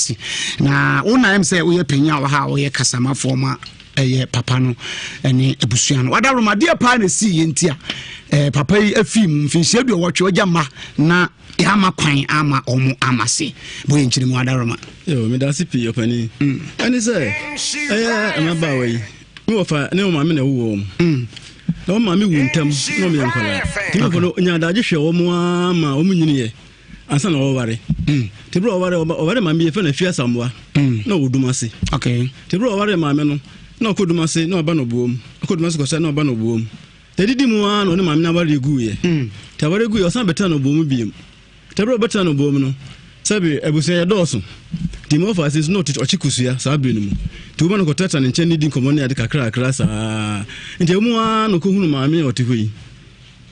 Ase. Na wo na ɛm sɛ woyɛ panyin a wɔ ha a woyɛ kasamafoɔ ma ɛyɛ papa no ne abusua no. Wada Roma adeɛ paa na ɛsii yɛ nti a eh, papa yi afii mu mfinhyia aduɔwɔtwe wagya mma na yɛama kwan ama ɔmo ama se bɔ yɛ nkyerɛ mu Wada Roma. Yo, meda ase pii ɔpani. Ɛne sɛ ɛyɛ mmabaawa yi me wɔfa ne wɔn maame na ɛwowɔ wɔn. Na wɔn maame wu ntɛm na wɔn yɛ nkwadaa. Nti me wɔfa no nya adagye hwɛ wɔn ara ma wɔn nyiniiɛ. ansa na ɔware nti berɛ ɔware ɔware maame yɛfɛ no Afie Asamoah na ɔwɔ Dumase nti berɛ ɔware maame no na ɔkɔ Dumase na ɔba no boom ɔkɔ Dumase kɔsɛ na ɔba no boom nti adidi mu ara na ɔne maame no awareɛ guiɛ nti awareɛ guiɛ ɔsan bɛtena no boom biem nti berɛ ɔbɛtena no boom no sɛbe abusua yɛ dɔɔso nti ma ɔfa ase nso na ɔkye kosua saa berɛ no mu nti woma no kɔtratra ne nkyɛn ne di nkɔmmɔ ne ade kakrakra saa nti ɛmu ara na ɔkɔhunu maame a ɔte hɔ yi.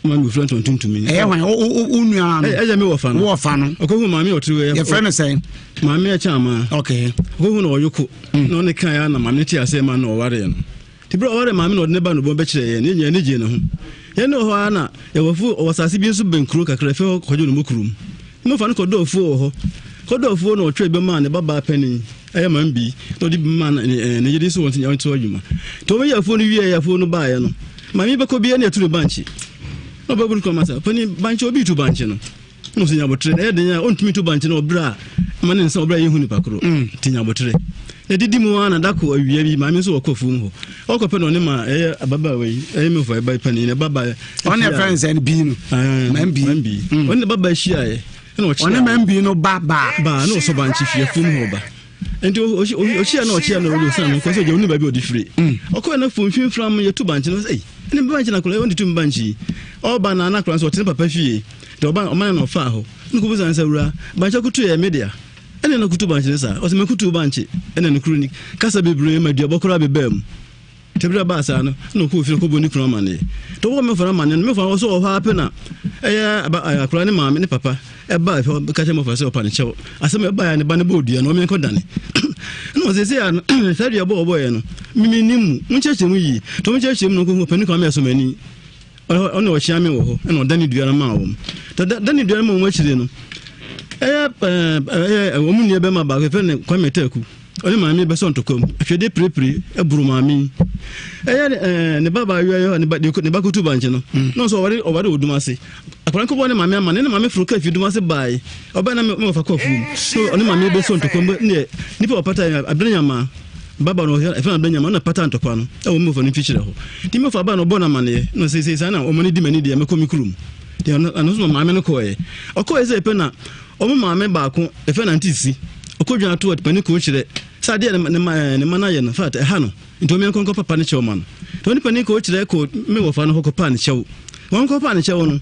Maame ofura ntoma tuntum yi. Ɛyɛ hwan? Wo nua no. Ɛyɛ me wɔfa no. Wɔfa no. Ɔkɔhu maame ɔtiri wɔ. Yɛfrɛ no sɛn? Maame ɛkyɛn ama. Okay. Ɔkɔhu na ɔyoko. Mm. Na ɔne kan ya na maame te ase ma na ɔware no. Ti bere ɔware maame na ɔde ne ba no bɔn bɛkyerɛ yɛn. Yɛn nyinaa ani gye ne ho. Yɛn ne wɔ hɔ ara na yɛwɔ afuo ɔwɔ asase bi nso bɛn kuro kakra fɛ hɔ kɔdwo no mu kurom. Ne wɔfa no kɔdɔ afuo wɔ hɔ. Kɔdɔ afuo na ɔtwe bɛmaa ne babaa panin ɛyɛ maame bi na ɔde bi maa ne yere nso wɔn nso adwuma. Nti wɔn yɛ afuo no wie afuo no baeɛ no. Maame bɛkɔ biara na yɛtu no bankye. Na ɔbɛbu no kɔn sɛ, panin, bankye obi tu bankye no. Na ɔsɛ nyabotere. Na ɛyɛ den a ɔntumi tu bankye no ɔbrɛ a ma ne nsa ɔbrɛ a yɛhu nipa koro. Mm. Nti nyabotere. Na didi mu ara na dako awia bi maame nso wɔkɔ afuom hɔ. Ɔkɔ pɛ na ɔne ma ɛyɛ ababaawa yi ɛyɛ me fɔ ɛba panin na ɛba Ɔne ɛfɛ nsɛn no bii no. Mambi. Mambi. Mm. Ɔne ne baba hyiaeɛ. Ɛna ɔkyea. Ɔne mambi no ba baa. Baa na ɔsɔ bankye fi afuom hɔ ba. Nti ɔhyia na ɔkyea na ɔde ɔsan no kɔ sɛ ɔgya ɔne baabi ɔde firi. Mm. Ɔkɔɛ na fom fimfram yɛtu bankye no sɛ ei ɛne bankye na akwadaa ɔde tu bankye yi. Ɔba na na akwadaa nso ɔte ne papa fie. Nti ɔba ɔman na ɔfaa hɔ. Ne kɔbu san sɛ wura bankye akutu yɛ me dea. Ɛne na kutu bankye no saa. Ɔsɛ mekutu bankye ɛne no kuro ni. Kasa bebree ma duabɔ koraa bebaa mu. Nti berɛ a ɛbaa saa no, na ɔkɔɔ fie kɔbɔɔ ne kunu amanneɛ. Nti ɔbɔɔ Mefa no amanneɛ no, Mefa no ɔsɛ ɔwɔ hɔ ara pɛ na ɛyɛ aba akwadaa ne maame ne papa ɛbaa fie hɔ ka kyerɛ Mefa sɛ ɔpa ne kyɛw. Asɛm a ɛbaeɛ a ne ba no bɔɔ dua no, ɔmenkɔ dane. Ɛna ɔsɛ sɛ a saa dua bɔ ɔbɔeɛ no, memennim mu, monkyerɛkyerɛ mu yie. Nti ɔmonkyerɛkyerɛ mu no nkɔhu ɔpanin Kwame Asomani. Ɔne ɔkyea me wɔ hɔ, ɛna ɔdane dua no maa wɔn. Dane dua no maa wɔn akyire no, ɛyɛ ɛyɛ wɔn nua bɛma baako yɛfrɛ no Kwame Taku. Ɔne maame bɛsɔ ntɔkwa mu. Ahwɛdeɛ pirepire boro maame yi. Ɛyɛ ne ne ba baayewa yi ne ba ne ba kutu bankye no. Mm. Na ɔsɛ ɔware ɔware wɔ dum ase. Akwadaa nkɔbɔ ne maame ama ne ne maame foro kaa fi dum ase baae. Ɔbaa na me wɔfa kɔ afuom. Na ɔne maame bɛsɔ ntɔkwa mu ne nipa ɔpata yɛ abena nyama. Baba no ɛfɛ na abena nyama na pata ntɔkwa no ɛwɔ me wɔfa no mfikyerɛ hɔ. Nti me wɔfa baa na ɔbɔ no amaneɛ na ɔsɛ sɛ saa na ɔmo ne di m'ani deɛ mɛkɔ me kurom. Deɛ ɔno nso maame no kɔɛ. Ɔkɔɛ sɛ ɛpɛ na Wɔn maame baako, yɛfrɛ no Auntie Si, ɔkɔdwaa to ɔpanin koo kyerɛ sɛ adeɛ a ne ma ne mma no ayɛ no, in fact, ɛha no, nti wɔn yɛnkɔ nkɔ papa no kyɛw ma no. Nti wɔne panin koo kyerɛ kɔ me wɔfa no hɔ kɔpaa ne kyɛw. Wɔn kɔpaa ne kyɛw no,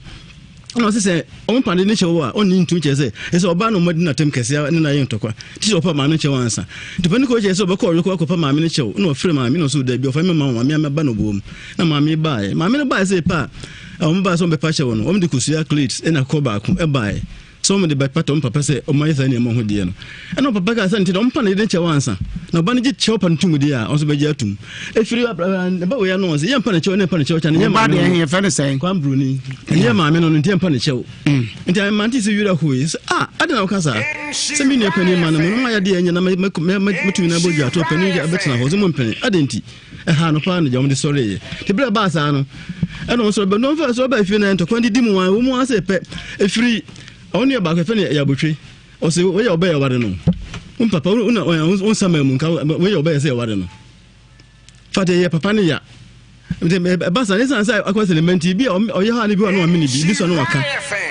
ɛna ɔse sɛ wɔn pa ne kyɛw a ɔnni ntum kyerɛ sɛ ɛsɛ ɔbaa no ɔmadi n'atam kɛse ne no ayɛ ntɔkwa nti sɛ ɔpa maame no kyɛw ansa. Nti panin koo kyerɛ sɛ ɔbɛkɔ ɔyɔkɔ akɔpa maame no kyɛw na ɔfrɛ maame na ɔsɛ dabi ɔfa me ma maame ama ba no boom na maame baeɛ. Maame no baeɛ sɛ pa a wɔn baeɛ sɛ wɔn bɛpa kyɛw no wɔn de kosua plate ɛna kɔ baako ɛbaeɛ. Sɛ wɔde bɛpata wɔn papa sɛ wɔayɛ saa nneɛma ho deɛ no, ɛna wɔn papa kaa sɛ nti na wɔmpa ne yere kyɛw ansa. Na ɔba no gye kyɛw pa no tom deɛ a, ɔno nso bɛgye atom. Ɛfiri ne ba wei ano sɛ yɛmpa ne kyɛw ne mpa ne kyɛw kyɛ ne yɛ maame no. Yɛfrɛ no sɛn? Kwan Broni. Ne yɛ maame no no nti yɛmpa ne kyɛw. Mm. Nti mante sɛ wira hoi sɛ ah adɛn na woka saa? Sɛ me nua panin ma no mo no mayɛ deɛ ɛnyɛ na mɛtumi no abɔ dwa to panin bɛtena hɔ sɛ mompene adɛn nti? Ɛhaa no paa na gya wɔde sɔreeɛ. Nti berɛ a ɛbaa saa no, ɛna wɔn sɔre bɛ no mfa sɔre baa fie na ntɔkwa didi mu wɔn mu ase pɛ ɛfiri wɔn nua baako ɛfɛ ne yabotwe ɔsɛ wɔyɛ ɔbɛyɛ ɔware no wɔn papa wɔn na wɔn nsa maa mu nka wɔyɛ ɔbɛyɛ sɛ ɛware no fati ɛyɛ papa ne ya nti ɛba saa ne san sɛ akɔ sɛ ne mma nti bi a ɔyɛ hɔ a ne bi wɔ no amene bi bi sɔ no waka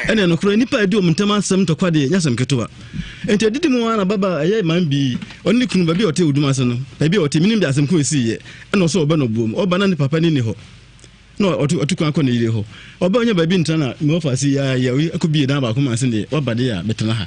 ɛna ɛnokorɛ nipa a ɛdi wɔn ntam asɛm ntɔkwa deɛ nyɛ asɛm ketewa Enti adidi mu ara na ababaa a ɛyɛ man bi, ɔne ne kunu, baabi a ɔte odum ase no, baabi a ɔte, menim de asɛm ko esiiɛ, ɛna ɔsɛ ɔba no buom. Ɔba na ne papa no nni hɔ, na ɔtu ɔtu kwan kɔ ne yere hɔ. Ɔba ɔnya baabi ntena na me wɔfa ase yi ara yɛ, ɔyi akɔ bie dan baako ma ase deɛ, waba deɛ a, bɛtena ha.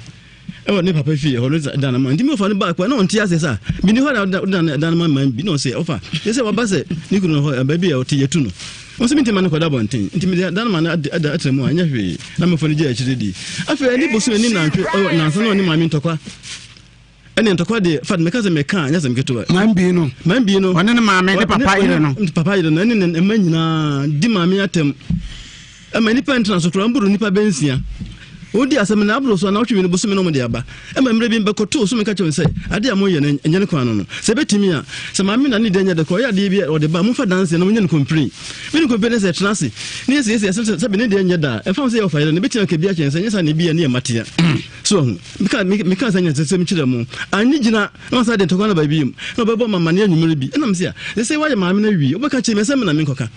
Ɛwɔ ne papa fie hɔ no dan no ma. Nti me wɔfa no baa kɔ, na ɔnte aseɛ sɛ, menni hɔ na ɔda dan no ma man bi, na ɔsɛ, ɔfa, yɛ sɛ waba sɛ ne kunu no hɔ, baabi a ɔte yɛtu no. Ɔse mentumi ma no nkɔda abɔnten nti mede da no ma no ada atra mu a ɛnyɛ hwee na mmɔfra no gyae akyire di. Afei ɛne bosome ne nantwe ɔ nansa na ɔne maame ntɔkwa ɛne ntɔkwa deɛ fat meka sɛ meka a nyɛ asɛm ketewa. Maame bii no. Maame bii no. Ɔne ne maame ne papa yere no. Papa yere no ɛne ne mma nyinaa di maame atɛm ɛma nipa ntena so koraa mboro nipa bɛnsia. Wɔdi asɛm no aboro so a naawɔtwe mmienu bosome na wɔde aba. Ɛma mmerɛ bi mebɛkɔtoo so meka kyerɛ wɔn sɛ adeɛ a moyɛ no ɛnyɛ ne kwan no no. Sɛ ɛbɛtumi a, sɛ maame na ne deɛ nyɛ dɛ koraa ɔyɛ adeɛ bi a ɔde ba a momfa danseɛ na monyɛ no complain. Me ne complain ne sɛ tena ase na yɛsiesie asɛm sɛ sɛbe ne deɛ nyɛ da a ɛmfa ho sɛ yɛ ɔfa yere no ɛbɛtumi aka bi akyerɛ no sɛ ɛnyɛ saa na ebi a ne yɛ mmatea. So wahu? Meka meka saa nyansasɛm kyerɛ mo. Annye gyina na wɔsan de ntɔkwa no aba bio na wɔbɛbɔ me amaneɛ anwummere bi. Ɛna mese a, sɛ sɛ woayɛ maame no awie wobɛka kyerɛ me sɛ me na menkɔka.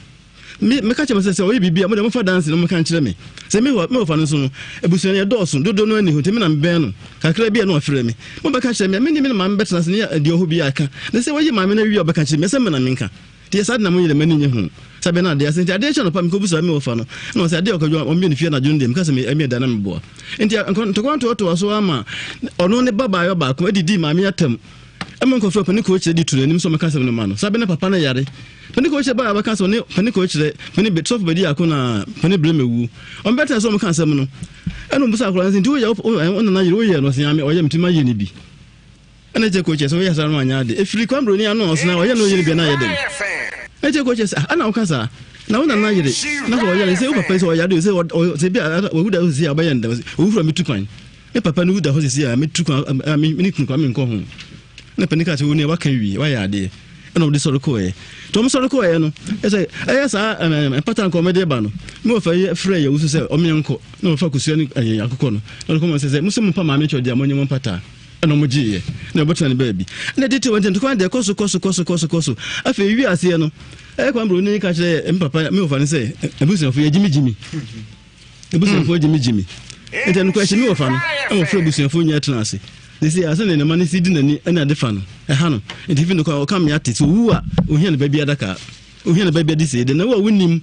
Me, meka kyerɛ mo sɛ, sɛ ɔyɛ biribi a, mo deɛ momfa adanse na mommɛka nkyerɛ me. Sɛ me, me wɔfa no nso no, abusua no yɛdɔɔso, dodoɔ no ani hɔ, nti me na mebɛn no. Kakra bi a na wafrɛ me. Mobɛka kyerɛ me a, me ne me maame bɛtena ase ne yɛ deɛ ɔhɔ biara ka. Na sɛ wayi maame no awie a ɔbɛka kyerɛ me, ɛsɛ me na menka. Nti yɛ saa de na moyɛ dɛ, m'ani nnye ho. Sɛ bɛn na adeɛ ase, nti adeɛ kye anɔpa mekɔbisa me wɔfa no, ɛna ɔsɛ adeɛ a ɔkɔdwa ɔmmie ne fie anadwo no deɛ, meka sɛ me, ɛmeɛ da na meboa. Nti ntɔkwa ntoatoa so ara ma ɔno ne ba baayewa baako adidi maame atam. Ɛma nkurɔfoɔ panin kɔkyerɛ de tu n'anim sɛ ɔmmɛka asɛm no ma no. Saa bɛ na papa no yare. Panin kɔkyerɛ baa abɛka sɛ ɔne panin kɔkyerɛ panin bɛ sɔfo bɛdi ako na panin brɛ mɛwu. Ɔmbɛtena sɛ ɔmmɛka asɛm no. Ɛna ɔbusa akwadaa no sɛ nti woyɛ wo nana yere woyɛ no ɔsɛ nyame ɔyɛ metumi ayɛ no bi. Ɛna kyɛ kɔkyerɛ sɛ woyɛ saa no anyɛ ade. Ɛfiri kwan buroni ano a ɔsena ɔyɛ no ɔyɛ no bi na ayɛ dɛn. Ɛna kyɛ kɔkyerɛ sɛ ah ɛna woka saa na wo nana yere na sɛ ɔyɛ no sɛ wo papa yi sɛ ɔyare sɛ sɛ bi a wawu da sɛ ɔbɛyɛ no dɛm owu fura metu kwan. Me papa no wu da hɔ sisi a metu kwan a me ne kunu kwan menkɔ ho. Na panin kaa sɛ wo nua waka wie wayɛ adeɛ ɛna ɔde sɔre kɔɛ. Nti wɔn sɔre kɔɛ no ɛsɛ ɛyɛ saa mpata nka wɔn de ba no me wɔfa yi frɛ yɛ wusu sɛ wɔn yɛn nkɔ na wɔfa kosua ne ɛyɛ akokɔ no na ɔde kɔma sɛ sɛ mo sɛ mo mpa maame kyɛw deɛ mo nyɛ mo mpata ɛna wɔn gye yɛ na wɔbɛtena ne baabi ɛna tete wɔn nti ntɔkwa deɛ kɔ so kɔ so kɔ so kɔ so kɔ so afei wi aseɛ no ɛyɛ kwan buroni ka kyerɛ me papa me wɔfa no sɛ abusuafo yɛ gyimi gyimi. Abusuafoɔ gyimi gyimi. Nti ɛno kora hyɛ mi wɔfa no ɛma ɔfrɛ abusuafoɔ nyinaa tena ase. Sisi asɛ ne nema no si di n'ani ɛne ade fa no ɛha no. Nti fi no kora ɔka me ate sɛ owu a ohia ne ba bi adaka. Ohia ne ba bi ade sie de na wo a wonim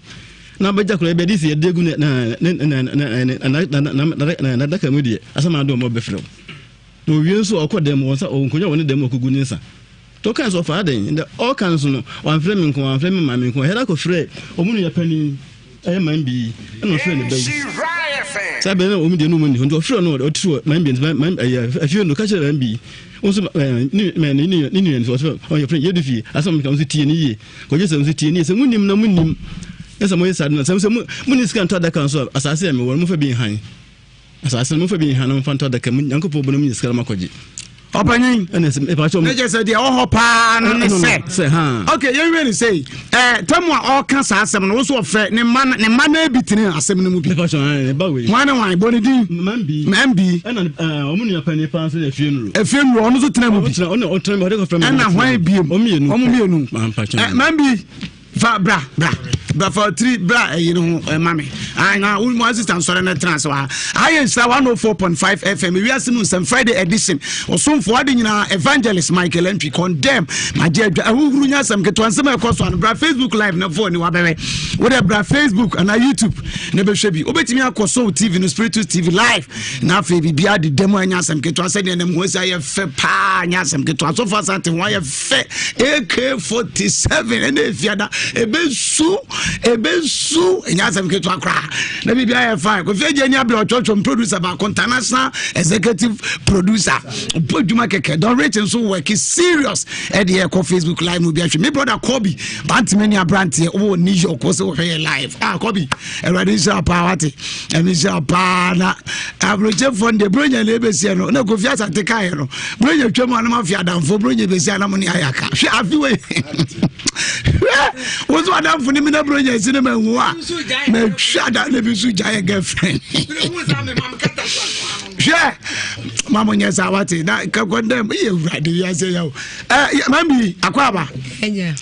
na abɛgya kora bi ade sie de agu ne na ne na na na na n'adaka mu deɛ asɛm ado ɔmo bɛfrɛ wo. Na owie nso ɔkɔ dɛm wɔn nsa ɔnkonya wɔ ne dɛm ɔkɔgu ne nsa. Nti ɔkae sɛ ɔfaa dɛn? Ndɛ ɔɔka nso no ɔammfrɛ me nko, ɔammfrɛ me maame nko, ɔhɛra kɔfrɛɛ ɔmo nua panin, ɛyɛ Mambi yi, ɛna ɔfrɛɛ ne ba yi. Saa bere no na wɔn deɛ no wɔn nni hɔ, nti ɔfrɛɛ no ɔte wɔ Mambi nti Mam ɛyɛ afie no ɔka kyerɛɛ Mambi yi, wo nso ɛɛ ne ne ne nua ne nua nso ɔsɛ ɔyɛ frɛ yɛdu fie, asɛm ɔka nso tie ne yie, kɔgye sɛ nso tie ne yie, sɛ monim na monim, ɛsɛ moyɛ saa de na sɛ sɛ mo monni sika ntɔ adaka nso a asase a mewɔ no momfa bi nhan. Asase no, momfa bi nha na momfa ntɔ adaka mu, Nyankopɔn bɔ no mu nyɛ sika na moakɔgye. Ɔpanyin, ɛna sɛ mepa kyɛw. Ne kyɛ sɛ deɛ ɛwɔ hɔ paa no ne sɛ. Sɛ ha. Ok, yɛnhwɛ ne sei. Ɛɛ tɛmu a ɔreka saa asɛm no, woso ɔfrɛ ne mma ne mma no bi tene asɛm no mu bi. Mepa kyɛw, ɛɛ ne ba wei. Hwan ne hwan? Bɔ ne din. Mambi. Mambi. Ɛna ɛɛ ɔmo nua panyin paa nso yɛ efie nuru. Efie nuru, ɔno nso tena mu bi. Ɔtena ɔno ɔtena mu ɔde kɔfrɛ mi. Ɛna hwan biem? Ɔmo mmienu. Ɔmo mmienu. Mampa kyɛw. Ɛɛ Mambi. Fa bra bra bra fa tiri bra ɛyi no ho ɛma me. Ah na wo mo assistant sɔrɔ na tena ase wɔ ha. Ayɛ nhyira 104.5 FM wiase mu nsɛm Friday edition. Ɔsomfo ade nyinaa evangelist Michael Antwi condemn magye adwa ahuhuru nya asɛm ketewa nsɛm a ɛkɔ so ano bra Facebook live na fo ni wabɛwɛ. Wo de bra Facebook ana YouTube na bɛhwɛ bi. Wobɛtumi akɔ so TV no Spiritus TV live na afei biribiara deda mu anya asɛm ketewa sɛdeɛ nam ho asi ayɛ fɛ paa anya asɛm ketewa. Asɔfo asante ho ayɛ fɛ ak47 ɛna efiada ebesu ebesu ɛnyɛ asɛm ketewa koraa na biribi ayɛ fine kofi agye ani abere ɔtwɔtwɔm producer baako international executive producer ɔbɔ adwuma kɛkɛ don rich nso work serious ɛde ɛkɔ facebook live no bi ahwɛ me brother kobe bantama ni aberanteɛ wɔ new york wɔ sɛ wɔhwɛ yɛ live ah kobe awurade nhyira paa wate ɛmi nhyira paa na aburokyefoɔ no deɛ buronya na ebesia no na kofi asante kaeɛ no buronya twam anam afi adamfo buronya besia anam ne ayɛ aka hwɛ afi wei hwɛ woso adamfo ne mi na buronya si ne ma nwu a ma hwɛ ada na ebi nso gya yɛ girlfriend hwɛ ma mo nyɛ saa wate na kakɔndɛm yɛ awurade wiase yɛ o ɛ mami akɔ aba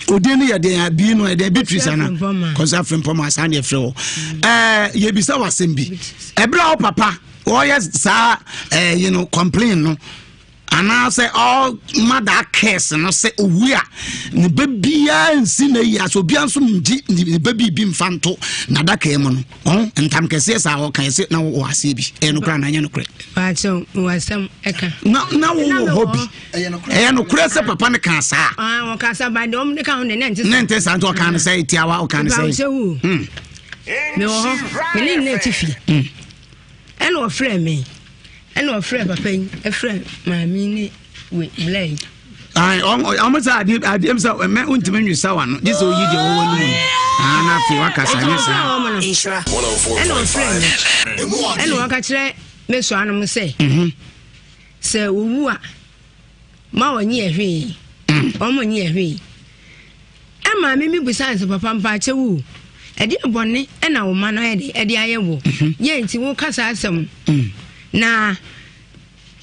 odin no yɛ deɛ bii no ɛdeɛ Beatrice ana kɔnsa frimpɔma saa ne ɛfrɛ wɔ ɛɛ yɛbisa wɔ asɛm bi ɛberɛ a wo papa ɔyɛ saa ɛɛ you know complain no anaasɛ ɔma daa curse no sɛ owu a ne ba biara nsi na yi asɛ obiara nso ngye ne ba biribi mfa nto n'adaka mu no ɔn ntam kɛseɛ saa ɔka ɛsɛ na wɔ aseɛ bi ɛyɛ nokorɛ anaa ɛnyɛ nokorɛ. Baakyɛw wɔ asɛm ɛka. Na na wowɔ hɔ bi ɛyɛ nokorɛ sɛ papa no kaa saa. Ɔka sa ba deɛ ɔmo de ka ho deɛ ne nte saa. Ne nte saa nti ɔka no sɛ tiawa ɔka no sɛ. Baakyɛw wu. Mewɔ hɔ me ne nna ti fie. Ɛna ɔfrɛ me ɛna ɔfrɛ papa yi ɛfrɛ maame ne we bla yi. Ɔmo sɛ adeɛ adeɛ sɛ ɛmɛ ntumi nwi sawa no gye sɛ oyi deɛ wɔwɔ no mu no na afei wakasa nyɛ saa. Ɛna ɔfrɛ me ɛna ɔka kyerɛ. me soa nom sɛ sɛ owu a ma ɔnye yɛ hwee ɔmo nye yɛ hwee. Ɛma me mebusa sɛ papa mpaakyɛ wo ɛdeɛ bɔne ɛna wo ma no ayɛ de ɛde ayɛ wo yɛ nti wo ka saa asɛm na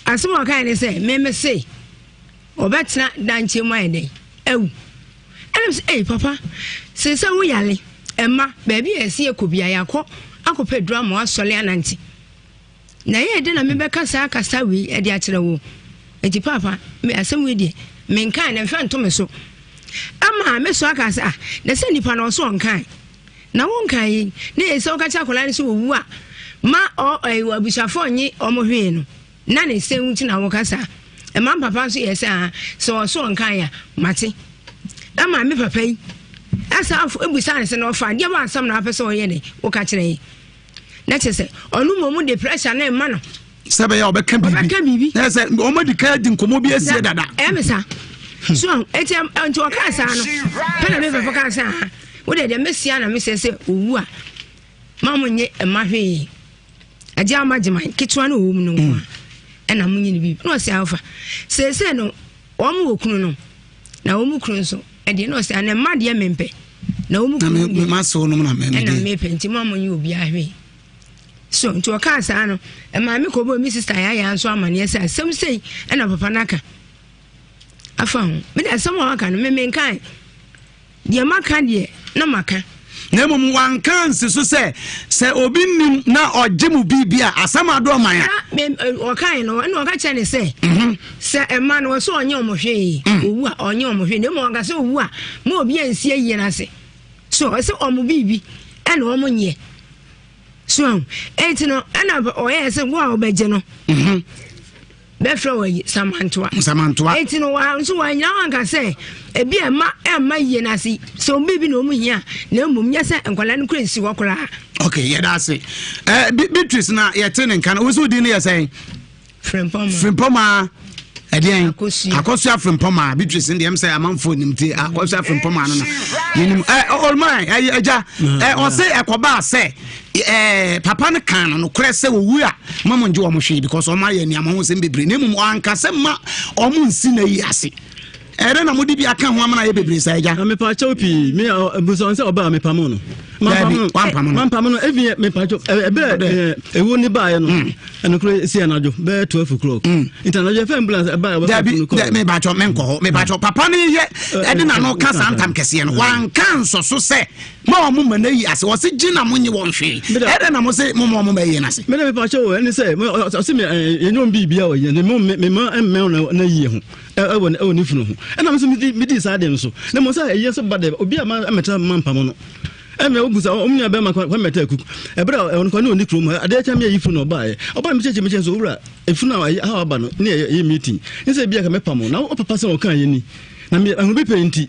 asɛm a ɔkae ne sɛ meme se ɔbɛtena dankyɛ mu ayɛ dɛn awu. Ɛna sɛ ei papa sɛ sɛ wo yale ɛma baabi a ɛsɛ yɛkɔ bia yɛakɔ akɔpɛ duru ama wasɔle anante. Na ɛyɛɛ dɛn na mebɛka saa kasa wei de akyerɛ wo? Enti paapa, me asɛm wei deɛ, menkae na mfa nto me so. Ɛma me so aka sɛ, ah, na sɛ nipa na ɔso ɔnkae. Na wonkae yi, na ɛyɛ sɛ woka kyerɛ akwadaa no sɛ owu a, ma ɔ ɛyɛ abusuafoɔ nye wɔn hwee no, na ne sɛn nti na woka saa. Ɛma papa nso yɛ sɛ, ah, sɛ ɔso ɔnkae a, mate. Ɛma me papa yi, ɛsa ebusa ne sɛ na ɔfa adeɛ bɔ asɛm na apɛ sɛ ɔyɛ ne, woka kyerɛ yi. Na kyerɛ sɛ ɔno mmom de pressure no rema no. Sɛ bɛyɛ ɔbɛka biribi. Ɔbɛka biribi. Na sɛ wɔn adi kan adi nkɔmɔ bi asie dada. Ɛyɛ me sa. So eti nti ɔkaa saa no pɛ na me papa kaa saa wo deɛ deɛ mesia na mesɛ sɛ owu a ma mo nye mma hwee agye ama gyeman ketewa no ɔwɔ mu no nko a ɛna mo nye no biribi na ɔsɛ afa seesei no wɔn wɔ kunu no na wɔn kunu nso ɛdeɛ na ɔsɛ ana mma deɛ mempɛ na wɔn kunu deɛ masew nom na mɛmɛ ɛna mepɛ nti mo a mo nye obiara hwee so nti ɔkaa saa no ɛmaa me kɔbɔ mi sista yaya nso amaneɛ sɛ asɛm sei ɛna papa no aka afa ho mede asɛm a waka no memenkae Deɛ maka deɛ, na maka. Na mmom wanka ansi so sɛ, sɛ obi nnim na ɔgye mo biribi a, asɛm ado ɔman a. Na ɔkae no, ɛna ɔka kyerɛ ne sɛ, sɛ ɛma no, ɔsɛ ɔnyɛ ɔmo hwee, owu a, ɔnyɛ ɔmo hwee, na mmom ɔnka sɛ owu a, ma obi ansi ayie no ase. So ɔsɛ ɔmo biribi, ɛna ɔmo nyɛ. So enti no, ɛna ɔyɛɛ sɛ wo a wobɛgye no. Bɛfrɛ wɔ yi Samantoa. Samantoa. Eti no wa nso wanyina hɔ anka sɛ ebi a ɛma ɛmma yie no ase sɛ wɔn biribi na wɔn hia na mmom nyɛ sɛ nkwadaa no kura nsi hɔ koraa. Ok yɛda ase ɛɛ eh, Beatrice na yɛte ne nka no wosi di ne yɛ sɛn. Frimpɔma. Frimpɔma ɛdeɛn akɔsua frimpɔma Beatrice deɛ m sɛ amanfoɔ nim ti akɔsua frimpɔma no na yɛnim ɛ ɔlman ɛyɛ agya ɛ ɔse ɛkɔbaa sɛ Ɛɛ papa no kaa no nokorɛ sɛ wɔwu a ma mo ngye wɔn hwee because wɔn ayɛ nneɛma ho nsɛm bebree na mmom ɔanka sɛ ma wɔn nsi na yi ase. Ɛdɛ na mode bi aka ho amana ayɛ bebree saa agya. Na mepa kyɛw pii me busa sɛ ɔbaa mepamo no. Dabi wampamo no. Mampamo no ebi mepa kyɛw ɛbɛ ewu ne baayɛ no. Ɛnokoro si anadwo bɛyɛ 12 o'clock. Nti anadwo ɛfɛ ambulance ɛbaa ɛwɔ sɛ funu kɔ. Dabi mepa kyɛw menkɔ hɔ mepa kyɛw papa no yɛ ɛde n'ano ka saa ntam kɛseɛ no wanka nsɔ so sɛ Ma wɔn mma no ayi ase. Wɔse gye na monye wɔn hwee. Ɛdɛn na mose moma wɔn mma ayi no ase? Mede mepa kyɛw o, ɛne sɛ ɔse me yɛnyɛ wɔn biribiara wɔ yɛn mo me ma mmɛn na yie ho ɛwɔ ɛwɔ ne funu ho. Ɛna me nso medi medi saa deɛ no so. Na mmom sɛ ɛyɛ sɛ ba dɛ obi a ma mmɛtena ma mpam no. Ɛmɛ wobu sa wɔn nua bɛrima kwan mmɛtɛ akuk. Ɛberɛ a ɔno kwan ne ɔni kurom adeɛ kyɛ me ayi funu na ɔbaeɛ. Ɔbaa me kyɛkyɛ me kyɛ nso owura efunu a ɛyɛ ha aba no ne ɛyɛ meeting. Ne sɛ ebi a ka mɛpam na wo papa sɛ ɔka yɛ ni. Na me ɛho bi pɛ nti.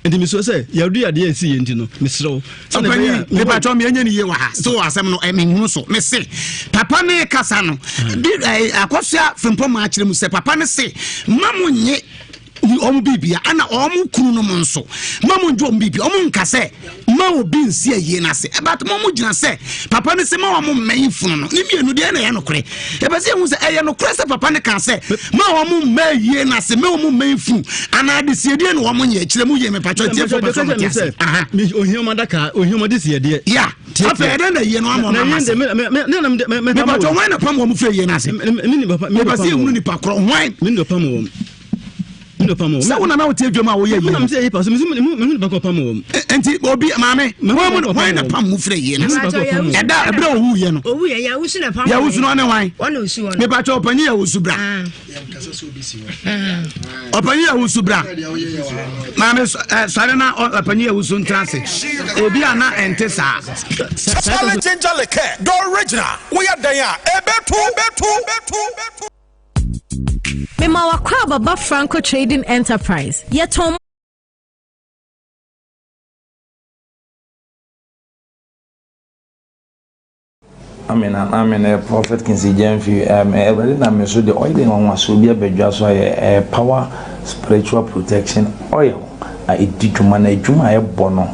Nti mesrɛ sɛ yɛde adeɛ a ɛsi yɛ nti no mesrɛ wo. Ɔpanyin mepatɔ me ɛnyɛ ne yie wɔ ha so asɛm no menhunu so mese papa ne kasa no bi akɔsoa frimpɔ ma akyerɛ mu sɛ papa ne se ma mo nye wɔn biribia ɛna wɔn kunu no mo nso ma mo ngye wɔn biribia wɔn nka sɛ ma obi nsi ayie no ase but mo mo gyina sɛ papa no sɛ ma wɔn mmɛn funu no ne mmienu deɛ na ɛyɛ nokorɛ yɛpɛ sɛ yɛhu sɛ ɛyɛ nokorɛ sɛ papa no kaa sɛ ma wɔn mmɛ ayie no ase ma wɔn mmɛn funu anaa adesiedeɛ na wɔn nyɛ kyerɛ mu yie mepatwɔ atiefoɔ pɛ sɛ wɔn te ase. Ohia wɔn adaka ohia wɔn adesiedeɛ. Ya afei ɛdɛn na ayie no ama wɔn ama ase mepatwɔ hwan na pam wɔn firi ayie no ase mepɛ sɛ yɛhunu nipa korɔ hwan. Sɛ wo nana wote adwam a woyɛ yie. Nti obi maame hwan na pam mu firi yie no ɛda ɛberɛ owu yɛ no yɛwusu no ɔne hwan mepakyɛ ɔpanyin yɛwusu bra ɔpanyin yɛwusu bra maame sɔre na ɔpanyin yɛwusu ntena ase ebi a na ɛnte saa. Charlie Ginger Liqueur, the original. Woyɛ dɛn a ɛbɛtu bɛtu bɛtu bɛtu. Mema w'akwaaba ba Franco Trading Enterprise. Yɛtɔn. Amen and amen eh, Prophet Kinsey Gyamfi um, eh, Awurade nam me so de oil nwanwasoɔ bi abadwa so ayɛ eh, power spiritual protection oil a ɛdi dwuma na adwuma a ɛbɔ no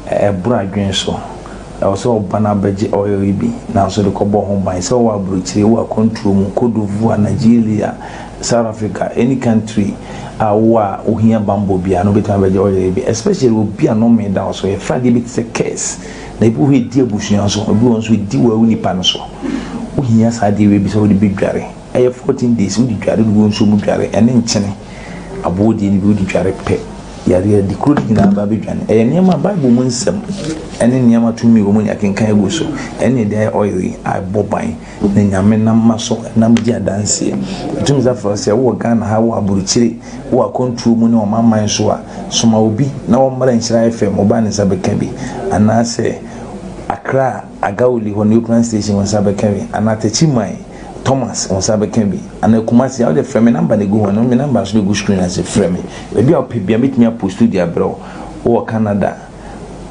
ɛboro adwene so. Ɛwɔ sɛ ɔba na abɛgye oil yi bi nanso de kɔbɔ ho ban. Sɛ wowɔ aburokyire, wowɔ akwantuo mu, Cote d'Ivoire, Nigeria, South Africa, any country a wowɔ a wohia bammɔ biara no wobɛtumi abɛgye oil yi bi. Especially obi a nnome da wo so. Yɛfrɛ adeɛ bi te sɛ curse. Na ebi wɔ hɔ ɛdi abusua so, ebi wɔ hɔ nso ɛdi wo nipa no so. Wohia saa adeɛ wei bi sɛ wode bɛdware. Ɛyɛ 14 days wode dware, wode gu nsuo mu dware, ɛne nkyene aboɔ deɛ no bi wode dware pɛ. Yareɛ adi kuro no nyinaa ba bɛdwane. Ɛyɛ nneɛma a Bible mu nsɛm ne nneɛma tumi wɔ mu ne akenkan agu so. Ɛne ɛde ayɛ oil yi a ɛbɔ ban na Nyame nam ma so nam di adanseɛ. Ɛtumi sa frɛ sɛ wowɔ Ghana ha, wowɔ aburukyire, wowɔ akwantuo mu ne ɔmanman so a, soma obi na wɔmmra Nhyira FM, ɔbaa ne nsa bɛka bi. Anaasɛ Accra, Agawuli hɔ, New Plan Station, wo nsa bɛka bi. Anaa Techiman, Thomas, wo nsa bɛka bi. Anaa Kumasi, a wode frɛ me number na ɛgu hɔ no, me number nso na ɛgu screen ase, frɛ me. Baabi a wopɛ biara mɛtumi apost de abrɛ wo. Wowɔ Canada,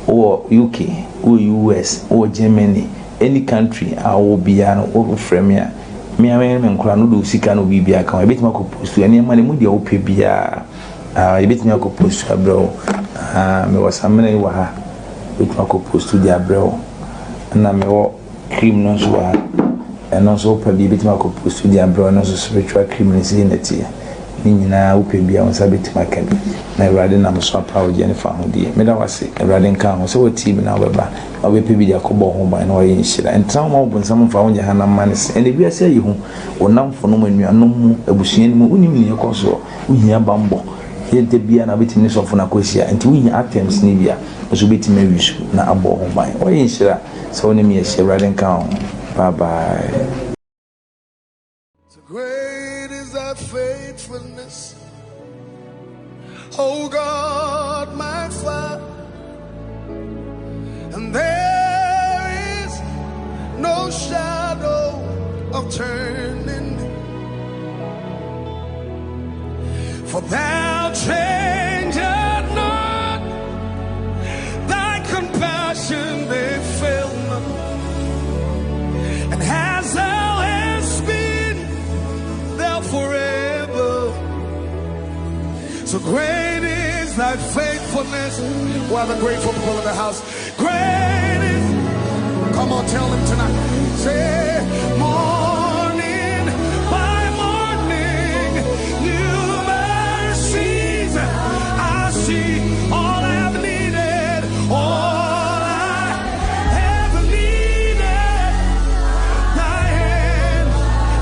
wowɔ UK, wowɔ US, wowɔ Germany, any country a wowɔ biara no, wofrɛ me a, me ara me ne me nkwadaa no, wode wo sika ne wo biribiara ka ho, yɛbɛtumi akɔ post nneɛma no, ɛmu deɛ wopɛ biara, ah, yɛbɛtumi akɔ post abrɛ wo. Ah, mewɔ samina yi wɔ ha, mɛtumi akɔ post de abrɛ wo. Ɛna mewɔ cream no nso wɔ ha, ɛno nso wopɛ bi yɛbɛtumi akɔ post de abrɛ wo, ɛno nso spiritual cream no sei na ɛteɛ. Ne nyinaa wopɛ bi a wo nsa bɛtumi aka bi. Na Awurade nam so apa wo gyeɛ ne fahodie. Meda wo ase, Awurade nka ho sɛ woatie me na wobɛba na wobɛpɛ bi de akɔbɔ wo ho ban na woayɛ nhyira. Ntena hɔ ma wo bonsam mfa wo nyɛ hanam mma ne se. Ɛnnɛ wiase ayɛ hu, wo nnamfonom, anuanom mu, abusua no mu, wonim nea ɛkɔ soɔ. Wohia bammɔ. Ɛnyɛ da biara na wobɛtumi ne sɔfo no akɔhyia, nti wohia items no bi a, wo nso wobɛtumi awi so na abɔ wo ho ban. Woayɛ nhyira sɛ wo ne me ahyia. Awurade nka wo ho. Bye bye. So great is thy faithfulness, O God, my Father. And there is no shadow of turning. For thou changest not, thy compassion they fail not. And as thou hast been, thou forever. So great is thy faithfulness. Why the grateful people in the house? Great is, come on, tell them tonight. Say, morning by morning, new mercies I see. All I have needed, all I have needed, thy hand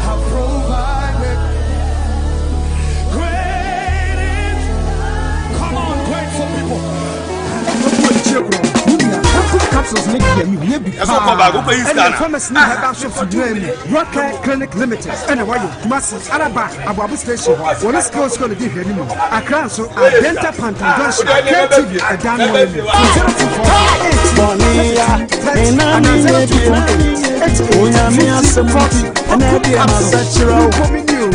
have provided. Great is, come on, grateful people. Capsules ne deɛ mehia bi Ɛsɛ wokɔ baako, wokɔ yi sika ɛne na. pharmacy ne herbal shops nyinaa mu. Rockcare Clinic Limited ɛna wayɛ Kumasi Araba Aboabo station hɔ, wɔne skill school di hwɛ no mu. Accra nso, Adenta Pantan Junction, KTV ɛdan no mu, 024 8 ana 0248 88 50 40. Poku capsules, wokɔ mi ni o.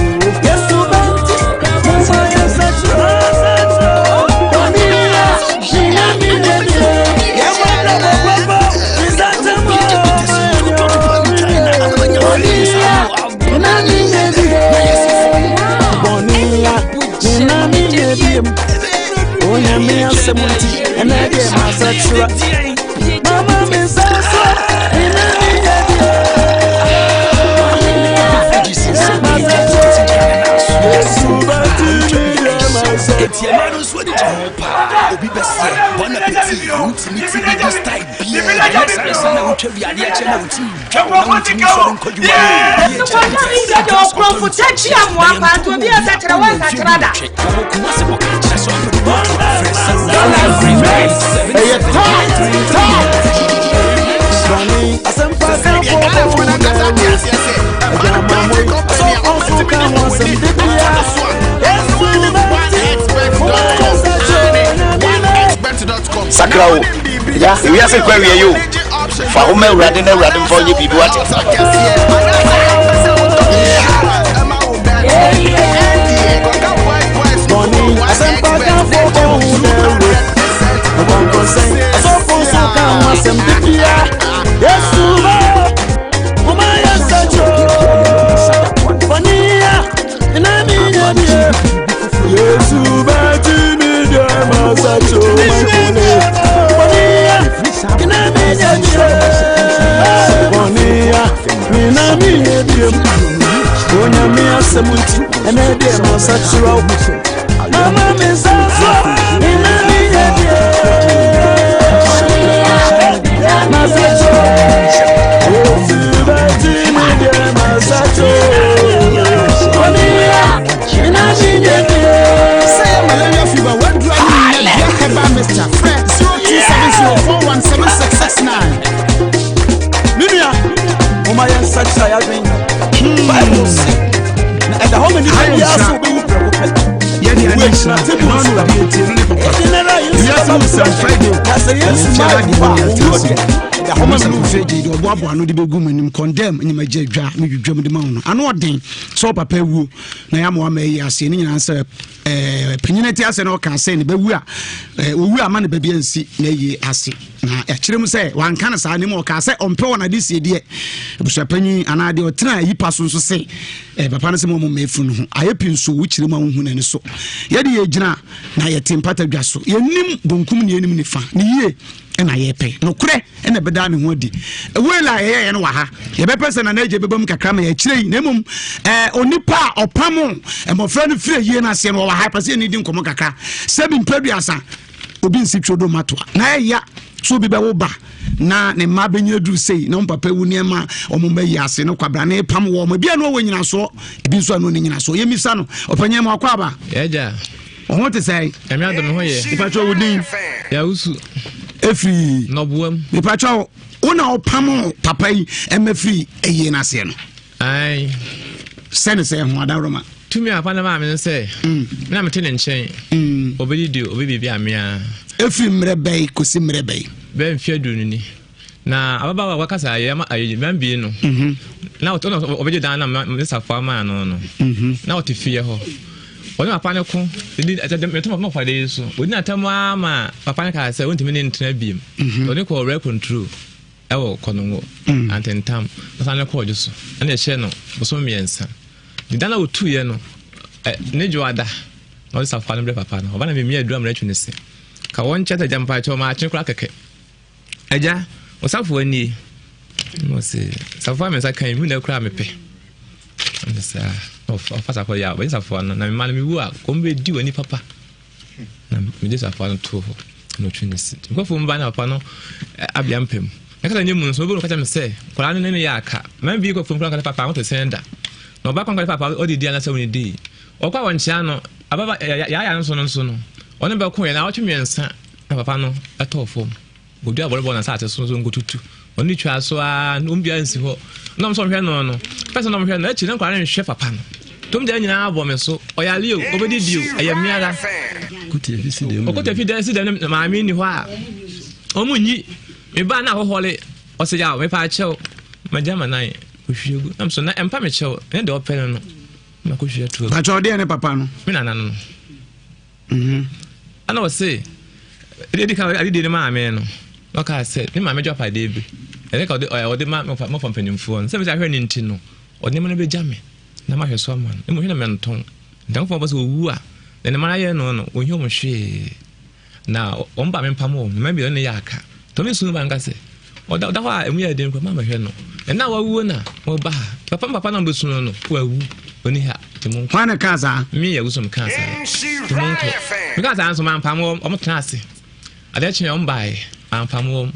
Etiɛma no nso ani gye ho paa. Obi bɛseɛ bon appetit, wotumi ti bi style biaa ɛnyɛ sane sa na wotwa bi adeɛ kyɛ na wotumi dwa wo na wontumi nsɔre nkɔ dwuma. Ɔkurɔfo kyakyi amoa paa nti obi ɛsɛkyerɛ wɔnsakyerɛ da. Wɔwɔ Kumase bɔka kyerɛ sɛ ɔpɛ dodoɔ to afrɛ sɛ Ɛyɛ tight tight. Sakra o, ewiase kɔ awie yi o, fa wo ma Awurade na Awurade mfa wo nyɛ biribi, wate. asɛm nti ɛnɛ deɛ masakyerɛ wo mama me nsa so mena menyɛ deɛ masakyerɛ bɛti me deɛ masakyerɛ ɔnea mena menyɛ deɛ Sɛ yɛ malaria fever, wadura ne nyina dua herbal mixture. Frɛ 0270417669. Me nua, moma yɛnsakyera yɛadwen. Bible se na ɛda hɔ ma nnipa biara sɛ wobɛwu prɛko pɛ. Yɛde Wu ade akyi nhyira na table ɛno so na da. obi etie no ne papa. Ɛde nara Yesu Wiase bɛba mu sɛm Friday. Na sɛ Yesu Yɛn maa fiada de yɛn mu a, yɛn owuo ase. deɛ, ɛda hɔ ma Ɔmo sɛ no. kofi agye de ɔboaboa ano de bɛgu mu anim condemn nyima gye adwa me dwudwam de ma wo no ano ɔden sɛ ɔpapa awuo na yɛama wama ayi aseɛ ne nyinaa sɛ panyina ti asɛ na ɔka sɛ ne bɛwu a ɔwu a ma ne baabi ansi na ayi ase na ɛkyerɛ mu sɛ wanka no saa ne mu ɔkaa sɛ ɔmpɛ wɔn ade sie deɛ abusuapanyin anaa deɛ ɔtena ayi pa so nso se papa no sɛ mo mma efunu no ho ayɛ pii nso wokyerɛ mu a wohu n'ani so yɛde yɛgyina na yɛte mpata dwa so yɛnim bonkum ne yɛnim nifa ne yie ɛna yɛpɛ nokorɛ ɛna ɛbɛda ne ho adi wei la yɛyɛyɛ no wɔ ha yɛbɛpɛ sɛ nana agye bɛba mu kakra ma yɛkyerɛ yi na mmom onipa a ɔpamo mmɔfra no firi ayie no aseɛ no wɔwɔ ha pɛ sɛ yɛne di nkɔmmɔ kakra sɛ bi mprɛduasa obi nsi twodo matoa na ɛya so obi bɛwo ba na ne mma bɛnyina duru sei na wɔn papa wu nneɛma wɔn bɛyi ase no kwabra ne pam wɔn ebi ano wɔ nyinasoɔ ebi nso ano ne nyinasoɔ yɛmisa no ɔpanyin mu akɔ aba yɛgya ɔho te sɛ Nyame adom ho yɛ. Mepatwa wo din. Yawusu. Efiri. Nɔboam. Mepatwa wo na ɔpam papa yi ɛmɛ firi ɛyie n'aseɛ no. Ayi. Sɛ ne sɛ ɛho adaworoma. Tumi a papa maa mi no sɛ. Na mete ne nkyɛn. Obi didi obi biribi amea. Efiri mmerɛ bɛyi kosi mmerɛ bɛyi. Bɛɛ mfe aduonu ni. Na ababaawa a wakasa ayɛ ama ayɛ mma bie no. Na ɔtɔ na ɔbɛgye dan na ne safoa maa no no. Na ɔte fie hɔ. Ɔne papa no ko. Ɛdi ɛtɛ mɛtɔ mɔ fa de yi so. Ɔdi n'atɛm ara ma papa no kaa sɛ ɔntumi ne ntena biem. Ɔne kɔ rɛ control ɛwɔ kɔnɔngo antentam. Ɔsan ne kɔɔ dwo so. Ɛna ɛhyɛ no bosom mmiɛnsa. Ne dan a ɔtuiɛ no ɛ ne dwo ada. Na ɔde safoa no brɛ papa no. Ɔba na memia aduru amena atwi ne se. Ka wɔn kyɛ sɛ gya mpakyɛ ɔma akye koraa kɛkɛ. Agya, wo safoa nie. Na ɔse, safoa a me nsa ka yi, me na kura mepɛ. Ɔse saa, na ɔfa safoa yi a, ɔbɛgye safoa no, na mema no mewu a, kɔm bɛdi w'ani papa. Na megye safoa no too hɔ, na ɔtwe ne si. Nkurɔfoɔ mu ba na papa no abea mpam. Na kasa nyɛ mu nso, ɔbɛnu ka kyerɛ me sɛ, nkwadaa no ne no yɛ aka. Ma bi kɔ fam koraa nka sɛ papa ho te sɛn da. Na ɔba kɔ nka sɛ papa ɔde di anaasɛ ɔne di. Ɔkɔ a wɔnkyea no, ababa yɛaya no nso no nso no, ɔne bɛko yɛ na ɔtwe mmiɛnsa. Na papa no tɔɔ fam. Wɔdua bɔlbɔ na asase so nso nkotutu. Wɔn ani twaa so ara, na wɔn biara nsi hɔ. Na wɔn nso wɔhwɛ no no, pɛ sɛ na wɔhwɛ no akyi na nkwadaa no nhwɛ papa no. Tom gya nyinaa bɔ me so. Ɔyare o, obedidi o, ɛyɛ me ara. Ɔkɔtɔ fi dɛm si dɛm ne maame ni hɔ a, wɔn nyi. Me ba na ahohɔle, ɔsɛ yaw, mepa akyɛw. Magya ma nan, kɔhwie gu. Nam so na ɛmpa me kyɛw, ɛne deɛ ɔpɛ no no. Na kɔhwie ato agu. Pakyɛ ɔdeɛ ne papa no? Me nana no no. Mhm. Ɛna ɔse, ɛdi kan ade die ne maame no, na ɔkaa sɛ ne maame dwapadeɛ bi, ɛne ka ɔde ɔde ma mɔfa mpanimfoɔ no, sɛ mesɛ ahwɛ ne nti no, ɔde nneɛma no bɛgya me na mahwɛ so ama no, mmom hwɛ na mentɔn. Nyankopɔn bɔ sɛ ɔwu a, na ne mma no ayɛ no no, ɔnhia wɔn hwee. Na wɔn ba mempam wɔn, na mma bi ɔne yɛ aka. Tɔmi sunu ba nka sɛ, ɔda ɔda hɔ a emu yɛ den koraa mama hwɛ no. Ɛna wawuo na wɔba ha. Papa papa na ɔbɛsu no no, wawu. Ɔni ha. Nti mo nkɔ. Hwan na kaa saa? Me yɛ wusu kaa saa. Nti mo nkɔ. Me kaa saa nso mampam wɔn, wɔn tena ase. Adeɛ kyeɛ wɔn baeɛ, mampam wɔn.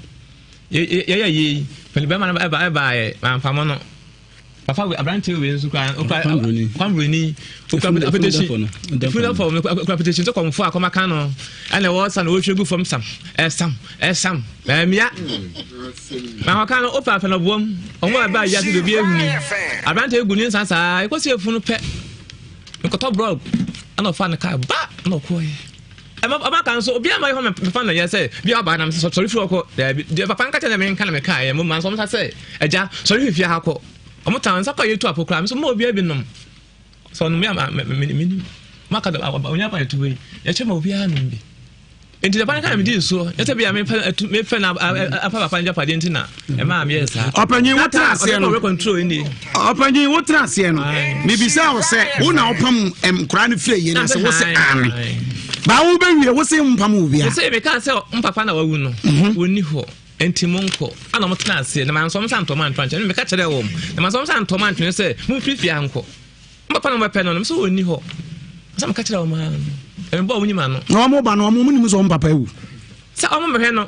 Yɛyɛ yei, pɛni bɛrima no ɛbaeɛ, mampam no. Papa wei aberanteɛ wei nso kura okura kwambroni okura apetesi efunu fam okura apetesi nso kɔnfo a kɔma kan no ɛna ɛwɔ sa na ɔretwe gu fam sam ɛsam ɛsam ɛmia na ɔka no opa afɛ na ɔboam ɔmo a ɛba ayi ase de obi ehuni aberanteɛ egu ne nsa saa ekosi efunu pɛ nkɔtɔ brɔg ɛna ɔfa ne kaa ba ɛna ɔkɔɛ ɛma ɔba kan nso obi ama yɛ hɔ mɛ fa na yɛ sɛ bi ɔba na sɔre firi ɔkɔ daabi deɛ papa nka kyerɛ na menka na meka yɛ mo ma nso ɔmo sa sɛ agya sɔre firi fie ha kɔ ɔmo tan nsa kɔ yɛ tu apo koraa nso mo obiara bi nom sɛ ɔnom yɛ ama mɛ mɛ mɛ nim maka da onya pa etu wei yɛkyɛ ma obiara nom bi nti papa no ka na medi nsuo yɛ sɛ bia mepɛ atu mepɛ na afa papa no gyapadeɛ nti na ɛmaa meyɛ saa ɔpanyin wo tena aseɛ no ɔpanyin wo tena aseɛ no mebisa wo sɛ wo na wopam nkoraa no firi ayie no ase wo se aane baa wobɛwie wo se mpam wo bia sɛ meka sɛ mpapa na wawu no mhm. wɔnni hɔ nti mo nkɔ ana ɔmo tena aseɛ na mansɔm sɛ antɔma antwa nkyɛn meka kyerɛ wɔm na mansɔm sɛ antɔma antwene sɛ momfiri fie ankɔ. Papa na wɔbɛpɛ no no sɛ ɔnni hɔ. Sɛ meka kyerɛ wɔn ara no, mebɔ wɔn nyima no. Na wɔn ba no, wɔn nim sɛ wɔn papa awu. Sɛ wɔn bɛhwɛ no,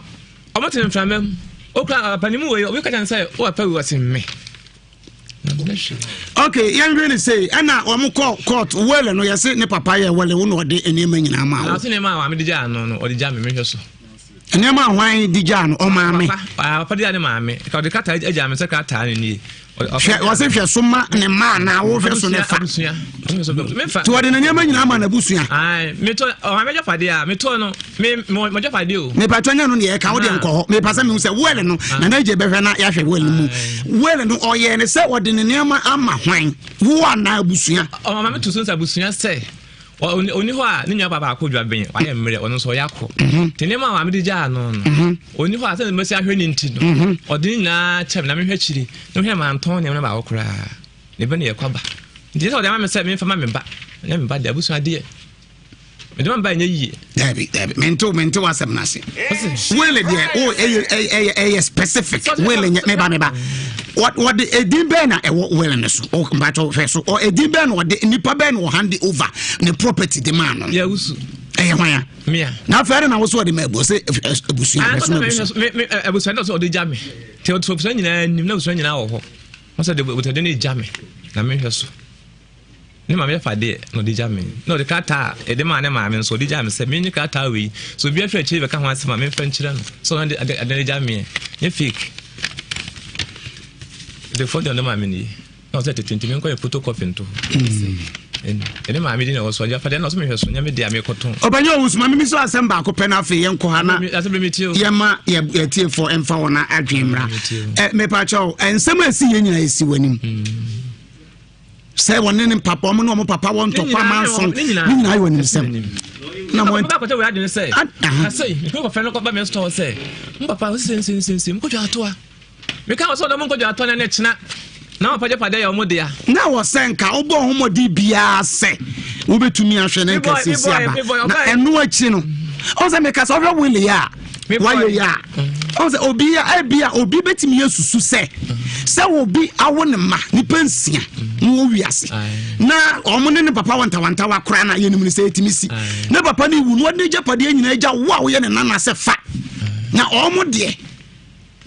wɔn te mframa mu. Okura apanimu wei, obi ka kyerɛ no sɛ, wo papa wu, ɔse me. Ok, yɛnhwɛ ne sei, ɛna wɔn kɔ court, wele no yɛse ne papa yɛ wele, wo na ɔde nneɛma nyinaa maa wo. Na ɔse nneɛma a maame de gyaa no no, ɔde gyaa me, mehwɛ so. Nneɛma a hwan de gyaa no? Ɔmaame. Papa de gyaa ne maame. Ka ɔde krataa agyaa me sɛ krataa no nie. Hwɛ wɔse hwɛ so ma ne mma anaa wohwɛ so ne fa. Nti wɔde ne nneɛma nyinaa ma n'abusua. Metɔ ɔmaame agyapadeɛ a metɔ no me m'agyapadeɛ o. Mepatwa nya no deɛ ɛka wo deɛ nkɔ hɔ. Mepa sɛ mehu sɛ wɛl no na n'agya bɛhwɛ na yɛahwɛ wɛl no mu. Wɛl no ɔyɛɛ ne sɛ ɔde ne nneɛma ama hwan? Wo anaa abusua? Ɔmaame to so sɛ abusua sɛ Ɔnni hɔ a, ne nuabaa baako dwaben, wayɛ mmerɛ, ɔno nso ɔyɛ akɔ. Mhm. Nti nneɛma a maame de gyaa no no, mhm. ɔnni hɔ a sɛ mɛsi ahwɛ ne nti no, mhm. ɔde ne nyinaa kyɛ me na mehwɛ akyiri, na mehwɛ mantɔn nneɛma no baako koraa. Ne bɛ ne yɛ kwaba. Nti sɛ ɔde ama me sɛ memfa ma me ba, ɛnyɛ me ba deɛ, abusua deɛ. Mede ma me ba ɛnyɛ yie. Dabi, dabi, mente mente w'asɛm no ase. Wele deɛ, o ɛyɛ ɛyɛ ɛyɛ specific. Wele nyɛ meba meba. Wɔde edin bɛn na ɛwɔ will no so? Mpatsɔ hwɛ so. Edin bɛn na ɔde nipa bɛn na ɔhande over ne property de maa no? Yawusu. Ɛyɛ hwan ya? Mia. Na afei ɛna na woso ɔde ma ebu ɔsɛ ebusua hwɛ so ma ebusua. Ebusua na ɔsɛ ɔde gya me. Te ɔte ebusua nyinaa nim na ebusua nyinaa wɔ hɔ. Ɔsɛ de ebusua de ne gya me na mehwɛ so. Ne maame yɛ fadeɛ na ɔde gya me. Na ɔde krataa a yɛde maa ne maame nso ɔde gyaa me sɛ menye krataa wei. So obi afiri akyire bɛka ho asɛm a memfa nkyerɛ no. Sɛ ɔno de ade ade gya meɛ. Nyɛ fake. The fɔ deɛ ɔde maa me nie. Na ɔsɛ tete nti menkɔyɛ photocopy nto hɔ. Ɛne maame di na ɛwɔ so. Agya fadeɛ na ɔsɛ mehwɛ so nyɛ me deɛ mekɔtɔn. Ɔbɛnyɛ owusu ma mimi so asɛm baako pɛ na afei yɛnkɔ ha na yɛma yɛtiefoɔ mfa wɔn adwene mmra. Mepakyɛw nsɛm a ɛsi yɛn nyinaa ɛsi w'anim. Sɛ wɔne ne papa wɔn ne wɔn papa wɔ ntɔkwa manso ne nyinaa yɛ wɔn nsɛm. Na mo akɔtɔ wei adwene sɛ asɛi mekɔ kɔfrɛ no kɔba me store sɛ mo papa ɔsɛ nsɛnsɛnsɛm mokɔdwa atoa meka wɔ sɛ ɔdɔ mo nkɔdwa atoa na ne kyena na wɔpagya padɛ yɛ ɔmo dea. Na wɔ sɛ nka wobɔ ho mmɔden biara sɛ wobɛtumi ahwɛ ne nka sisi aba na ɛno akyi no ɔn sɛ meka sɛ ɔhwɛ wele a wayɛ yɛ a ɔn sɛ obi a ebi a obi bɛtumi asusu sɛ sɛ obi awo ne mma nipa nsia na wɔ wiase na wɔn ne ne papa wɔ ntawantawa koraa na yɛnim ne sɛ ɛtumi si ne papa ne wu na wɔde agyapadeɛ nyinaa agya wo a woyɛ ne nana sɛ fa na wɔn deɛ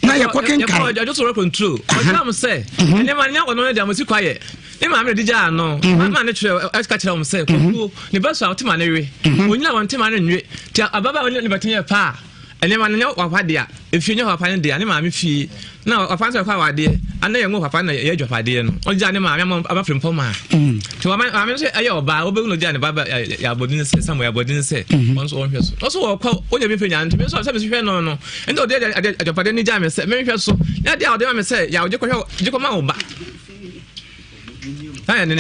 na yɛkɔ kenkan. Yɛkɔ ɔdwo sɔrɔ control. Ɔkyerɛ mo sɛ nneɛma nyɛ ɔno ne deɛ mo si kwa yɛ. Ne maame na di gyaa no. Maame ne kyerɛ ɛka kyerɛ wɔn sɛ kɔkuo ne ba so a ɔte ma ne we. Onyina wɔn te ma ne nwe. Ti ababaawa ne bɛtɛn yɛ paa. Nneɛma no nyɛ wapa dea. Efie nyɛ wapa ne dea. Ne maame fie. Na wapa nso ɛkɔ awadeɛ. Ana yɛ ngo papa na yɛ adwapadeɛ no. Ɔgyaa ne maame ama aba firi mpɔ maa. Nti wama maame nso ɛyɛ ɔbaa. Wobɛhu no gyaa ne ba yɛ abɔdin sɛ Samuel abɔdin sɛ ɔno nso ɔnhwɛ so. Ɔso wɔkɔ wonya bi mfɛ nyaa nti me nso sɛ me nso hwɛ no no. Nti ɔde adwapadeɛ no gyaa me sɛ menhwɛ so. Nyɛ adeɛ a ɔde ma me sɛ yaw gye kɔhwɛ gye kɔma wo ba.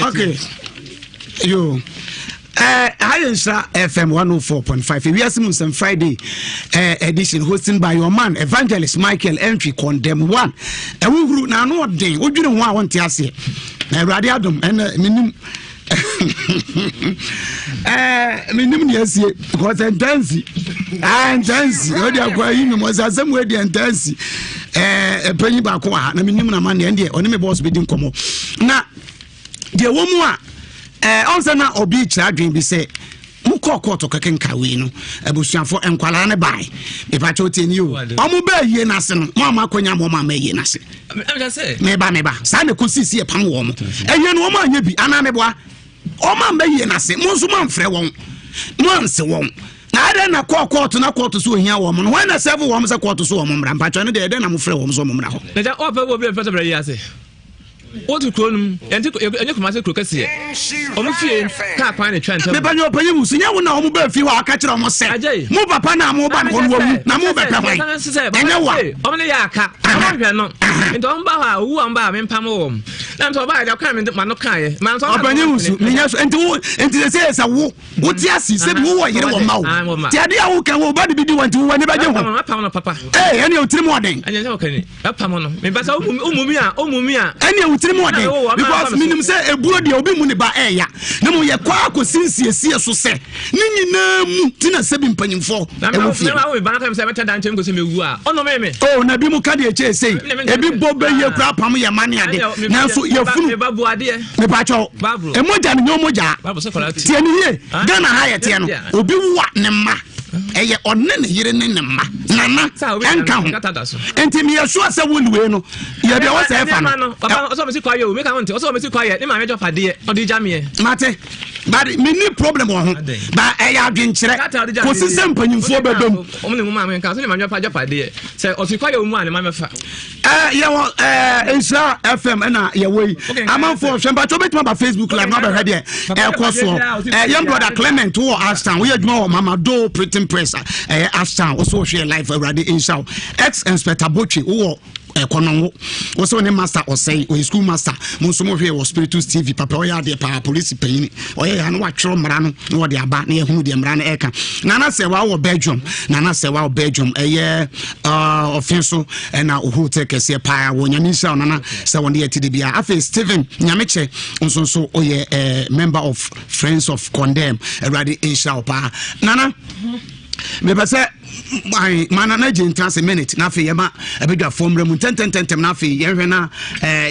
Okay. Yo. Eh, ha yɛ nhyira fm 104.5 ewiase mu nsɛm friday eh, edition hosting by your man evangelist michael entry condemn one ɛwohuru na ano ɔden wodwene ho a wonte aseɛ na awurade adom ɛnɛ menim eh, menim ne asie because ɛntansi ɛntansi ɔde akɔ ayi nwom ɔsɛ asɛm wei deɛ ɛntansi ɛpanyin baako wɔ ha na menim na ma neɛ ɛndeɛ ɔne me bɔs bɛdi nkɔmmɔ na deɛ wɔ mu a ɔn sɛ na ɔbi kyerɛ adwene bi sɛ mokɔɔ kɔɔto kɛkɛ wei no abusuafo nkwalaa no bae mepakyɛ wotie ni o ɔmo bɛɛ yie no ase no mo ama akɔnya mo ɔmo ama yie no ase meba meba saa na ɛkɔsii si ɛpam wɔ mo ɛyɛ no ɔmo anyɛ bi anaa meboa ɔmo amma yie no ase mo nso mo amfrɛ wɔn mo anse wɔn na adɛn na kɔɔ kɔɔto na kɔɔto so ohia wɔn no wɔn na sɛfo wɔn sɛ kɔɔto so wɔn mmra mpakyɛ no deɛ ɛdɛn na mo frɛ wɔn so wɔn mmra hɔ. Ɛgya ɔpɛ wɔ bi a mpɛ sɛ brɛ yi ase. Wotu kuro no mu, yɛnte ɛnyɛ Kumasi kuro kɛseɛ. Wɔn fie kaa kwan na etwa ntam. Mepa nyɛ ɔpanyin mu so nyɛ wo na wɔn bɛɛ fi hɔ a aka kyerɛ wɔn sɛ mo papa na mo ba no wɔn wawu na mo bɛpɛ hwan ɛnyɛ wa. Wɔn ne yɛ aka wɔn hwɛ no nti wɔn ba hɔ a owu wɔn ba a mempam wɔn na nti ɔbaa yɛ ɔkan mi ma no kan yɛ. Ɔpanyin mu so menyɛ so nti wo nti sɛ sɛ wo wote ase sɛ bi wowɔ yere wɔ mma wo nti adeɛ a woka wɔ ba de bi di wɔ nti wowɔ ani bɛgye ho ee ɛne wotiri mu ɔden ɛpam no mebasa womu mi a womu mi a ɛne wotiri tirim ɔden because menim sɛ ebuo deɛ obi mu ne ba ɛɛya na mo yɛ kɔ akɔsi nsiesie so sɛ ne nyinaa mu ti na sɛbi mpanyinfoɔ ɛwɔ fie. O na bi mu ka deɛ kyɛ sei ebi bɔ bɛyie kura apam yɛ ma ne ade nanso yɛfunu mepakyɛw ɛmogya no nyɛ ɔmogya tiɛ ne yie Ghana ha yɛ teɛ no obi wa ne mma ɛyɛ ɔne ne yere ne ne mma nana ɛnka ho nti meyɛ sure sɛ wo wei no yɛ deɛ wɔsɛ ɛfa no mate but menni problem wɔ ho ba ɛyɛ adwenkyerɛ kɔsi sɛ mpanyimfoɔ bɛbɛ mu yɛwɔ nhyira fm ɛna yɛwɔ yi amanfoɔ hwɛ mpakyɛ wobɛtumi aba facebook live na wabɛhwɛ deɛ ɛkɔ soɔ yɛn brother clement wɔ ashtown woyɛ adwuma wɔ mamado printing press ɛyɛ ashtown wo so wohwɛ live awurade nhyira wo ex inspector botwe wowɔ ɛkɔnɔnwo wo sɛ wo ne master ɔsɛe ɔyɛ school master mo nso mohwɛ wɔ spiritus tv papa ɔyɛ adeɛ paa polisi panyini ɔyɛ yɛ no watwerɛ mmara no na wɔde aba na yɛhunu deɛ mmara no ɛka nana sɛ wawɔ belgium nana sɛ wawɔ belgium ɛyɛ ɔfe so ɛna hotel kɛseɛ paa wɔ nyame nhyira wo nana sɛ wɔne yɛte de biara afei steven nyamekyɛ nso nso ɔyɛ member of friends of condemn awurade nhyira wo paa nana mepɛ sɛ ma nana gye ntra se minute na afei yɛma abadwafoɔ mmerɛ mu ntɛntɛntɛntɛm na afei yɛhwɛ na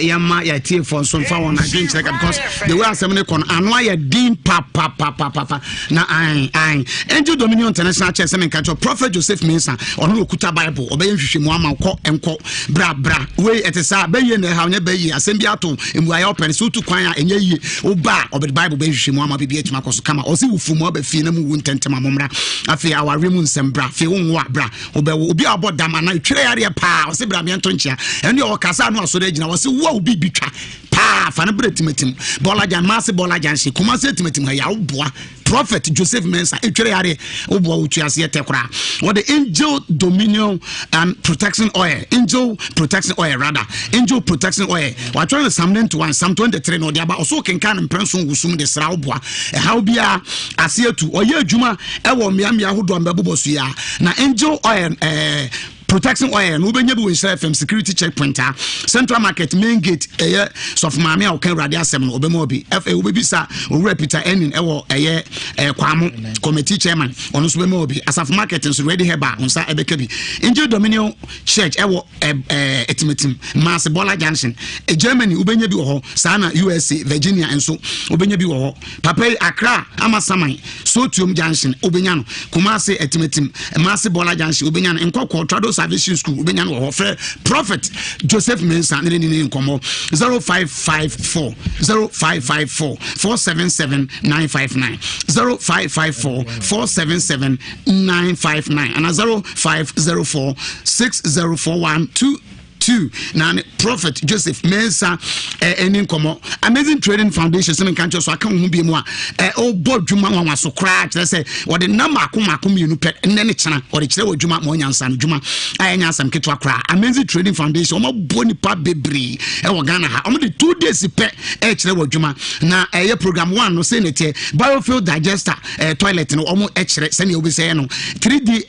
yɛma yɛtiefoɔ nso mfa wɔn adwenkyerɛ ka because the way asɛm no kɔ no ano ayɛ din papapapapa na an an Angel Dominion International Church sɛ menka kyerɛ Prophet Joseph Mensah ɔno na ɔkuta Bible ɔbɛyɛ nhwehwɛmu ama kɔ nkɔ bra bra wei ɛte saa bɛyie na ɛha ɔnyɛ bɛyie asɛm bi ato mmuayɛ ɔpɛ no sɛ wotu kwan a ɛnyɛ yie woba a ɔbɛde Bible bɛyɛ nhwehwɛmu ama biribi atumi akɔ so kama ɔse wo firi mu aba fie na mu wu ntɛntɛm a mommra afei awareɛ mu nsɛm bra afei wonwo a bra wobɛwo obi a ɔbɔ dam anaa ɛtwerɛ yareɛ paa ɔse bra meɛnto nkyea ɛne ɔkasa no asɔre agyina ɔse wo a wo biribi twa paa fa no berɛ timatim bɔla gyan maase bɔla gyan hye kumase timatim ha yɛ woboa prophet joseph mensa ɛtwerɛ yareɛ woboa wotu aseɛ tɛ koraa wɔde angel dominion and protection oil angel protection oil rather angel protection oil watwerɛ no psalm 91 psalm 23 na ɔde aba ɔso kenkan no mprɛ nson wosum de sra woboa ɛhaw biara ase atu ɔyɛ adwuma ɛwɔ mmeammea ahodoɔ a mbɛbobɔ so yi a na angel oil ɛɛ protection oil no wobɛnya bi wɔ nhyira fm security checkpoint a central market main gate ɛyɛ sɔfo maame a ɔka awurade asɛm no ɔbɛma obi afei wobɛbisa owura peter enin ɛwɔ ɛyɛ ɛɛ kwamo committee chairman ɔno nso bɛma obi asafo market nso ready herbal nsa ɛbɛka bi angel dominion church ɛwɔ ɛɛ ɛtimatim maase bɔla junction germany wobɛnya bi wɔ hɔ saa na usa virginia nso wobɛnya bi wɔ hɔ papa yi accra ama saman sotuom junction wobɛnya no kumase atimatim maase bɔla junction wobɛnya no nkɔkɔɔ trado salvation school wobɛnya no wɔ hɔ frɛ prophet joseph mensa ne ne ne nkɔmmɔ 0554 0554 477 959 0554 477 959 ana 0504 6041 2 2 na ne prophet joseph mensa ɛne nkɔmmɔ amazing trading foundation sɛ menka nkyerɛ so aka wo ho bi mu a ɔbɔ adwuma nwanwa so koraa kyerɛ sɛ wɔde nna maako maako mmienu pɛ nnɛ ne kyena wɔde kyerɛ wɔ adwuma ma ɔnya nsa no dwuma a ɛnyɛ asɛm ketewa koraa amazing trading foundation wɔmabɔ nipa bebree ɛwɔ ghana ha wɔde 2 days pɛ ɛkyerɛ wɔ adwuma na ɛyɛ program 1 no sɛ ne teɛ biofuel digester toilet no wɔn kyerɛ sɛnea wobɛsɛɛ no 3d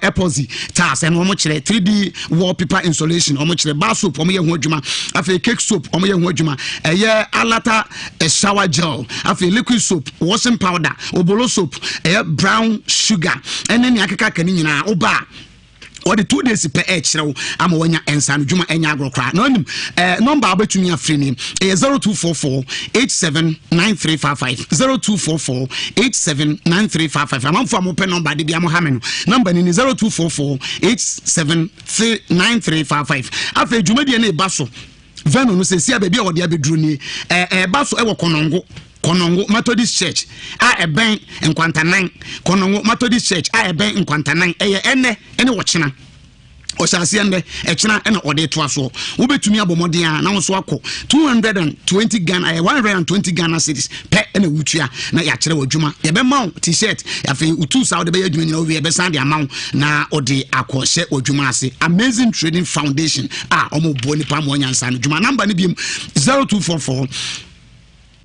epoxy tiles ɛno wɔn kyerɛ 3d wallpaper insulation wɔn kyerɛ bar soap wɔn yɛ ho adwuma afei cake soap wɔn yɛ ho adwuma ɛyɛ alata shower gel afei liquid soap washing powder obolo soap ɛyɛ brown sugar ɛne nea akeka ka ne nyinaa woba wɔde 2 days pɛ ɛkyerɛ wo ama wanya nsa no dwuma ɛnyɛ agorɔ koraa na ɔnim ɛɛ nɔmba a wobɛtumi afiri ni ɛyɛ 0244 879355 0244 879355 amanfoɔ a mopɛ nɔmba de bia mo ha me no nɔmba ni ni 0244 879355 afei dwumadie no ɛba so venue no sɛ si a baabi a wɔde abɛduru nie ɛɛba so ɛwɔ kɔnɔngo kɔnɔngo methodist church a ɛbɛn nkwantanan kɔnɔngo methodist church a ɛbɛn nkwantanan ɛyɛ ɛnɛ ɛne wɔkyena ɔhyɛ aseɛ nnɛ ɛkyena ɛna ɔde toa soɔ wobɛtumi abɔ mmɔden a na wo nso akɔ 220 Ghana ɛyɛ 120 Ghana cedis pɛ ɛna wotua na yɛakyerɛ wɔ adwuma yɛbɛma wo t-shirt afei wotu saa wode bɛyɛ adwuma nyina wowie yɛbɛsan de ama wo na ɔde akɔhyɛ wɔ adwuma ase amazing trading foundation a ɔmo nipa ma ɔnya nsa no dwuma namba no biom 0244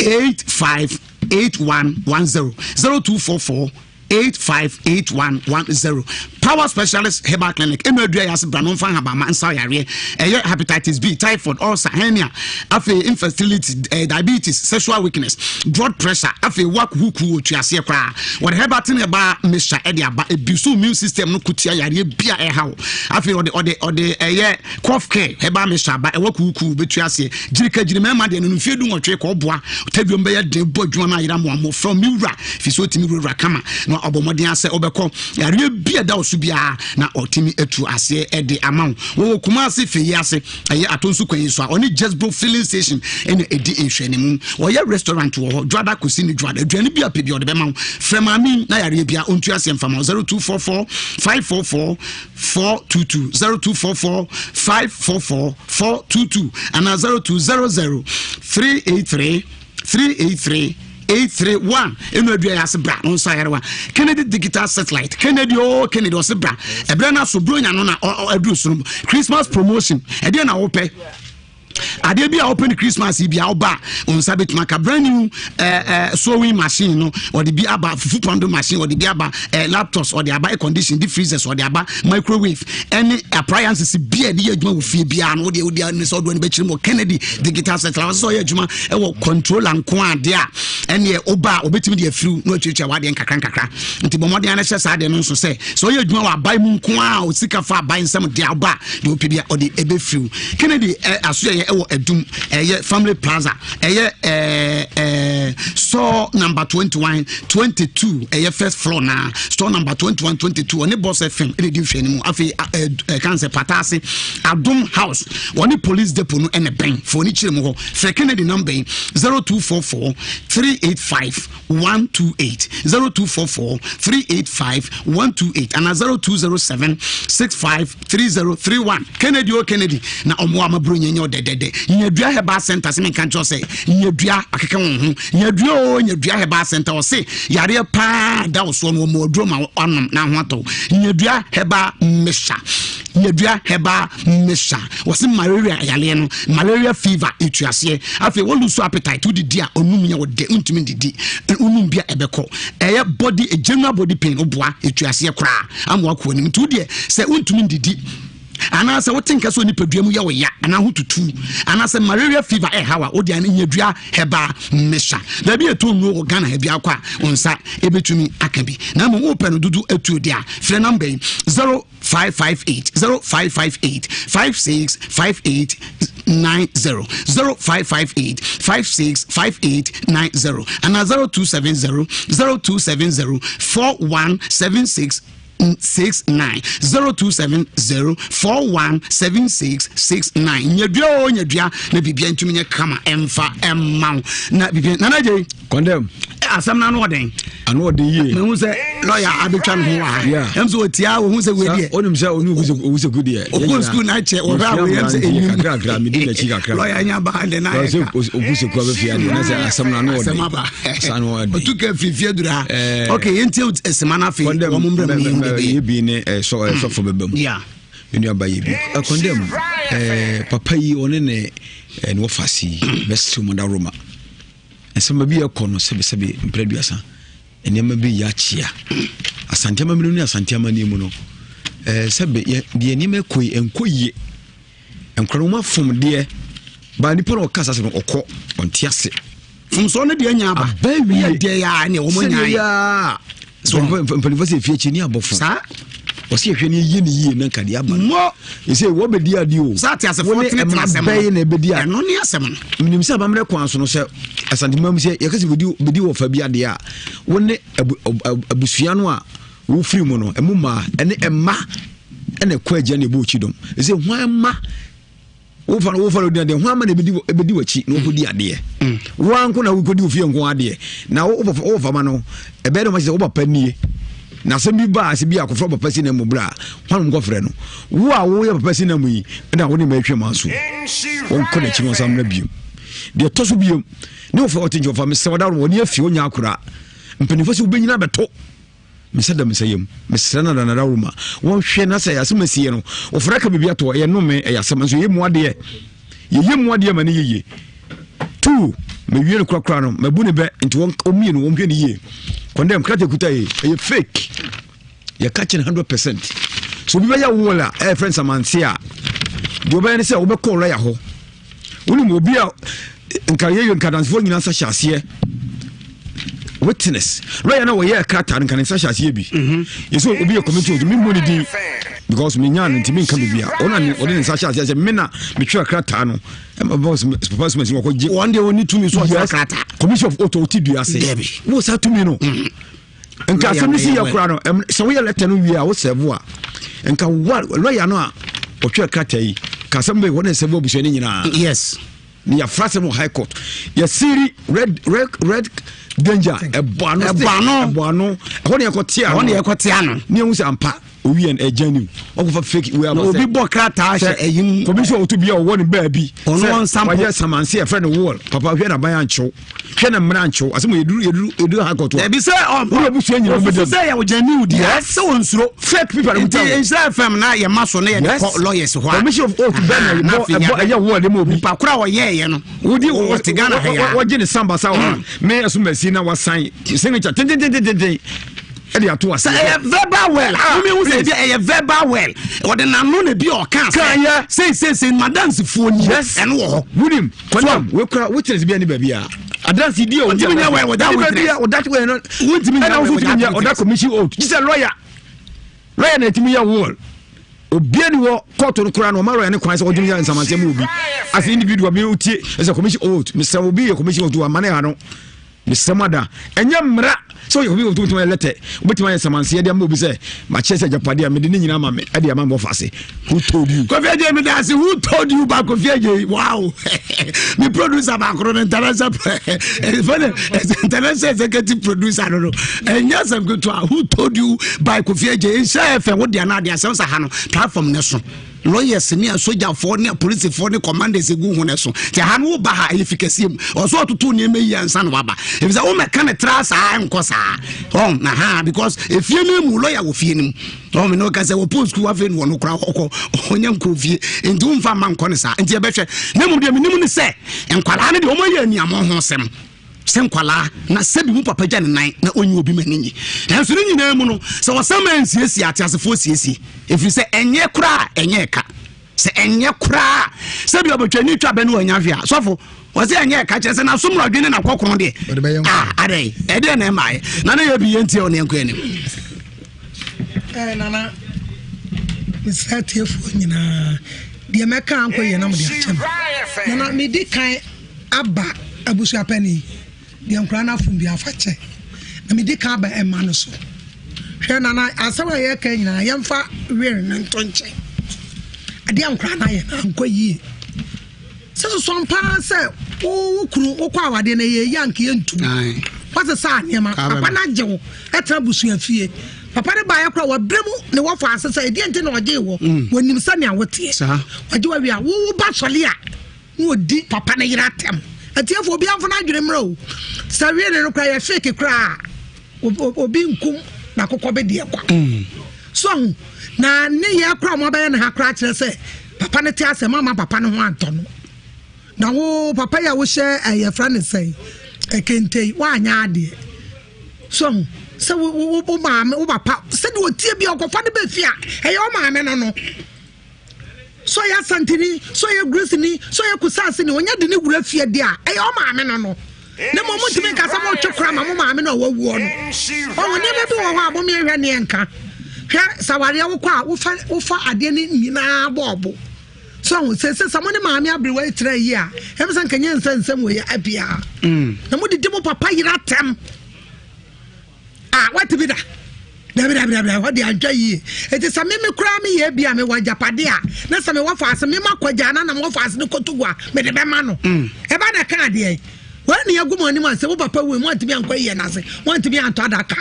858110 0244 858110. Power Specialist Herbal Clinic ɛnu adua yɛ ase bra no mfa nhabama nsa yareɛ ɛyɛ hepatitis B, typhoid, ulcer, hernia, afei infertility, eh, diabetes, sexual weakness, blood pressure, afei wakuhuku wɔ tuaseɛ koraa. Wɔde herbal tin herbal mixture ɛde aba ebi so immune system no kutia yareɛ bi a ɛha wo. Afei ɔde ɔde ɔde ɛyɛ cough care herbal mixture aba ɛwɔ kuhuku bɛtua aseɛ. Gyirika gyiri mmarima deɛ no no mfie du nwɔtwe kɔ ɔboa tadwom bɛyɛ den bɔ adwuma no ayera mmoa mmɔfra mi wura fi so ɔtumi wurawura kama na ɔbɔ mmɔden asɛ ɔbɛkɔ yareɛ bi a ɛda wo so biara na ɔtumi atu aseɛ ɛde ama wo. Wɔwɔ Kumasi Fei ase ɛyɛ Atonsu kwan yi so a ɔne Jesbro filling station ɛna ɛdi nhwɛanimu. Wɔyɛ restaurant wɔ hɔ dwoada kɔsi ne dwoada. Aduane bi a pɛ bi ɔde bɛma wo. Frɛ maame na yareɛ bia ɔntu aseɛ mfa ma wo 0244 544 422 0244 544 422 anaa 0200 383 383 831 ɛnu adua yɛ ase bra no nsa yarewa Kennedy digital satellite Kennedy o oh, Kennedy ɔse bra ɛberɛ no aso buronya no na aduru so no Christmas promotion ɛdeɛ na wopɛ adeɛ bi a wopɛ no Christmas yi bi a woba a nsa bɛtumi aka brand new eh, eh, sewing machine no ɔde bi aba fufu pondo machine ɔde bi aba eh, laptops ɔde aba air condition deep freezers ɔde aba microwave ɛne appliances bi a ɛde yɛ adwuma wɔ fie biara no wodeɛ wodeɛ ne sɛ ɔdoɔ no bɛkyerɛ mu wɔ Kennedy digital satellite wɔsɛ sɛ ɔyɛ adwuma ɛwɔ controller nko adeɛ a ɛneɛ woba a wɔbɛtumi de afiriw na watuatua wadeɛ nkakra nkakra nti bɔ mmɔden ano hyɛ saa adeɛ no nso sɛ sɛ ɔyɛ adwuma wɔ aban mu nko a osika fa aban nsɛm deɛ woba a deɛ wopɛ bia ɔde ɛbɛfiriw Kennedy asoɛyɛ ɛwɔ adum ɛyɛ family plaza ɛyɛ ɛɛ ɛɛ store number 21 22 ɛyɛ first floor na store number 21 22 ɔne boss fm ɛna ɛdi nhwɛ no mu afei ɛɛ kan sɛ pataase adum house wɔne police depot no ɛna bɛn fo ne kyerɛ mu hɔ fɛ Kennedy number yi 0244 385 128 0244 385 128 ana 0207 65 3031 Kennedy o Kennedy na ɔmo ama buro nyɛ nyɛ ɔdɛdɛdɛ nyadua herbal center sɛ menka nkyerɛ sɛ nyadua akeka wɔn ho nyadua o nyadua herbal center ɔse yareɛ paa da wo soɔ no ɔmo aduro ma anom na ho atɔ nyadua herbal mixture nyadua herbal mixture wɔse malaria yareɛ no malaria fever ɛtu aseɛ afei wɔlu so appetite wodidi a ɔnum yɛ ɔdɛ wontumi ndidi wonum bi a ɛbɛkɔ ɛyɛ body general body pain woboa ɛtu aseɛ koraa ama wakɔ anim nti wodeɛ sɛ wontumi ndidi anaasɛ wote nka sɛ onipadua mu yɛ wo ya anaa ho tutu anaasɛ malaria fever ɛha wa wode ane nyadua hɛba mmesa baabi ɛtɔ nnuro wɔ Ghana ha biakɔ a wo nsa ɛbɛtumi aka bi na mmom wopɛ no dodo atuo deɛ a frɛ namba yi 0558 0558 5658 90 0558 5658 90 anaa 0270 0270 4176 69 0270 417669 nyadua o nyadua na biribia ntumi nyɛ kama ɛmfa ɛmma wo na biribia nana gyei condemn asɛm no ano ɔden ano ɔden yie mehu sɛ lɔya abɛtwa ne ho wɔ ha ɛm sɛ ɔtia wɔhu sɛ wei deɛ wonim sɛ ɔne owuseku deɛ ɔkɔ sukuu no akyɛ wɔhwɛ a wei ɛm sɛ ɛnim kakrakra medi n'akyi kakra lɔya nya baa de na ayɛ ka owuseku abɛfie adeɛ na sɛ asɛm no ano ɔden asɛm aba ano ɔden ɔtu ka firifie duru ha ok yɛntie ɛsema no afei wɔn mbrɛ mu yɛhu de bɛyɛ yɛ bi ne sɔfo bɛba mu me nua ba yɛ bi ɛkɔndɛm papa yi ɔne ne ne wɔfa se yi bɛsew mu dawroma Nsɛmma bi rekɔ no sɛbesɛbe mprɛ aduasa. Nneɛma bi reyɛ akyea. Asante amammerɛ mu ne Asante amanneɛ mu no, ɛɛ sɛbe yɛ deɛ nneɛma ɛkɔ yi ɛnkɔ yie. Nkora no wɔn afom deɛ, baa nipa na ɔka asase no ɔkɔ ɔnte ase. Fomsoɔ no deɛ nya aba. Aba wie. Yɛ deɛ yɛ a ɛne wɔn nya ayɛ. Mpanimfoɔ sɛ efie akyi ni abɔfo. Saa. Wɔsi ehwɛ ne yie ne yie na nka deɛ aba no. Ɛsɛ wɔbɛdi adeɛ o. Sɛ ate asefoɔ tenetene asɛm no. Wɔne mma bɛyɛ na ɛbɛdi adeɛ. Ɛno ne asɛm no. Menim sɛ amammerɛ kwan so no sɛ Asanteman mu sɛ yɛka sɛ bɛdi wɔfa bi adeɛ a wo ne abusua no a wofiri mu no ɛmu mmaa ɛne ɛmma ɛna ɛkɔ agya na ɛbɔ okyi dɔm. Ɛsɛ hwan mma wofa no wofa no di adeɛ hwan ma na ebedi ebedi w'akyi na wɔkɔdi adeɛ mm. wo anko na wokɔdi ofie nko adeɛ na wofa wofa ma no ɛbɛyɛ dɛ wɔn sɛ wo papa nie na asɛm bi ba asɛm bi akɔfra papa si na mu bra hwan mu kɔfrɛ no wo a woyɛ papa si na mu yi ɛna wo ne ma atwa ma so wɔnkɔ n'akyi wɔn nsa mmra bio deɛ ɛtɔ so bio ne wɔfa ɔte nkyɛn wɔfa mesɛ wɔda wɔn ani afi wɔnya akora mpanimfoɔ sɛ wobɛnyina bɛto Me nsa da me nsa yam mesrɛ no adanada roma wɔnhwɛ na sɛ asɛm asiɛ no wɔfrɛ ka biribi ato ɛyɛ nnome ɛyɛ asɛm nso yɛyɛ mu adeɛ yɛyɛ mu adeɛ ma no yɛye tu mewie no korakora no mabu ne bɛ nti wɔn mmienu wɔn hwɛ ne yie kɔndɛm krata kuta yɛ ɛyɛ fake. Yɛka kyerɛ 100%. So obi bɛyɛ wall a ɛyɛ fɛn samanse a deɛ ɔbɛyɛ ne sɛ wobɛkɔ lɔya hɔ. Wonim obi a nka yɛyɛ nkadansefoɔ nyinaa nsa hyɛ aseɛ witness lɔya na wɔyɛ krataa no nka ne nsa hyɛ aseɛ bi. Mhm. Yɛsɛ obi yɛ committee otu memmɔ ne din because menya no nti menka biribi a ɔna ɔde ne nsa hyɛ aseɛ sɛ me na metwerɛ krataa no papa soma si wɔkɔgye wɔn deɛ wɔni tumi so ɔtwerɛ krataa commission of oath ɔte dua ase wo saa tumi no mm. nka asɛm no si yɛ kora no sɛ woyɛ lɛtɛ no wie a wo sɛvo a nka wa lɔya no a ɔtwerɛ krataa yi ka asɛm bɛyi wɔne sɛvo abusua no nyinaa yes ne yɛafra sɛm wɔ high court yɛsiri red red red danger ɛbɔ ano ɛbɔ ano ɛbɔ ano ɛhɔ ne yɛkɔte ano ɛhɔ ne yɛkɔte ano ne yɛhu sɛ ampa owi yɛn ɛgya nim ɔkɔfa fake wei aba sɛ obi bɔ krataa hyɛ ɛyi mu commission otu bi a ɔwɔ ne baabi ɔno ɔnsa mpo wayɛ samanse ɛfrɛ no wall papa hwɛ na ban ankyew hwɛ na mmerɛ ankyew asɛm yɛduru yɛduru yɛduru ha kɔtɔ ɛbi sɛ ɔ wọ́n abusua nyina ɔbɛdam sɛ yɛ ɔgya new deɛ sɛ wɔn nsuro fake people nti nhyira fm na yɛ ma so na yɛ de kɔ lawyers hɔ a commission of oath bɛn na ɛbɔ ɛbɔ ɛyɛ wall de ma obi nipa koro a ɔyɛɛyɛ no wodi wɔte Ghana ha ya wɔgye ne samba sa wɔ me ɛso mɛsi na wasan signature tententententen ɛde ato ase. Sɛ ɛyɛ verbal well a wumi hu sɛ ebi ɛyɛ verbal well ɔde n'ano na ebi ɔka sɛ sei sei sei madansifoɔ ni ɛno wɔ hɔ. Wunim kwanam wekura witness bi ɛni baabi a adansi di o. Ɔntumi nyɛ well without witness. Ɔda well no. Wuntumi nyɛ well without witness. Ɔda commission oath gyi sɛ lawyer lawyer na etumi yɛ will obiara ni wɔ kɔɔto no koraa no ɔma lawyer ne kwan sɛ ɔdwene yɛ nsamanseɛ mu obi as individual bi wotie ɛsɛ commission oath mesɛ obi yɛ commission oath ama ne ha no. Mesrɛ mo ada, ɛnyɛ mmara sɛ obi wobɛtumi ayɛ lɛtɛ, wobɛtumi ayɛ samanseɛ de ama obi sɛ makyerɛ sɛ agyapadeɛ a mede ne nyinaa ma me ɛde ama me wɔfa ase. Who told you? Kofi Adjei me da ase. Who told you ba Kofi Adjei? Wow. Me producer ba koro no international international executive producer no no. Ɛnyɛ asɛm ketewa. Who told you by Kofi Adjei? Nhyɛ ɛfɛ wo deɛ no adeɛ asɛm sa ha no platform ne so. Lawyers ne asogyafoɔ ne apolisifoɔ ne commanders gu ho no so nti ha no woba ha ɛyɛ fi kɛseɛ mu ɔsɛ ɔtoto nneɛma yi ansa na waba ɛfiri sɛ womɛka ne tra saa nkɔ saa ɔn na ha because efie no mu lawyer wɔ fie no mu ɔn ne ɔka sɛ wɔpɔ sukuu afei no wɔno kora ɔkɔ ɔnyɛ nkɔ fie nti womfa mma nkɔ ne saa nti yɛbɛhwɛ na mmom deɛ menim ne sɛ nkwadaa no deɛ wɔayɛ aniamɔ ho sɛm sɛ nkwadaa na sɛbi mu papa gya ne nan na ɔnyi obi ma ne nyi nanso ne nyinaa mu no sɛ wɔsan ma nsiesie ateasefoɔ siesie ɛfiri sɛ ɛnyɛ koraa ɛnyɛ ɛka sɛ ɛnyɛ koraa sɛbi ɔbɛtwani twa bɛ ne wanya hwɛ a sɔfo wɔsɛ ɛnyɛ ɛka kyerɛ sɛ n'asomrɔdwe ne n'akɔkono deɛ a adɛn ɛdeɛ na ɛmaeɛ na ne yɛ bi yɛntie ɔne ɛnkɔ anim eh, nana mesrɛ atiefoɔ nyinaa deɛ mɛka ankɔ yɛ na mode akyɛ me nana medi kan aba abusuapanin, deɛ nkwadaa no afom biara fa kyɛ. Na medi kan aba ɛma no so. Hwɛ nana, asɛm a yɛreka nyinaa yɛmfa were no nto nkyɛn. Adeɛ a nkwadaa no ayɛ no ankɔ yie. Sɛ soso ampa ara sɛ wo kunu wokɔ awadeɛ no ɛyɛ yie anka yɛntu. Wasesa nneɛma, papa no agye wo ɛtena abusua fie. Papa no baeɛ koraa wabrɛ mu ne wɔfa ase sɛ ɛdeɛ nti na ɔgyee wɔ. Mm. Wɔnim sɛnea woteɛ. Wagye wawie a wo ba sɔle a na ɔdi papa no yere atɛm. Atiefo obiara mfa n'adwene mmra o. Sɛ were no koraa yɛ fake koraa obi nkum n'akokɔ bɛdi kwa. Mm. So ahu na ne yɛ koraa mo abɛyɛ ne ha koraa kyerɛ sɛ papa no te asɛm ama papa no ho antɔ no. Na wo papa yi a wohyɛ ɛyɛ fra ne sɛn kente yi woanyɛ adeɛ. So ahu sɛ wo wo wo maame wo papa sɛdeɛ ɔtie bi a ɔkɔfa no bɛ fie a ɛyɛ wo maame no no. Sɛ ɔyɛ Asanteni, sɛ ɔyɛ Greeceni, sɛ ɔyɛ Kusaaseni, ɔnya de ne wura fie deɛ a, ɛyɛ ɔmaame no no. Na mmom montumi nka sɛ motwe kora ma mo maame no a wawuo no. Ɔho nneɛma bi wɔ hɔ a momeɛhwɛ ne ɛnka. Hwɛ sɛ awareɛ wokɔ a wofa wofa adeɛ no nyinaa bɔɔbo. So ahu sɛ sɛ sɛ mo ne maame aberewa yi tra yie a, ɛm sɛ nka nyɛ nsa nsɛm wɔ yɛ abiara. Mm. Na modidi mo papa yere atɛm. Ah, wate bi da? Dabi, dabi, dabi, ɛhɔ deɛ antwa yie. Eti sɛ me me koraa meyɛ bi a mewɔ agyapade a, na sɛ mewɔ faase, me ma kɔgya na na mewɔ faase no kɔto gu a, mede bɛma no. Mm. Ɛba na ɛka adeɛ. Wɔn ni agu mo anim a sɛ wo papa wui, mo antumi ankɔ yie n'ase, mo antumi antɔ adaka.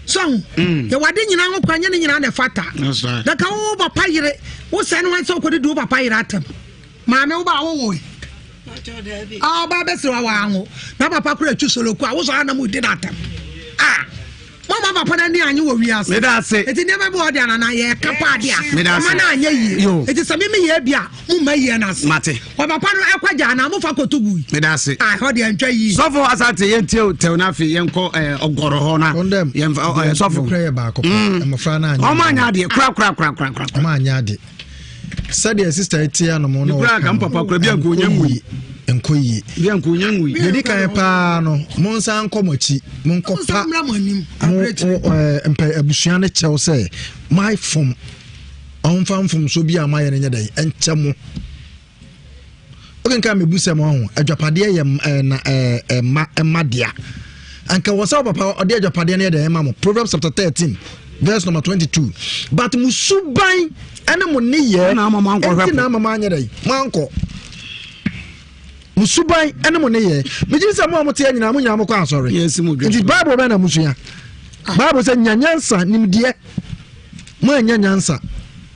So ho, mm. yɛwɔ ade nyinaa ho kwan, nyɛ ne nyinaa na ɛfata. Na ka wo papa yere, wo sɛ no wɔn sɛ wokɔdidi wo papa yere atɛm. Maame wo ba a wowoe. Ɔba bɛsrɛ wa wanwo. Na papa kora atwi soloko a wosɔre anam di n'atam. Ah! Mama papa no ani anye wɔ wiase. Meda ase. Eti nneɛma bi wɔ de anana yɛ ka paa de a. Meda ase. Ɔma no anyɛ yie. Yo. Eti sɛ mimi yɛ bi a mo mma yie no ase. Mate. Wɔ papa no ɛkɔ gya anaa mo fa kɔto gui. Meda ase. Ah ɛhɔ deɛ ntwa yie. Sɔfo Asante yɛn tie o tɛw n'afei yɛn kɔ ɛɛ ɔgɔrɔ hɔ na. Yɛn fa ɛɛ sɔfo. Nokorɛ yɛ baako pɛ. Mmɔfra no anyɛ. Ɔmo anyɛ adeɛ kura kura kura kura kura. Ɔmo anyɛ ade. Sɛdeɛ sista yi te anom no ɔka no, ɛnkɔ yie. Ɛnkɔ yie. Deɛ ɛdi kan paa no, monsan nkɔ mo akyi, monkɔpa mo mpɛ abusua no kyɛw sɛ my fom ɔmfa mfomso bi a moayɛ no nyɛ dɛn ɛnkyɛ mo. Wokenkan mebusɛm ɔho, adwapadeɛ yɛ na ɛma ɛma dea. Anka wɔ sɛ wo papa ɔde adwapadeɛ no yɛ dɛn ɛma mo. Proverbs chapter 13 verse number 22. But mo suban ɛne mo nneyɛɛ ɛnti na ama mo anyɛ dɛn moankɔ. Mo suban ɛne mo nneyɛɛ. Megye sɛ mo a moteɛ nyinaa mo nyinaa mokɔ asɔre. Nti Bible bɛn na mosua? Bible sɛ nya nyansa nimdeɛ. Mo annya nyansa,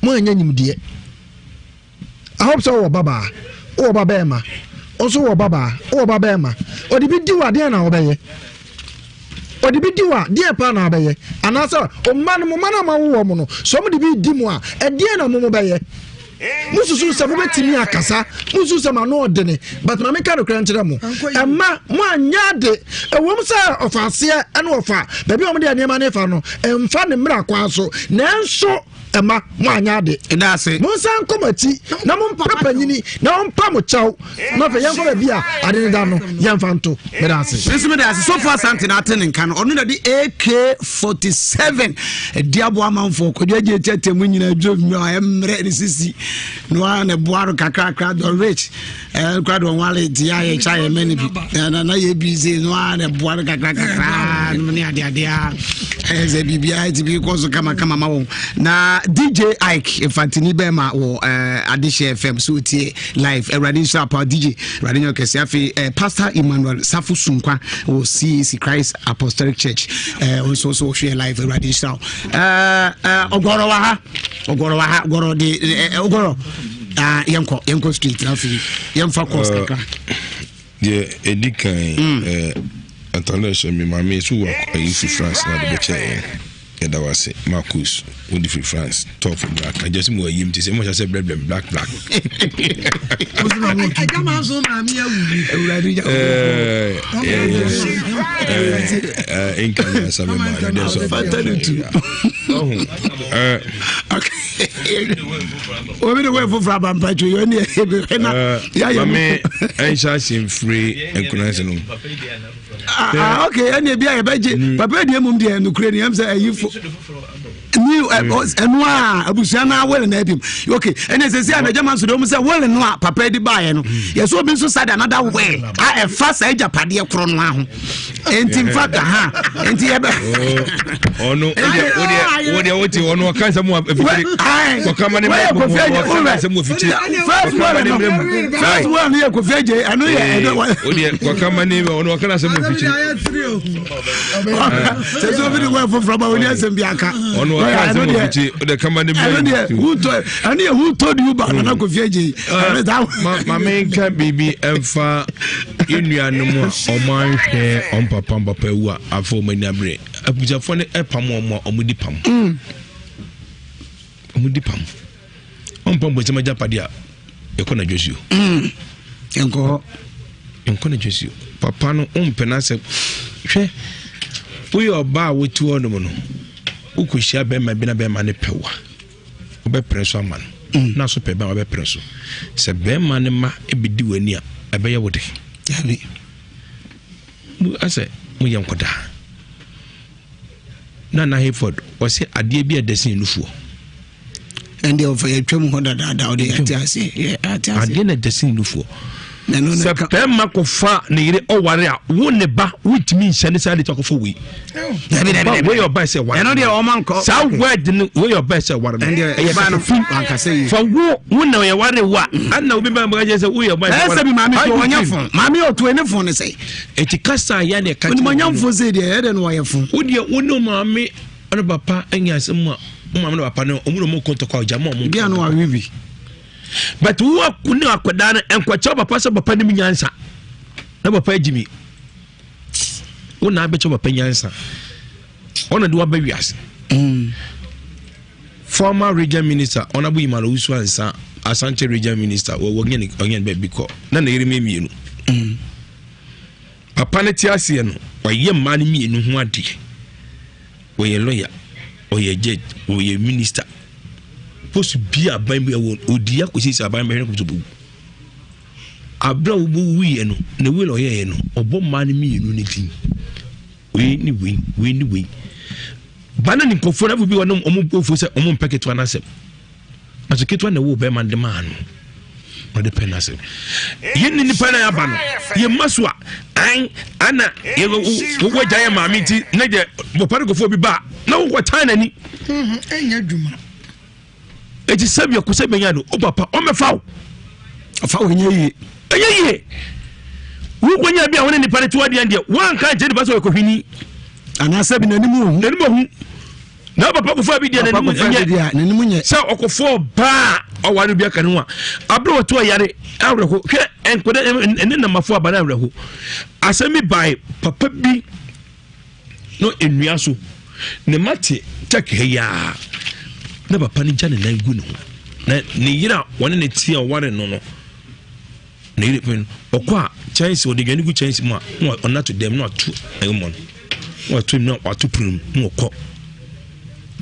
mo annya nimdeɛ. I hope sɛ wowɔ babaa, wowɔ ba bɛɛma, wo nso wowɔ babaa, wowɔ ba bɛɛma. Ɔde bi di wo a, deɛn na wobɛyɛ? Ɔde bi di wo a, deɛn paa na wobɛyɛ? Anaasɛ ɔmma no, mo mma no a moawo wɔn no, sɛ wɔde bi di mo a, ɛdeɛn na mo mobɛyɛ? Mosusu sɛ mobɛtumi akasa, mosusu sɛ mo ano ɔdene, but ma menka nokorɛ nkyerɛ mo, ɛma mo anyɛ ade. Ɛwom sɛ ɔfa aseɛ ɛne ɔfa baabi a wɔde nneɛma no fa no, ɛmfa ne mmara kwan so, nanso ɛma mo anyɛ ade. Ɛda ase. Monsan nkɔ mo akyi na mompɛ panyini na ɔmpa mo kyɛw na afei yɛnkɔ baabi a ade no da no yɛmfa nto. Meda ase. Me nso meda ase. Sɔfo Asante na ate ne nka no. Ɔno na de AK-47 di aboa amanfoɔ. Kwadwo agye akyɛ mu nyinaa dwo mmerɛ mmerɛ ne sisi. No ara na ɛboa no kakrakra. The rich. Kura de ɔnwale nti yɛ ayɛ kyɛ ayɛ mɛne bi na na yɛ bi se no ara na ɛboa no kakra kakra no ne adeade a ɛyɛ sɛ biribiara ti bi kɔ so kamakama ma wɔn na DJ Ike mfantini bɛrima wɔ ɛɛ Adehyɛ FM so tie live awurade nhyira pa DJ awurade nyɛ ɔkɛse afei ɛɛ Pastor Emmanuel Safo Sunkwa wɔ CAC Christ Apostolic Church ɛɛ nso so wɔhwɛ live awurade nhyira ɛɛ ɛɛ ɔgɔrɔ wɔ ha ɔgɔrɔ wɔ ha ɔgɔrɔ de ɛɛ ɔgɔrɔ. Ah, yɛnkɔ yɛnkɔ straight na afei yɛmfa course eh, kakra. Deɛ ɛdi kan mm. eh, atade a ɛhyɛ me maame so wɔ ayi fi France na de bɛkyɛ yɛn yɛda wo ase Marcus wode firi France top black agya sɛ mu ayim te sɛ mohyɛ sɛ brɛbrɛ black black nka nyɛ asɛm ma no deɛ sɛ obi de wei foforɔ aba mpatwo yɛ ne ɛna yɛayɛ mame ɛnhyɛ ase mfiri nkonanse no ah, ah, ok ɛne ebi a yɛbɛgye mm. papa deɛ mmom deɛ nokorɛ ni ɛm sɛ ɛyi fo ni ɛno a abusua no awele na abim ok ɛne sɛ sɛ anagya ma nso deɛ ɔmu sɛ wele no a papa di baeɛ no mm. yɛsɛ obi nso sa de another well a ɛfa saa agyapadeɛ korɔ no aho nti nfa ka ha nti yɛ bɛ. ɔno wodeɛ wodeɛ wote ɔno ɔka nsɛm wɔ afikyire kɔka ma ne mmerɛ mu ɔka nsɛm wɔ afikyire kɔka ma ne mmerɛ mu first one yɛ kofi agye ɛno yɛ ɛno wodeɛ kɔka ma ne ɔno ɔka nsɛm wɔ afikyire sɛ sɛ obi de wɔ foforɔ ma wɔni asɛm bi aka ɔno ɔka nsɛm wɔ afikyire wodeɛ kama ne mmerɛ mu ɛno yɛ who told you ba nana kofi agye ma menka biribi ɛmfa Yɛn nuanom a wɔanhwɛ wɔn papa wɔn papa awu a afa wɔn ani abere abusuafoɔ no ɛpam wɔn a wɔn di pam mm. wɔn di pam wɔn pam bɔnsɛm agyapadeɛ a yɛkɔ na dwasuo mm. nkɔ hɔ nkɔ na dwasuo papa no ɔmpɛ n'asɛm hwɛ woyɛ ɔbaa a wotu hɔ nom no wokɔhyia bɛrima bi na bɛrima no pɛ wa wobɛpere so ama no mm. na so pɛ bɛn wobɛpere so sɛ bɛrima no ma ɛbɛdi w'ani a ɛbɛyɛ wo de asɛ moyɛ nkɔdaa na na hayford ɔsɛ adeɛ bi a ɛda sin nufoɔ ɛndeɛ ɔfa yɛtwam hɔ dadaada ɔde yɛte ase yɛte ase adeɛ na ɛda sin nufoɔ sɛ bɛrima kɔfa ne yere ɔware a wo ne ba wontumi nhyɛ ne saa de akɔfa wei wei yɛ ɔba sɛ ware ɛno deɛ ɔma nkɔ saa word no wei yɛ ɔba sɛ ware no ɛyɛ ba no ankasa yi fa wo wo na ɔyɛ ware wo a ana obi ba bɛka kyerɛ sɛ woyɛ ɔba sɛ ware ɛsɛ bi maame so ɔnyɛ fon maame ɔto ne fon ne sɛ ɛti kasa a yɛ ne ɛka kyerɛ onimonyamfo sɛ deɛ ɛyɛ dɛ no ɔyɛ fon wo deɛ wo ne maame ɔne papa anya asɛm a wo maame ne papa no ɔmu na ɔmu kɔntɔkwa ɔgya ma ɔmu bi a no wawe bi but wo ne akwadaa no nkwakyɛw papa sɛ papa nim nyansa na papa agyimi wo na abɛkyɛ papa nyansa. Ɔna de waba wiase. Former region minister Honorable Emmanuel Owusu Ansah, Asante region minister, wɔ wɔnyɛ ne ɔnyɛ ne baabi kɔ. Na ne yere mmienu. Papa no te aseɛ no, wayɛ mmaa no mmienu ho adeɛ. Ɔyɛ lawyer, ɔyɛ judge, ɔyɛ minister. Post bi a aban bi wɔ ɔdi akɔsi sɛ aban bɛhwɛ no kɔsɛ ɔbɛwu. Abere a wɔbɛwuiɛ no, ne will ɔyɛeɛ no, ɔbɔ mmaa no mmienu no din. Wei ne wei, wei ne wei. Ba na ne nkurɔfoɔ no bi wɔ no wɔn nkurɔfoɔ sɛ wɔn mpɛ ketewa no asɛm. Nanso ketewa na ɛwɔ bɛrima de maa no. Ɔde pɛ no asɛm. Yɛn ne nipa na yɛaba no, yɛn mma so a, an ana wowɔ gya yɛ maame nti na deɛ papa no nkurɔfoɔ bi ba a na wokɔ tan n'ani. Ɛnyɛ adwuma. Eti sɛbi ɛkò sɛ bɛnya no, o papa ɔmmɛfa wo. Ɔfa wo nyɛ yie. Ɛnyɛ yie. Wokɔnya bi a wo ne nipa no te wadeɛ deɛ, woanka nkyerɛ nipa sɛ ɔyɛ kɔhwini. Anaasɛ bi n'anim ohu. N'anim ohu. Na papa kofa bi deɛ n'anim nyɛ. Sɛ ɔkɔfo ɔbaa ɔware bi aka ne ho a, abere wɔto ɔyare awerɛho. Hwɛ nkɔdɛ ɛne namafo aba no awerɛho. Asɛm bi bae papa bi no nnua so ne ma te tɛk ha yi ara na papa no gya ne nan gu ne ho na ne yere a wɔne ne te a ɔware no no ne yere pɛn ɔkɔ a kyɛnse ɔde aduane gu kyɛnse mu a na ɔna to dɛm na wato ɛmɔ no na wato mu na wato pono mu na ɔkɔ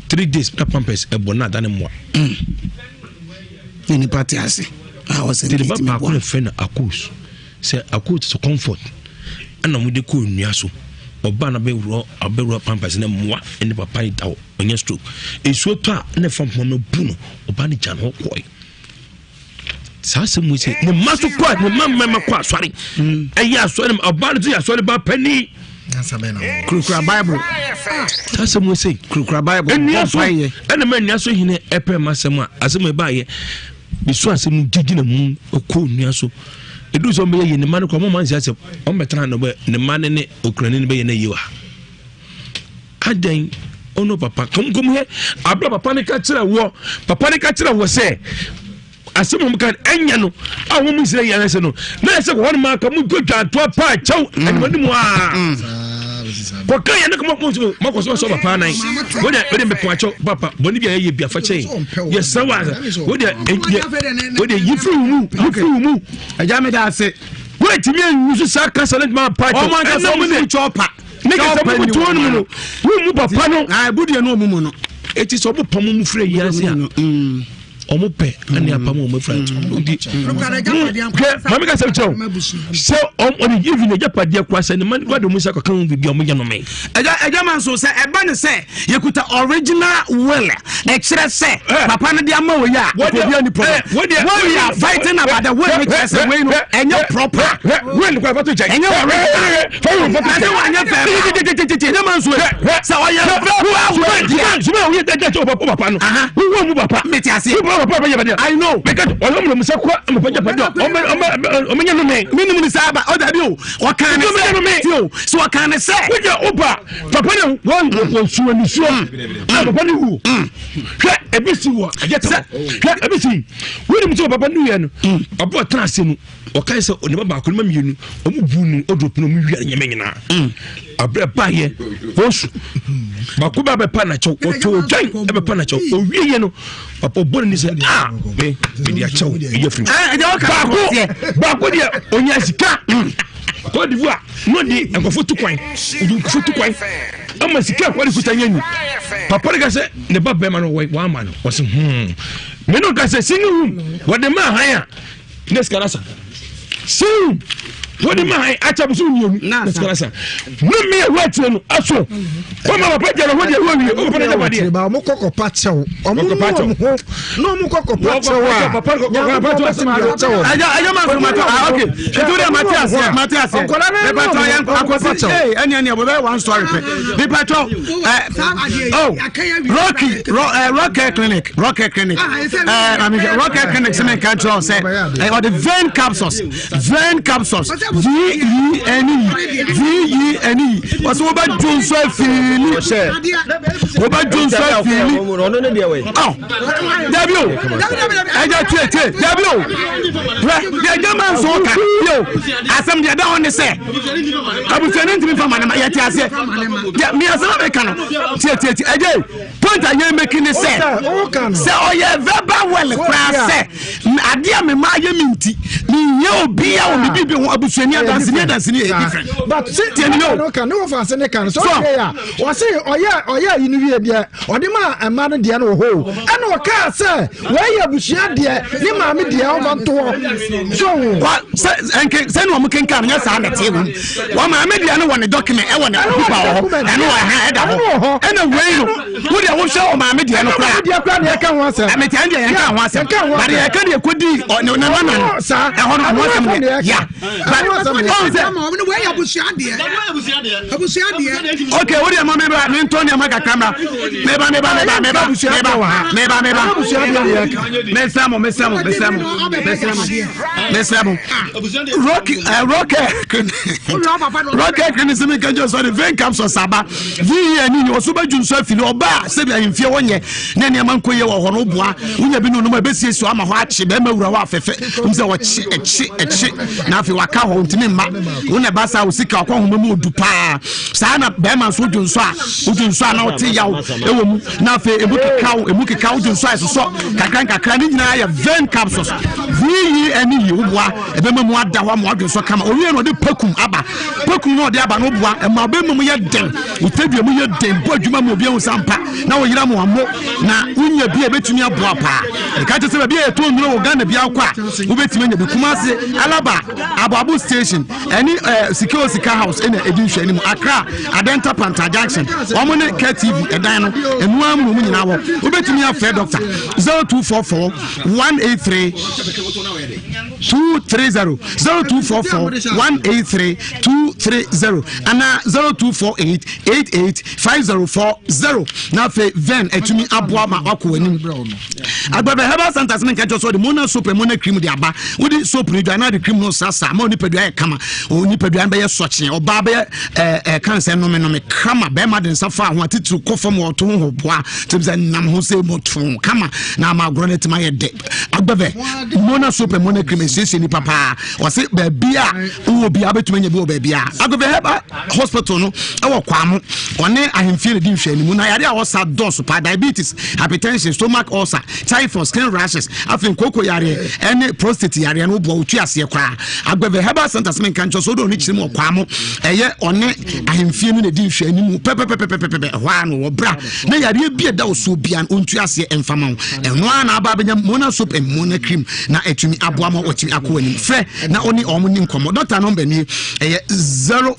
3 days na pampers ɛbɔ na ada ne mmoa. Ne nipa te ase a ɔsɛ ne ba baako na fɛ no akos sɛ akos sɛ comfort ɛna wɔn de kɔ nnua so ɔbaa na bɛwura abɛwura pampers na mmoa ɛne papa yi da hɔ ɔnyɛ stroke nsuo tɔ a ɛna fa mpoma no bu no ɔbaa no gya no hɔ kɔɛ saa asɛm mu sɛ ne mma so kɔ a ne mma mmarima kɔ asɔre ɛyɛ asɔre ɔbaa no so yɛ asɔre ba panin kurukura bible saa asɛm mu sɛ kurukura bible nnua so ɛna ma nnua so hene ɛpɛ ma asɛm a asɛm a ɛbaayɛ bisu asɛm no gyegyina mu ɔkɔ nnua so ɛduru sɛ ɔmbɛyɛ yie ne mma no kɔ ɔmoma nsi asɛm ɔmbɛtena no bɛ ne mma no ne okurani no bɛyɛ no yie wa adɛn ɔno papa kɔmkɔm hɛ abira papa no ka kyerɛ wɔ papa no ka kyerɛ wɔ sɛ asɛm wɔn kan ɛnyɛ no a wɔn mu nsira yɛn ɛsɛ no na ɛsɛ kɔ hɔ nom aka mu nkɔ dwantoa paa kyɛw ɛnum anim aa kɔka yɛn ne kɔmɔ kɔn so mɔkɔ so sɔ papa anan wọ́n dɛ wọ́n dɛ mɛpɔ akyɛw papa bɔnni bi a yɛ yɛ bi afa kyɛn yɛ sɛ wa wọ́n dɛ wọ́n dɛ yifiri wù mu yifiri wù mu. Ɛgya mi da ase. Wọ́n ti mi ewu so saa kasa ne tuma pa kyɛw ɔmo ankasa ɔmo ni kyɛw pa. Ne kasa ɔmo mu tuo no mu no wọ́n mu papa no. Ebu deɛ no ɔmo mu no. Eti sɛ ɔmo pam ɔmo firi eyi ase a ɔmo pɛ ɛne apam ɔmo afira nti hwɛ maame ka sɛ kyerɛw sɛ ɔmo ɔde even agyapadeɛ kora sɛ ne ma ne ɔmo nsa kɔka ho biribi a ɔmo yɛ no mɛ. Ɛgya ɛgya ma nso sɛ ɛba ne sɛ yɛkuta original will ɛkyerɛ sɛ papa no de ama wɔ yi a obi ani problem when we are fighting about the will no kyerɛ sɛ wei no ɛnyɛ proper will kɔ ɛfɔto kyɛ ɛnyɛ original ɛnyɛ wanyɛ fɛ ɛnyɛ ma nso sɛ ɔyɛ verbal will deɛ suma wo yɛ dɛ dɛ o papa no wo wo mu papa mete aseɛ wo papa papa yɛ bɛ I know mɛka ɔyɔ mu sɛ kɔ ɔmɔ papa papa ɔmɔ ɔmɔ ɔmɔ nyɛ nome minimum ni saa ba ɔda bi o ɔkan ne sɛ ti o so ɔkan ne sɛ wogye o ba papa ne wɔn wɔn suo ne suo a papa ne wu hwɛ ebi si wɔ ɛyɛ tɛ hwɛ ebi si wɔn mu sɛ papa ne yɛ no ɔbɔ ɔtena ase no ɔkan sɛ ne ba baako ne ma mmienu ɔmo bu no ɔduro pono ɔmo wia nyɛmɛ nyinaa abirɛ baayɛ wɔsu baako ba bɛpa n'akyɛw ɔtɔ odwan ɛbɛpa n'akyɛw owie yɛ no papa ɔbɔ ne sɛ aa me mede akyɛw ɛyɛ firi baako baako deɛ onya sika Cote d'Ivoire no de nkɔfo tu kwan ɔde nkɔfo tu kwan ama sika akɔ de kuta nyɛ nyi papa no ka sɛ ne ba bɛrima no wɔn ama no wɔsi hmm me no ka sɛ single room wɔde ma han a ne sika na sa single room wɔde ma han akyɛ bosom mmienu ne sika na sa ne mi a wɔakyerɛ no aso wɔn ma papa gyina hɔ deɛ wɔwie o papa no gyapa deɛ. Ɔmo kɔ kɔpa kyɛw ɔmo nu ɔmo ho na ɔmo kɔ kɔpa kyɛw a nyankopɔn bɛtumi de akyɛ wɔn. Ɛyɛ ɛyɛ ma nso mata ah ok etu de mate aseɛ mate aseɛ mepatɔ yɛn akɔsi ee ɛni ɛni ɛbɔ bɛyɛ one story pɛ mepatɔ ɛ oh Rocky ro ɛ Rock Clinic Rock Clinic ɛ maame hwɛ Rock Clinic sɛ mɛka kyerɛ sɛ ɛ ɔde vein capsules vein capsules v e n e v e n e ɔsɛ wɔbɛ dun so afiili wɔbɛ dun so afiili. mu ɔno ne deɛ wɛ. Ɔ dabi o ɛgya tie tie dabi o hwɛ deɛ ɛgya ma nso ka bio asɛm deɛ ɛda hɔ ne sɛ abusuani ntumi nfa ma ne ma yɛte aseɛ deɛ mi asɛm a meka no tie tie tie ɛgya yi point a yɛn meki ne sɛ sɛ ɔyɛ verbal well koraa sɛ adeɛ a mema ayɛ me nti menyɛ obia wɔ me biribi ho abusuani adanseni adanseni yɛ different but tie ne yɛ o ne wɔfa ase ne ka no sɛ ɔyɛ a ɔse ɔyɛ ɔyɛ ayi no wie deɛ ɔde ma ɛma no deɛ no wɔ hɔ o ɛna ɔkaa sɛ wɔyɛ abusua deɛ ne maame deɛ ɔmfa nto hɔ so ho sɛ ɛnke sɛ ne wɔn kenkan nyɛ saa na ɛteɛ wɔm wɔn maame deɛ no wɔ ne document ɛwɔ ne paper wɔ hɔ ɛno wɔ ha ɛda hɔ ɛna wei no wo deɛ wohwɛ wɔ maame deɛ no koraa deɛ koraa deɛ ɛka ho asɛm ɛmɛ tiɛ deɛ yɛn ka ho asɛm bari yɛ ka deɛ kodi ɔ ne nana no ɛhɔ no ho asɛm deɛ ya bari ɔn sɛ ok wo deɛ ma mi ba mi ntɔ nneɛma kakra mra meba meba meba meba meba meba meba mesrɛ mo mesrɛ mo mesrɛ mo mesrɛ mo mesrɛ mo rock eh, rock rock kini sɛ meka kyɛ sɔre vein capsules aba vii ani ni ɔso bɛdwu nso afili ɔba a sɛbi ahemfie wɔnyɛ ne nneɛma nkɔ yie wɔ hɔ no woboa wonya bi no nom a ɛbɛsiesie ama hɔ akye bɛrima wura hɔ afɛfɛ m sɛ wɔkye ɛkye ɛkye na afei waka hɔ ntumi mma wo na ɛba saa wo sika ɔkɔ homa mu odu paa saa na bɛrima nso wodwo nso a wodwo nso a na wote yaw ɛwɔ mu na afei emu kekaw emu kekaw wodwo nso a ɛsosɔ kakra nkakra ne nyinaa yɛ vein capsules vii ɛne yi woboa ɛbɛma mu ada hɔ ama wadwo nso kama owie na ɔde pakum aba pakum na ɔde aba no woboa ɛma ɔbɛma mu yɛ den wotadua mu yɛ den bɔ adwuma mu obi ahu sampa na wɔyera mu ammo na wonya bi a ɛbɛtumi aboa paa ɛka kyɛ sɛ baabi a yɛtɔ nnuro wɔ Ghana bi akɔ a wobɛtumi anya bi Kumase Alaba Aboabo station ɛne eh, Sika o Sika house ɛna ɛdi nhwɛ anim Accra Adenta Panta junction wɔn ne KTV ɛdan no ɛnu ara mu na wɔn nyinaa wɔ wobɛtumi afrɛ doctor 0244 183 230 0244 183 230 anaa 0248 88 5040 na afei ven atumi aboa ma wakɔ anim agbɛbɛ herbal center sɛ menka kyerɛ sɛ ɔde mona soap and mona cream de aba wode soap no dwa na de cream no srasra ma onipadua yɛ kama onipadua no bɛyɛ sɔkye ɔbaa bɛyɛ ɛɛ kan sɛ nomenome kama bɛrima de nsa fa ho atitiriw kɔ fam ɔto ho boa tɛm sɛ nam ho sɛ mɔto kama na ama agorɔ no atumi ayɛ dɛ agbɛbɛ mona soap and mona cream esiesie nipa paa ɔse baabi a wowɔ biara bɛtumi anya bi wɔ baabi a agbɛbɛ herbal hospital no ɛwɔ kwamo ɔne ahemfie na di nhwɛanimu na yare a ɔsa dɔɔso paa diabetes hypertension stomach ulcer typhoid skin rashes afei nkooko yareɛ ɛne prostate yareɛ no woboa wotu aseɛ koraa agbɛvɛ herbal center sɛ menka nkyɛ so wode ɔne kyerɛ mu wɔ kwamo ɛyɛ ɔne ahemfie no na di nhwɛanimu pɛpɛpɛpɛpɛpɛ ɛhɔ a no wɔ bra na yareɛ bi ɛda wo soɔ bia no ɔntu aseɛ ɛmfa ma wo ɛno a na aba abɛnya mona soap and mona cream na atumi aboa ma watumi akɔ anim frɛ na ɔne wɔn ni nkɔmmɔ dɔkta nɔmba nie ɛyɛ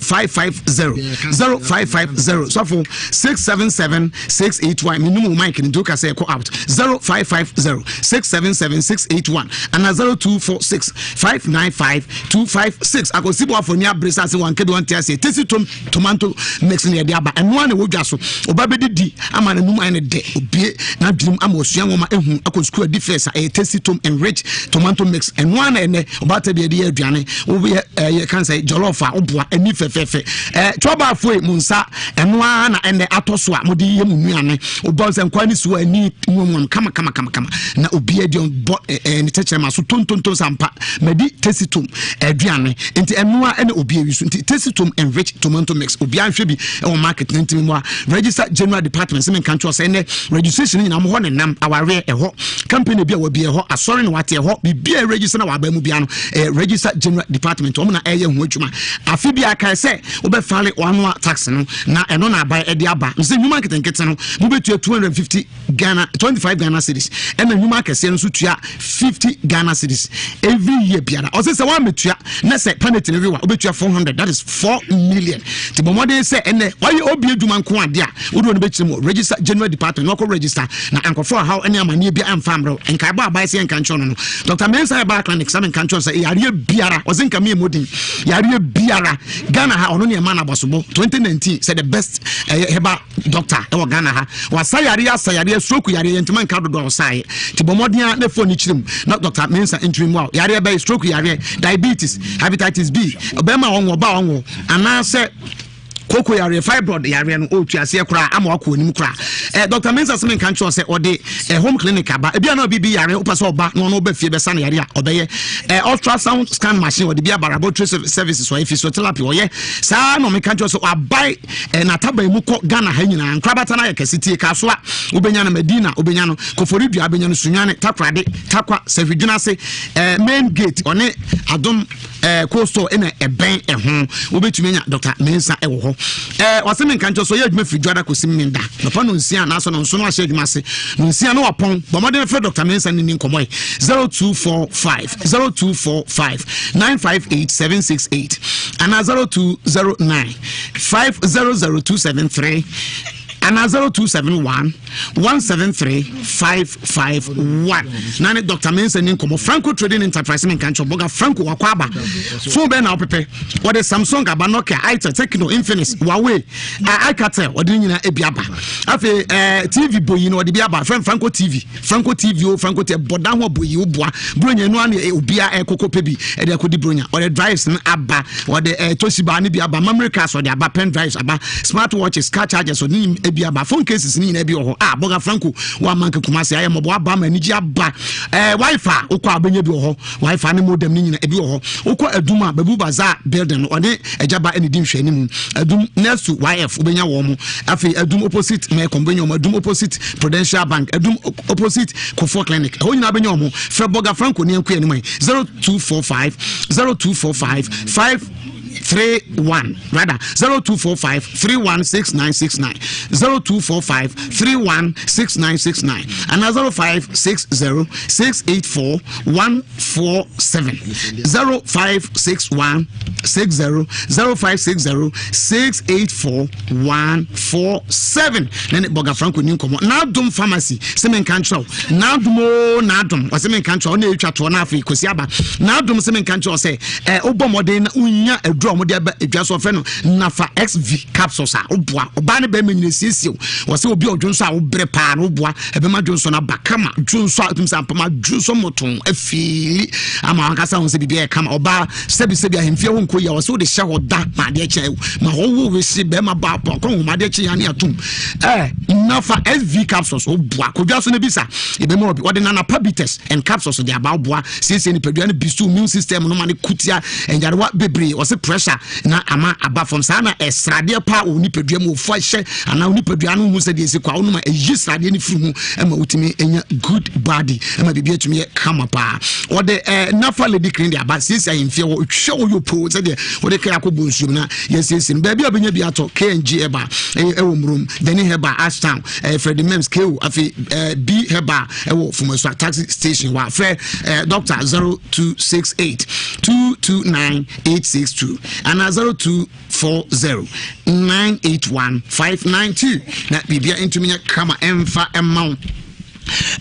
0550 0550 sɔfo 677 681 menum wo mic no nti woka sɛ ɛkɔ out 0550 677 681 ana 0246 595 256 akɔsi boafo ni abere sɛ ase wanka bi wante aseɛ tesi tom tomato mix no yɛde aba ɛnoa na ɛwɔ dwa so ɔba bɛdidi ama n'anum ayɛ no dɛ obie n'adwenem ama ɔsua nwoma ehu akɔ sukuu adi fɛs a ɛyɛ tasty tom and rich tomato mix ɛnoa na ɛnɛ ɔbaata bi ɛde yɛ aduane woyɛ ɛyɛ kan sɛ jollof a woboa ani fɛfɛɛfɛ ɛɛ twɔbaafo yi mo nsa ɛnoa na ɛnɛ atɔ so a mo de yɛ mo nnuane ɔbɔ sɛ nkwa ne so ani muamuam kama kama kama kama na obi adi bɔ ɛɛ ne tɛkyerɛma so tontonton sampa madi tasty tom aduane nti ɛnoa ɛna obi awi so nti tasty tom enrich tomato mix obi ahwɛ bi ɛwɔ market na ntumi mu a register general department sɛ menka nkyerɛ sɛ ɛnɛ registration nyinaa mo hɔ ne nam awareɛ ɛhɔ company bi a wabi ɛhɔ asɔre na wate ɛhɔ biribi a register na waba mu bia no ɛyɛ register general department wɔn na ɛyɛ ho adwuma afe bi akae sɛ wobɛfale wanoa tax no na ɛno na aban ɛde aba sɛ nnwuma nketenkete no mobɛtua 250 Ghana 25 Ghana cedis ɛna nnwuma akɛseɛ no nso tua 50 Ghana cedis every year biara ɔsɛ sɛ woamɛtua na sɛ penalty no wewa wobɛtua 400 that is 4 million nti bɔ mmɔden sɛ ɛnɛ wayɛ obi adwuma nko adeɛ a wode ɔno bɛkyerɛ mu register general department na wakɔ register na nkɔfoɔ ahaw ne amanneɛ bi amfa mmerɛw nkaebɔ abae sɛ yɛnka nkyerɛ no no Dr. Mensah ɛbaa clinic sɛ menka nkyerɛ sɛ yareɛ biara ɔsɛ nka meyɛ mmɔden yareɛ biara Ghana ha ɔno ne ɛma no abasobɔ 2019 sɛ the best ɛyɛ herbal doctor ɛwɔ Ghana ha wasa yareɛ asa yareɛ stroke yareɛ yɛntuma nka dodoɔ a ɔsaeɛ nti bɔ mmɔden a ne phone no kyerɛ mu na Dr. Mensah ntumi mu a yareɛ bɛyɛ stroke yareɛ diabetes hepatitis B ɔbɛrima a ɔnwo ɔbaa ɔnwo anaasɛ Koko yareɛ, fibroid yareɛ no ɔretu aseɛ koraa ama wakɔ anim koraa. Eh, Dr. Mensah sɛ menka nkyerɛ sɛ ɔde eh, home clinic aba. Ebi a na obi bi yare, wopɛ sɛ ɔba na ɔno ɔba fie bɛsa no yare a ɔbɛyɛ. Eh, ultrasound scan machine ɔde bi aba, laboratory services ɔyɛ, physiotherapy ɔyɛ. Saa na ɔmeka nkyerɛ sɛ wabae eh, n'ataban mu kɔ Ghana ha nyinaa. Nkorabata no ayɛ kɛse tie Kasoa, wobɛnya no Madina, wobɛnya no Koforidua, wobɛnya no Sunyani, Takoradi, Tarkwa, Sahwidwena ase, eh, main gate ɔne Adom eh, cold store ɛna ɛbɛn ɛho wobɛtumi anya Dr. Mensa ɛwɔ hɔ eh, ɔsɛ menka nkyɛ sɛ ɔyɛ adwuma firi dwada kɔsi menda nɔpa no nsia anaasɛ no nso no ahyɛ adwuma ase no nsia no wapɔn bɔ mmɔden frɛ Dr. Mensa ne ni nkɔmmɔ 0245 0245 958 768 anaa 0209 500273 anaa 0271 173 551 na ne Dr. Mensah ni nkɔmmɔ. Franco Trading Enterprise menka nkyɛ bɔga Franco wakɔ aba. Phone bɛn na wopepɛ? Wɔde Samsung aba, Nokia, Itel, Tecno, Infinix, Huawei, Alcatel, wɔde ne nyinaa ebi aba. Afei eh, TV boyi no wɔde bi aba. Frɛ Franco TV. Franco TV o Franco TV bɔda ho aboyi wo boa bronya no ano eh, obia ɛkɔkɔ pɛ bi ɛde akɔdi bronya ɔde drives no aba ɔde eh, Toshiba ne bi aba memory cards ɔde aba pen drives aba smart watches car chargers ɔde ne bi aba phone cases ne nyinaa bi wɔ hɔ ah bɔga Franco wa manka Kumasi ayɛ mmɔbɔ aba ma anigye aba eh, wifi wokɔ a wobɛnya bi wɔ hɔ wifi ne modem ne nyina ebi wɔ hɔ wokɔ adum a babu bazaar building no ɔne agyaba ɛne di nhwɛani mu adum next to yf wobɛnya wɔn mo afei adum opposite mɛkɔm wobɛnya wɔn adum opposite prudential bank adum opposite kofoɔ clinic ɛhɔ nyinaa wobɛnya wɔn frɛ bɔga franco ne ɛnkoyɛ anim 0245 0245 5 31 rather 0245 316969 0245 316969 and 0560 684 147 0561 60 0560 684 147 na ne bɔga franco ni nkɔmmɔ n'adom pharmacy sɛ menka nkyerɛ wo n'adom o n'adom ɔsɛ menka nkyerɛ wo na ɛtwa toɔ no afei kɔsi aba n'adom sɛ menka nkyerɛ wo sɛ ɛ wobɔ mmɔden na wonya aduru a wɔde aba adwa so ɔfrɛ no nafa xv capsules a woboa ɔbaa ne bɛrima nyina siesie wo wɔ sɛ obi a ɔdwo nso a wobrɛ paa no woboa ɛbɛma dwonsɔ no aba kama dwonsɔ a ɛtumi sɛ ampama dwonsɔ mmɔtɔn afiili ama wankasa ho sɛ biribi ayɛ kama ɔbaa sɛbisɛbi ahemfie ho nkɔ yia wɔ sɛ wode hyɛ hɔ da ma adeɛ kyɛ ma hɔ wo wese bɛrima ba pɔ kɔ nhoma adeɛ kye ya ne atom ɛɛ nafa sv capsules woboa kodwa so no bisa ɛbɛma obi wɔde nanapa bitters and capsules de aba woboa siesie nipadua no bisu immune system no ma ne kutia nyarewa bebree ɔse pressure na ama aba fam saa na ɛsradeɛ paa wɔ nipadua mu ofa hyɛ anaa nipadua no hu sɛ deɛ ɛsi kɔ a wonom a ɛyi sradeɛ no firi ho ɛma wotumi nya good body ɛma biribi atumi yɛ kama paa wɔde ɛɛ nafa lady cream de aba siesie ahemfie wɔ hwɛ wɔ yɛ poo sɛdeɛ wɔde kɛ akɔ bɔ nsuom na yɛsiesie no baabi a wobɛnya bi atɔ kng ɛba ɛwɔ murom dani heba ashtown ɛɛ freddie mems ko afei ɛɛ b heba ɛwɔ fumasua taxi station wɔ afrɛ ɛɛ doctor 0268 229 862 anaa 0240 981 592 na biribia ntumi nyɛ kama ɛmfa ɛma wo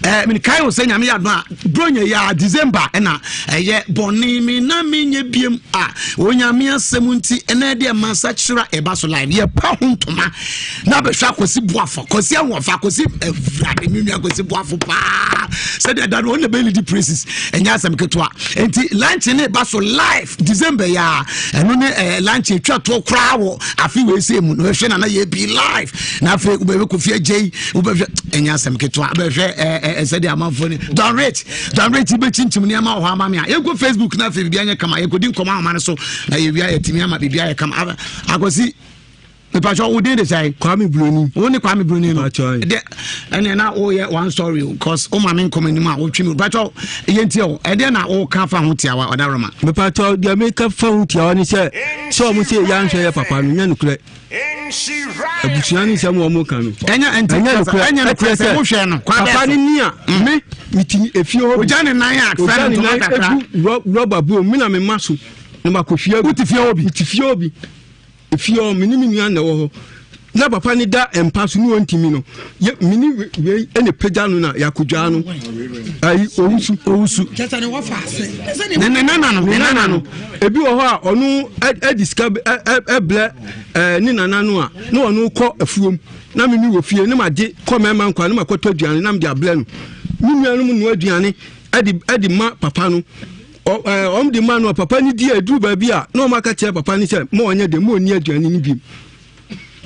Eh, menkae wo sɛ nyame yɛ adom a bronya yi a december ɛna ɛyɛ bɔne me na menyɛ biam a onyame asɛm nti ɛnɛ deɛ masakyera ɛba so live yɛpa ho ntoma na bɛhwɛ akwasi boafo akwasi ahoɔfa akwasi awurade me nua akwasi boafo paa sɛdeɛ da no ɔne bɛyɛ lidi praises ɛnyɛ asɛm ketewa nti lunch ne ba so live december yi a ɛno ne eh, lunch atwa toɔ koraa wɔ afe wei sɛ mu na bɛhwɛ nana yɛ bi live na afei wobɛhwɛ kofi agyei wobɛhwɛ ɛnyɛ asɛm ketewa wobɛhwɛ eh, eh, sɛdeɛ amanfoɔ ne don rich don rich bɛkyinkyim nneɛma wɔ hɔ ama me a yɛnkɔ facebook na afei biribi anyɛ kama yɛnkɔdi nkɔmmɔ ahoma no so na yɛwia yɛtumi ama biribi ayɛ kama akwasi mepatwɛ wo din de sɛn kwame broni wo ne kwame broni no Mepatwɛ. ɛdeɛ ɛneɛ na woyɛ one story o cause wo ma me nkɔm anim a wotwe me mepatwɛ yɛntie o ɛdeɛ na woka fa ho tiawa ɔdaroma mepatwɛ deɛ meka fa ho tiawa ne sɛ sɛ ɔmo sɛ yɛanhwɛ yɛ papa no nyɛ nokorɛ abusua no nsɛm wɔn ka no ɛnyɛ nti ɛnyɛ nokorɛ ɛnyɛ nokorɛ sɛ wohwɛ no kwan papa no ni a mm. me metumi efie hɔ ogya ne nan a ogya ne nan egu rɔba buom me na me ma so na ma kɔ fie wote fie hɔ bi wote fie hɔ bi Efie hɔ, me ne me nua na ɛwɔ hɔ. Na papa no da mpa so ne ɔntumi no, yɛ me ne wei ɛna pagya no na yɛakɔdwaa no. Ayi owusu. Owusu. Kyɛ ne wɔfa ase. Ne ne nana no. Ne nana no. Ebi wɔ hɔ a ɔno ɛde sika ɛbrɛ ɛɛ ne nana no a na ɔno kɔ afuom na me mi wɔ fie ne ma gye kɔ mɛɛma nkwa ne ma kɔtɔ aduane na me de abrɛ no. Me nuanom noa aduane ɛde ɛde ma papa no. Wɔn de ma no a papa no di a ɛduru baabi a na wɔn aka kyerɛ papa no sɛ ma ɔnyɛ dɛ ma ɔnni aduane no bi.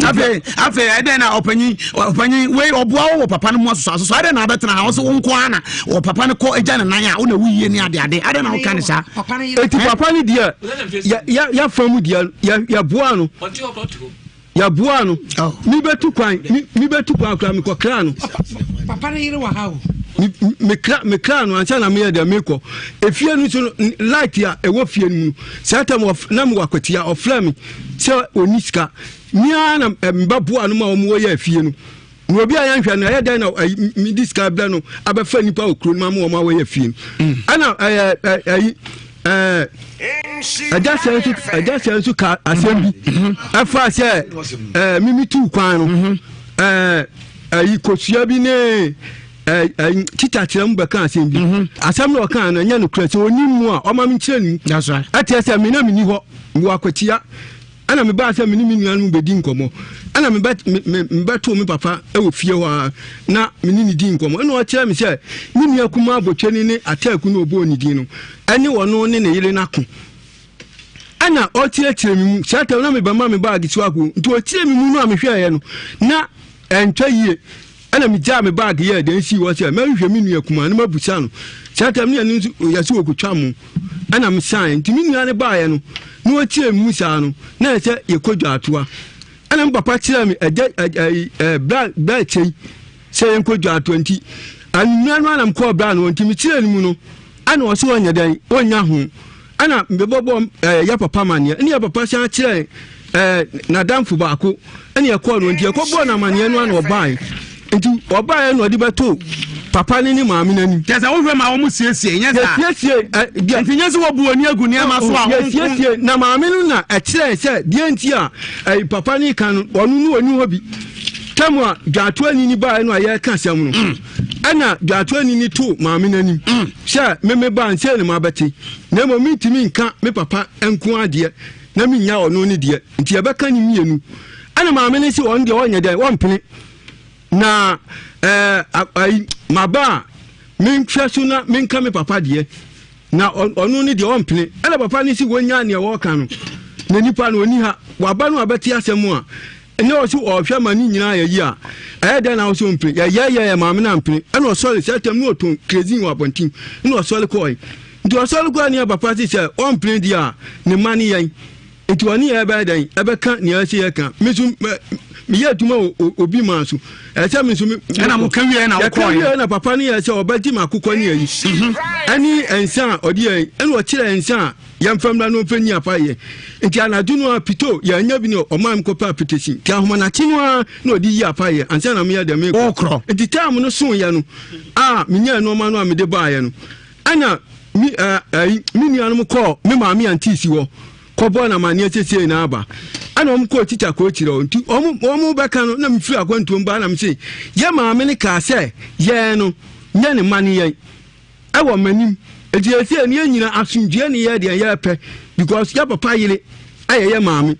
Afei afei ɛdɛn na ɔpanyin ɔpanyin wei ɔboa wo wɔ papa no mu asosɔ asosɔ adɛn na abɛtena ha ɔsɛ wo nko ara na wɔ papa no kɔ agya ne nan a wo na woyie ne ade ade adɛn na woka ne saa. Eti papa no deɛ yɛ yɛ yɛfa mu deɛ yɛ yɛboa no yɛboa no oh. mi bɛtu kwan mi mi bɛtu kwan kora mi kɔ kra no. Papa no yere wɔ ha o. Mi mi kra mi kra no ansa na mi yɛ deɛ mi kɔ efie no so no light a ɛwɔ fie no mu no saa tam wɔ na mi wɔ akwatia ɔfrɛ mi sɛ ɔni sika. Me ara na mebɛboa no ma wɔn wɔyɛ afie no. Na obi a yɛnhwɛ no ɛyɛ dɛn na mede sika brɛ no abɛfa nnipa wɔ kuro no mu ama wɔn a wɔyɛ afie no. Mm. Ɛna ɛyɛ ɛyi ɛɛ ɛgya sɛ nso ɛgya sɛ nso ka asɛm bi mm-hmm. ɛfa sɛ ɛɛ mimi tu kwan no mm-hmm. ɛɛ ɛyi kosua bi ne ɛɛ tita kyerɛ mu bɛka asɛm bi mm-hmm. asɛm na ɔka no ɛnyɛ no korɛ sɛ onim mu a ɔma mi nkyerɛ ne mu ɛteɛ sɛ mi na mi ni hɔ wɔ akwatia. Ɛna mebaa sɛ me ne me nuanom bɛdi nkɔmmɔ. Ɛna mebɛtoo me papa wɔ fie hɔ ara na me ne no dii nkɔmmɔ. Ɛna ɔkyerɛ me sɛ me nua kumaa Botwani ne Ataaku no ɔbɔɔ ne din no, ɛne ɔno ne ne yere no ako. Ɛna ɔkyerɛkyerɛ me mu. Saa tam na mebɛma me baage so ako. Nti ɔkyerɛ me mu no a mehwɛeɛ no, na ɛntwa yie. Ɛna megyaa me baage yɛɛ dɛn sii hɔ sɛ mɛhwehwɛ me nua kumaa no mabusa no. Saa tam no yɛno nso yɛse wɔkɔtwa mo. Ɛna mesaeɛ. Nti me nua no baeɛ no, na ɔkyerɛ me mu saa no, na ɛsɛ yɛkɔ dwaatoa. Ɛna me papa kyerɛɛ me ɛgya ɛyi ɛɛ bra bra kyɛi sɛ yɛnkɔ dwaatoa nti anwummerɛ no ara na mekɔɔ bra no hɔ nti mekyerɛɛ no mu no ɛna ɔse ɔnyɛ dɛn ɔnnya ho. Ɛna mebɛbɔbɔ ɛɛ yɛ papa amaneɛ ɛne yɛ papa san kyerɛ ɛɛ n'adamfo baako ɛne ɛkɔɔ no nti ɛkɔbɔɔ no amaneɛ no ana ɔbae nti ɔbaeɛ na ɔde bɛto papa ne ne maame n'anim. Kyɛ sɛ wohwɛ ma wɔn siesie nyɛ saa. Yɛsiesie ɛ deɛ. Nti nyɛ sɛ wɔbu ani agu nneɛma so a. Yɛsiesie na maame no na ɛkyerɛ sɛ deɛ nti a ɛyi papa ne kan no ɔno no ɔni hɔ bi. Tɛm a dwatoani ni baeɛ no a yɛreka asɛm no mm. ɛna dwatoani ni to maame n'anim mm. sɛ meme ba nsɛ ne mabɛte na mmom mentumi nka me papa nko adeɛ na mennya ɔno ne deɛ nti yɛbɛka ne mmienu ɛna maame no sɛ ɔno deɛ ɔnyɛ dɛn ɔmpene na ɛɛ maba a menhwɛ so na menka me papa deɛ Na ɔno ne deɛ ɔmpene. Ɛna papa no si wɔnya neɛ wɔka no. Na nipa no ɔni ha. Waba no abɛte asɛm a, ɛnɛ ɔso ɔhwɛ ma ne nyinaa yɛ yi a, ɛyɛ dɛn na ɔso mpene? Yɛyɛyɛyɛ maame no ampene. Ɛna ɔsɔre sɛ tɛm ne ɔtɔn kerosene wɔ abɔnten. Ɛna ɔsɔre kɔɔe. Nti ɔsɔre kɔɔe ne papa se sɛ ɔmpene deɛ a, ne mma ne yɛn. Nti ɔne yɛn bɛyɛ dɛn? Ɛbɛka nea ɛsɛ yɛka. Me nso meyɛ adwuma wɔ obi man so. Ɛsɛ me nso me. Ɛna mo ka wie na wokɔɔ yɛ. Yɛka wie na papa no yɛ sɛ ɔbɛgye me akokɔ ne ayi. Mhm. Ɛne nsa a ɔde yɛn ɛna ɔkyerɛ nsa a yɛmfa mmra no ɔmfa nni afa yɛ. Nti anadwo no a pito yɛanya bi ne ɔmaa me kɔpɛ apetesi. Nti ahomanakye no ara na ɔde yi afa yɛ ansa na meyɛ dɛ mekɔ. Nti time no so yɛ no a menyaa nneɛma no a mede baeɛ no ɛna me ɛɛ me nuanom kɔɔ me maame antiisi hɔ. kɔbɔɔ no amanneɛ sɛ sei na aba. Ɛna wɔn kɔɔ tikya kɔɔ hɔ. Nti wɔn wɔn bɛka no na mefiri akwantuom baa na mese yɛ maame no kaa sɛ yɛn no nyɛ ne mma ne yɛn ɛwɔ m'anim. Nti yɛsɛ ne yɛn nyina asomdwoeɛ ne yɛ deɛ yɛpɛ because yɛ papa yere ɛyɛ yɛ maame.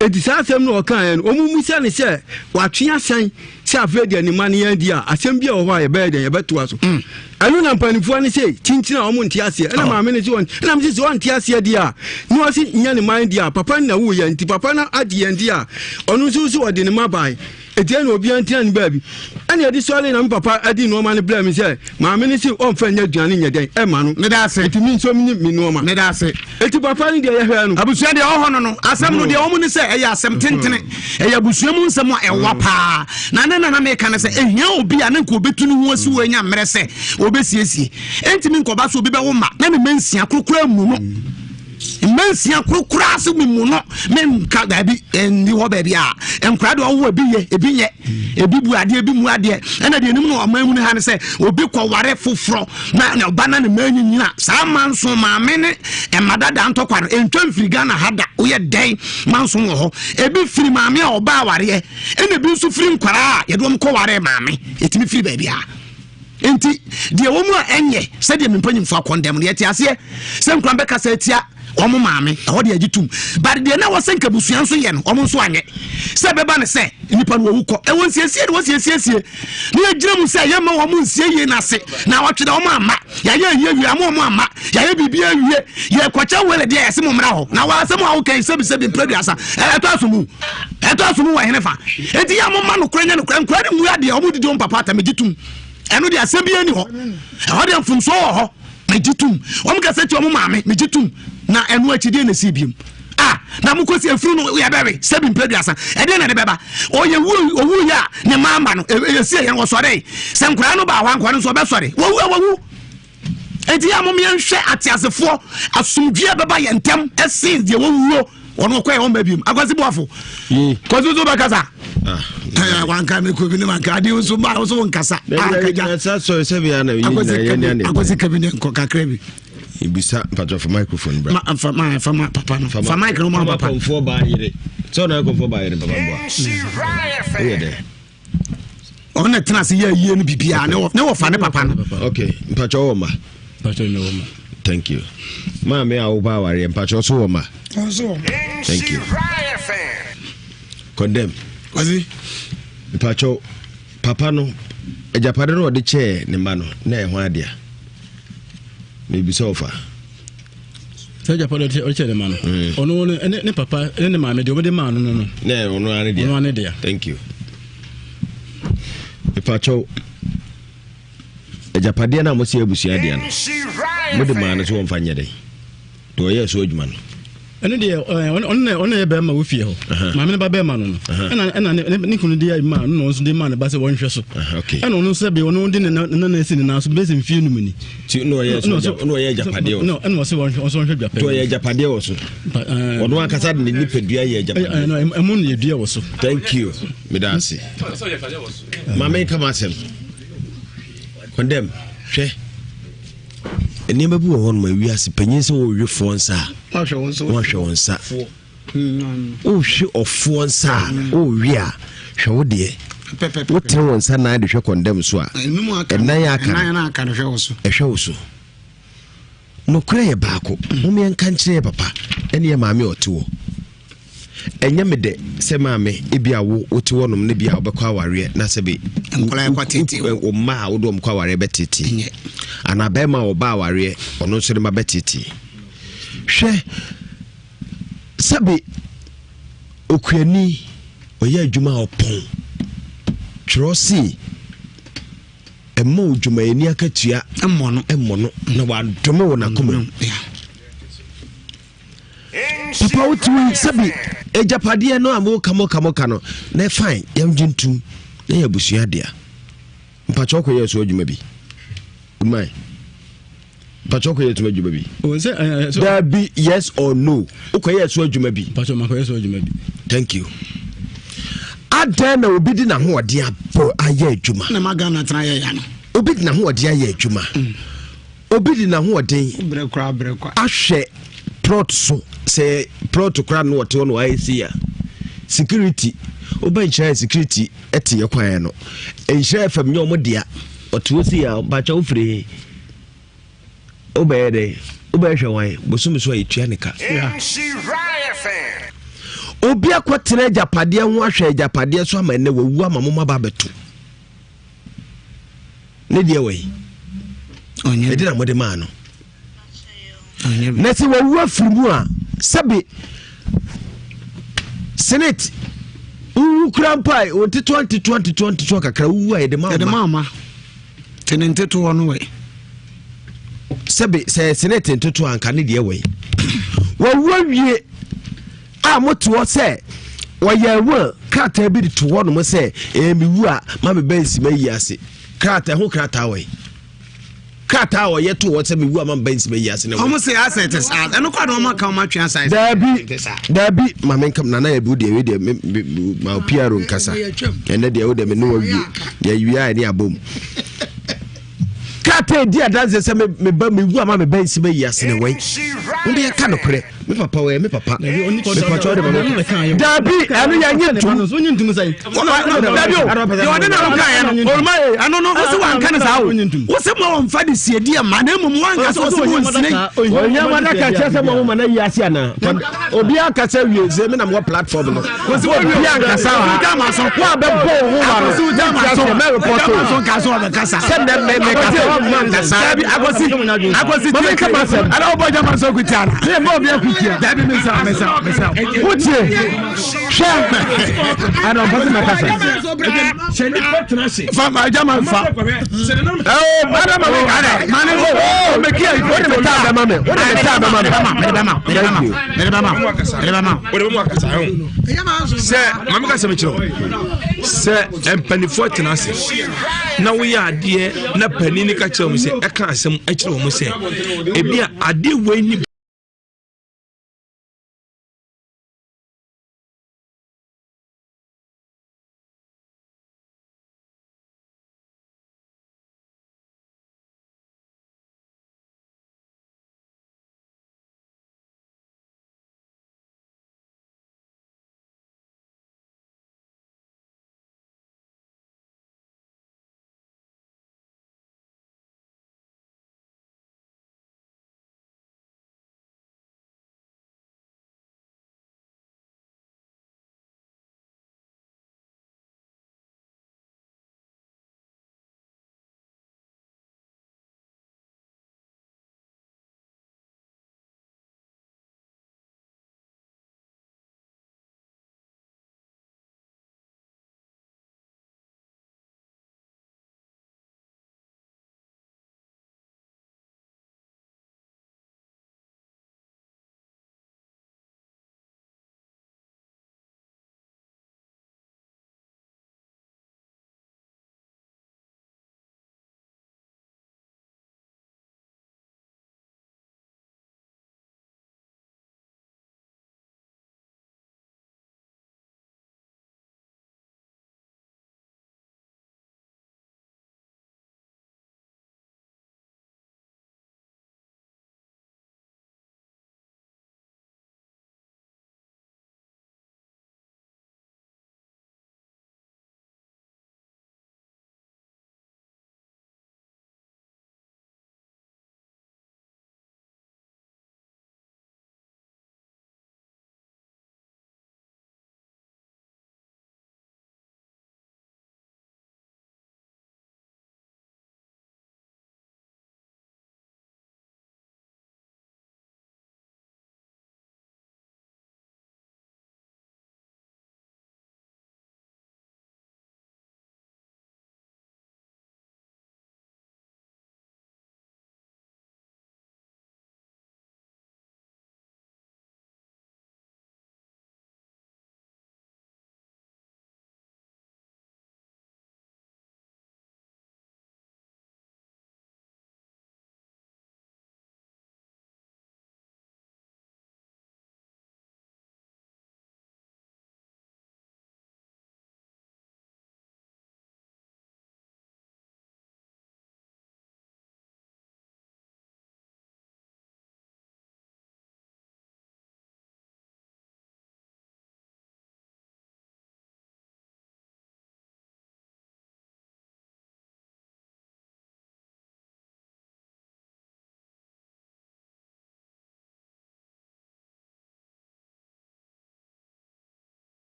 Enti saa asɛm no a ɔkaeɛ no, wɔmmisa no sɛ watwe asan sɛ afei deɛ ne mma no yɛn deɛ a, asɛm bi a wɔ hɔ a yɛbɛyɛ dɛn yɛbɛtoa so. Mm. Ɛno na mpanimfoɔ no se kyinkyin a wɔn nte aseɛ. Ɛna oh. maame no se wɔn ɛna mese sɛ wɔnte aseɛ deɛ a na wɔse nyɛ ne man deɛ a papa no na woyɛ nti papa no agye yɛn deɛ a ɔno nso so ɔde ne mma bae. Enti ɛna obiara ntena ne baabi. Ɛna ɛde sɔre na me papa de nneɛma no brɛɛ me sɛ maame no se ɔmfa nyɛ aduane nyɛ dɛn ɛma no. Meda ase. Enti me nso me me nneɛma. Meda ase. Enti papa no deɛ yɛhwɛ no. Abusua deɛ ɔhɔ no no asɛm no deɛ wɔn ne sɛ ɛyɛ asɛm tentene ɛyɛ abusua mu nsɛm a ɛwa paa na ne nana meka no sɛ ehia obi a ne nka obetu ne ho asi wɔ anya mmerɛ sɛ obesiesie entimi nkɔba so obi bɛwo ma na ne mma nsia korokora mu no. Mma koro koraa sɛ memu no menka daabi ɛnni hɔ baabi a nkora deɛ ɔwɔ ebi yɛ ebi nyɛ ebi bu adeɛ ebi mu adeɛ ɛna deɛ anim no ɔman mu no ha ne sɛ obi kɔware foforɔ na na ɔba na ne mma nyinyina saa manso maame ne ɛma dada ntɔkwa no ɛntwa mfiri Ghana ha da woyɛ dɛn manso wɔ hɔ ebi firi maame a ɔba awareɛ ɛna ebi nso firi nkwaraa a yɛde wɔn kɔware maame ɛtumi firi baabi a Enti, deɛ ɛwɔ mu a ɛnyɛ sɛdeɛ me mpanyimfoɔ akɔndɛm no, yɛte aseɛ sɛ nkura bɛkasa atia wɔn maame, ɛhɔ deɛ agye tum. But deɛ na ɛwɔ sɛ nka abusua nso yɛ no, wɔn nso anyɛ. Sɛ ɛbɛba no sɛ, Nipa no wɔwu kɔ. Ɛwɔ nsiesie de wɔsiesiesie. Ne yɛgyina mu sɛ yɛmma wɔn nsie yie no ase. Na wɔtwe da wɔn amma. Yɛayɛ ayie awie ama wɔn amma. Yɛayɛ biribi awie. Yɛkɔkyɛ wele deɛ yɛse mo mmra hɔ. Na wɔ asɛm a woka yi sɛbisɛbi mprɛduasa. Ɛtɔ aso mu. Ɛtɔ aso mu wɔ hene fa. Enti yɛ a momma nokorɛ nyɛ nokorɛ. Nkora no mmua deɛ wɔn didi wɔn papa atɛm. Megye tom. Ɛno deɛ asɛm biara nni hɔ. Ɛhɔ deɛ mfomsoɔ wɔ hɔ. Megye tom. Wɔn kasa tia wɔn maame. Megye tom. Na ɛno akyi deɛ na ɛsii biom. Ah, na mokɔsi afuru no yɛbɛwe sɛbi mprɛduasa. Ɛdeɛ na ɛde bɛba. Ɔyɛ wu owu yɛ a ne mma mma no. Ɛsi ɛyɛ no wɔsɔre. Sɛ nkoraa no baa hɔ a nkoraa no nso wɔbɛsɔre. Wɔwu a wɔwu. Enti yɛ a mom yɛnhwɛ ateasefoɔ asomdwoeɛ bɛba yɛn ntɛm ɛsen deɛ wɔwuo wɔn ɔkɔ yɛ wɔn ba biom. Akwasi Boafo. Kwasi nso bɛkasa. Ah. Wanka me kobi ne wanka adeɛ nso ba nso nkasa. Akwasi kabi ne nkɔ kakra bi. Ebisa mpatwa fa microphone bra. Ma fa ma fa ma papa no. Fa mic no ma papa. Fa kɔnfoɔ baa yere. Sɛ ɔna kɔnfoɔ baa yere papa mboa. Oyɛ dɛ. Ɔno na tena ase yɛ ayie no biribiara ne wɔ fa ne papa no. Okay, mpatwa wɔ ma. Mpatwa ne wɔ ma. Thank you. Maame a woba awareɛ mpatwa ɔso wɔ ma. Thank you. Condemn. Kwasi. Mpatwa papa no agyapade no ɔde kyɛɛ ne mma no na ɛho adea. Mebisa ɔfa. Sɛ agyapade ɔde kyɛɛ ne mma no. Mm. Ɔno ne ne papa ne ne maame deɛ ɔde maa no no no. Na ɔno ara ne dea. Ɔno ara ne dea. Thank you. Mpatwa agyapadeɛ no a mose abusua dea no mode maa no so wɔmfa nyɛ dɛn deɛ ɔyɛɛ so adwuma no ɛno deɛ ɔno na yɛ bɛrima wɔ fie hɔ maame no ba bɛrima no no ɛna ɛna ne kunu de maa no na ɔno nso de maa ne ba sɛ wɔnhwɛ so ɛna ɔno nso sɛ ɔno de ne nana asi ne nan so bɛsɛ mfie num ni na ɔyɛ agyapadeɛ wɔ so ɛna ɔsɛ wɔnhwɛ ɔsɛ wɔnhwɛ dwapɛ ɔyɛ agyapadeɛ wɔ so ɔno ankasa de ne nipadua yɛ agyapadeɛ ɛmo no yɛ dua wɔ so thank you meda ase Maame nka m'asɛm. Condemn, hwɛ. Nneɛma bi wɔ hɔ nom a wiase panyin sɛ wɔrewe foɔ nsa a, wɔahwɛ wɔn nsa. Wohwe ɔfoɔ nsa a, worewe a, hwɛ wo deɛ. Wotene wɔn nsa nan de hwɛ condemn so a, ɛnan aka no ɛhwɛ wo so. Nokorɛ yɛ baako. Mom yɛnka nkyerɛ yɛ papa ɛne yɛ maame a ɔte hɔ. Ɛnyɛ me dɛ sɛ maame ebi a wo wote hɔnom ne bi a wobɛkɔ awareɛ na sɛ bi wo mma a wode wɔn kɔ awareɛ bɛtete anaa bɛrima a ɔba awareɛ ɔno nso ne ma bɛtete. Hwɛ sɛbe okuani ɔyɛ adwuma a ɔpɔn twerɛ se Mma odwumayɛni akatua mmɔ no mmɔ no na wadome wɔ n'akoma mu. Papa wotumi sɛbi agyapadeɛ no a moka moka moka no na fine yɛngye ntum na yɛ abusua dea. Mpakyɛ wokɔyɛ so adwuma bi. Uman. Mpakyɛ wokɔyɛ so adwuma bi. Dabi yes or no. Wokɔyɛ so adwuma bi. Mpakyɛ makɔyɛ so adwuma bi. Thank you. Adɛn na obi de n'ahoɔden abɔ ayɛ adwuma. Na ma Ghana tena yɛ ya no. Obi de n'ahoɔden ayɛ adwuma. Mm. Obi de n'ahoɔden. Brɛ kora brɛ kwa. Ahwɛ plot so sɛ plot kora no ɔte hɔ no ayɛ si ya. Security wobɛ nhyira security ɛte yɛ kwan no. Nhyira fam nyɛ ɔmo dea. Ɔte hɔ si ya mpakyɛ wofiri he. Wobɛyɛ dɛn? Wobɛhwɛ wan? Bosome so a yɛtua ne ka. Obi akɔtena agyapadeɛ ho ahwɛ agyapadeɛ so ama ɛnɛ wawu ama mo maba abɛto. Ne deɛ wɔ yi. Ɛde na mode maa no. Na sɛ wawu afiri mu a sɛbe senate wowu kura mpo a ntetewa ntetewa ntetewa ntetewa kakra wowu a yɛde ma ma. Te ne ntetoɔ no wɛ. Sɛbe sɛ senate ntotoɔ anka ne deɛ wɛ. Wawu awie a mote hɔ sɛ wɔyɛ will krataa bi de to hɔ nom sɛ ɛɛ mewu a ma me ba nsi ma yi ase krataa ho krataa wɔ yi krataa a ɔyɛ to hɔ sɛ mewu a ma me ba nsi ma yi ase na wɔn sɛ asɛ te saa ɛno kɔ na wɔn aka wɔn atwe asa daabi daabi maame nkam nana yɛ bi wo deɛ wei deɛ me me ma piaro nkasa ɛnɛ deɛ wo deɛ me ne wa wie yɛwie a ɛne abom krataa edi adanse sɛ me ba mewu ama me ba nsi ma yi ase na wai wɔn bɛyɛ ka nokorɛ. Me papa ɔyɛ me papa. Mepatwa ɔde ma me. Dabi ɛno yɛ nye ntum. Dabi o deɛ ɔde na no kaeɛ no oluma ye ɛno no wosi wanka ne saa o wosi ma wɔn fa de sie di ɛma na mmom wanka sɛ ɔsi wɔn nsine. Ɔnyɛ ma na ka kyerɛ sɛ mo ma na yi ase ana obi akasa wie sɛ mi na mo wɔ platform no Kosi wo obi ankasa wa wo a bɛ bɔ wo ho wa no Akosi wo jama so mɛ report jama so nka so ɔbɛ kasa. Sɛ nɛ mɛ mɛ kasa wa ma nkasa. Dabi akosi akosi Mami nka ma sɛm. Ala wo bɔ jama so kutia na. Ne bɔ obi akutia. Dabi mi sa mi sa mi sa. Wotie hwɛ ɛnna ɔmpɛ sɛ mɛkasa. Sɛ nipa tena ase. Fa ma jama fa. Ɛɛ mada ma mi ka dɛ. Mane ko o mɛ kiya yi. O de bɛ taa bɛ ma mi. O de bɛ taa bɛ ma mi. Mɛ de bɛ ma mɛ de bɛ ma mɛ de bɛ ma mɛ de bɛ ma. O de bɛ mu akasa ɛho. Sɛ maame ka sɛm kyerɛ o. Sɛ mpanimfoɔ tena ase na woyɛ adeɛ na panin ka kyerɛ wɔn sɛ ɛka asɛm kyerɛ wɔn sɛ ebi a adeɛ wei ni.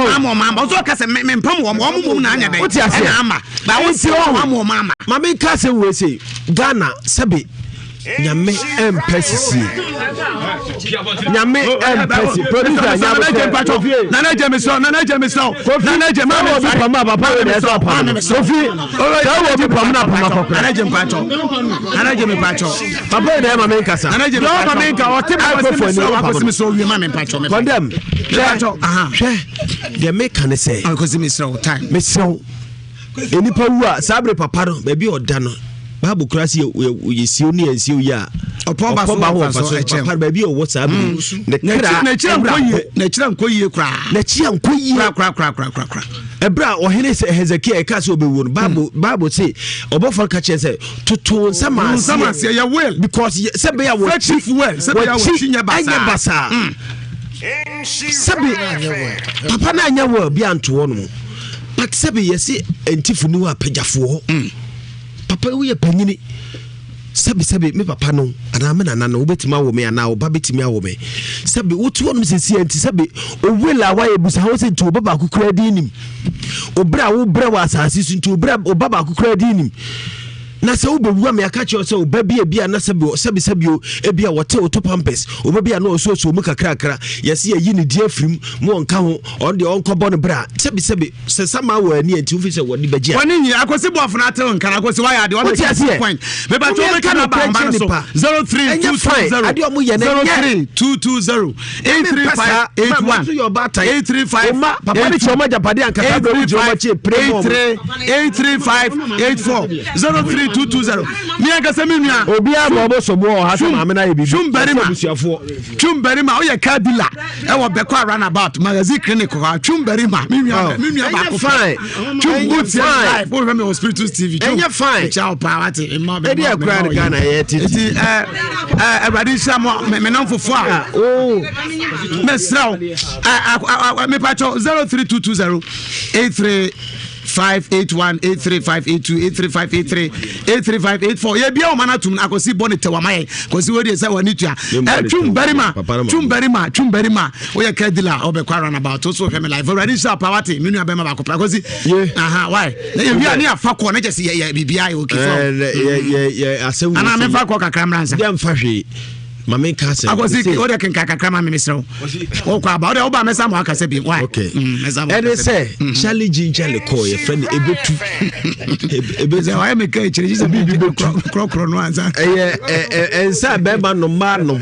Ama ɔma ama ɔsɛ ɔka sɛ mempam wɔn wɔn mmom na anya dɛn ɛna ama ba wo nti ɔma ama ɔma ama. Maame nka sɛ wei se Ghana sɛbe nyame ɛmpɛ sisie nyame ɛmpɛ si producer nyame nana jɛ mi sɔ nana jɛ mi sɔ kofi nana jɛ maa mi obi pam a papa wei na ɛsɛ ɔpam no kofi sɛ wɔ obi pam na pam akɔkora nana jɛ mpatsɔ nana jɛ mi mpatsɔ papa yi na ɛma mi nkasa nana jɛ mi mpatsɔ ɔma mi nka ɔte microphone ni ɔpam no mi sɔ wie ma mi mpatsɔ mi condemn hwɛ hwɛ deɛ meka ne sɛ akosi mi srɛ wo time mi srɛ wo nipa wu a saa bere papa no baabi a ɔda no baabu kura se yɛsiew ne yɛnsiew yi a. Ɔpɔn ba so wɔ wɔ mfaso ɛkyɛn. Papa baabi a ɔwɔ saa bere mm. ne kra n'akyiri ankɔ yie n'akyiri ankɔ yie koraa. N'akyi ankɔ yie koraa koraa koraa koraa koraa. Ɛberɛ a ɔhene sɛ Hezekia ɛka sɛ ɔbɛwuo no Bible mm. Bible se ɔbɔfoɔ ka kyerɛ sɛ toto nsa ma aseɛ yɛ will because sɛ bɛyɛ wɔkyi wɔkyi nyɛ basaa mm. sɛbi papa no anyɛ will bi antoɔ no but sɛbi yɛse ntifo ni hɔ apagyafoɔ mm. papa woyɛ panyini Sɛbesɛbe, me papa no anaa me nana no, wobɛtumi awo me anaa wo ba bɛtumi awo me. Sɛbe, wote hɔnom seesei a nti sɛbe, owel a woayɛ bisa ho sɛ nti wo ba baako koraa din nim. Obrɛ a wobrɛ wɔ asase so nti wobrɛ wo ba baako koraa din nim. Na sɛ wobɛwu a meaka kyerɛ sɛ wo ba bi ebi a na sɛbe sɛbe sɛbe o ebi a wɔte woto pampers, wo ba bi a na ɔsuosuo mu kakrakra, yɛse yɛyi ne din afiri mu, mo ɔnka ho, ɔno deɛ ɔnkɔbɔ no bra. Sɛbe sɛbe, sɛ sama wɔ ani a nti wofi sɛ wɔde bɛgye a. Wɔne nyi akosi bɔfo no atew nka akosi wayɛ adeɛ Wote aseɛ? point meba tí Woyɛ wɔbɛka no naba ahoma no so nipa. 03220 Ɛnyɛ fine. Adeɛ ɔmo yɛ no ɛnyɛ. 03220 83581 835 Oma papa ne kyerɛ ɔmo agyapadeɛ ankasa bɛ wogyina ɔmo akyi pere mu ɔmo. 83584 03220 mi ankasa mi nua Obiara ma ɔmo so boɔ ɔha sɛ maame no ayɛ biribi. Twum barima Ɔsɛ abusuafoɔ. Twum barima woyɛ car dealer ɛwɔ bɛkɔ a runabout magazine clinic hɔ a twum barima me nua me nua baako fine twum boot yɛ live wohwɛ me wɔ spiritus tv twum ɛnyɛ fine mekyia wo paa wate mma ɛde akura no Ghana yɛ tete nti ɛɛ ɛɛ awurade nhyira mo me nam fofo a oh. mesrɛ wo ɛɛ mepatwɔ 03220 83 581 835 82 835 83 835 84 yɛbia wɔma no atom no akɔsi bɔ ne tɛw ama yɛn kɔsi wei deɛ sɛ wɔne tua twum barima twum barima twum barima woyɛ car dealer wobɛkɔ runabout wo so wohwɛ me live awurade nhyira pa wate me nua bɛma baako pɛ akɔsi aha why na yɛwia ne afa kɔ na kyɛ sɛ yɛ biribiaa yɛ okay so anaa memfa kɔ kakra mmra nsa yɛmfa hwee ma menka asɛm akɔsi wode kenka kakra ma me mesrɛ wo wokɔ aba wode woba mɛsa ma wakasa bi why okay mm, ɛne sɛ mm. Charlie Ginger lekɔɔ yɛfrɛ no ɛbɛtu ɛbɛsɛ wayɛ meka akyire gye sɛ biribi bɛtu korɔkorɔ no ansa ɛyɛ ɛnsa bɛrima nom maa nom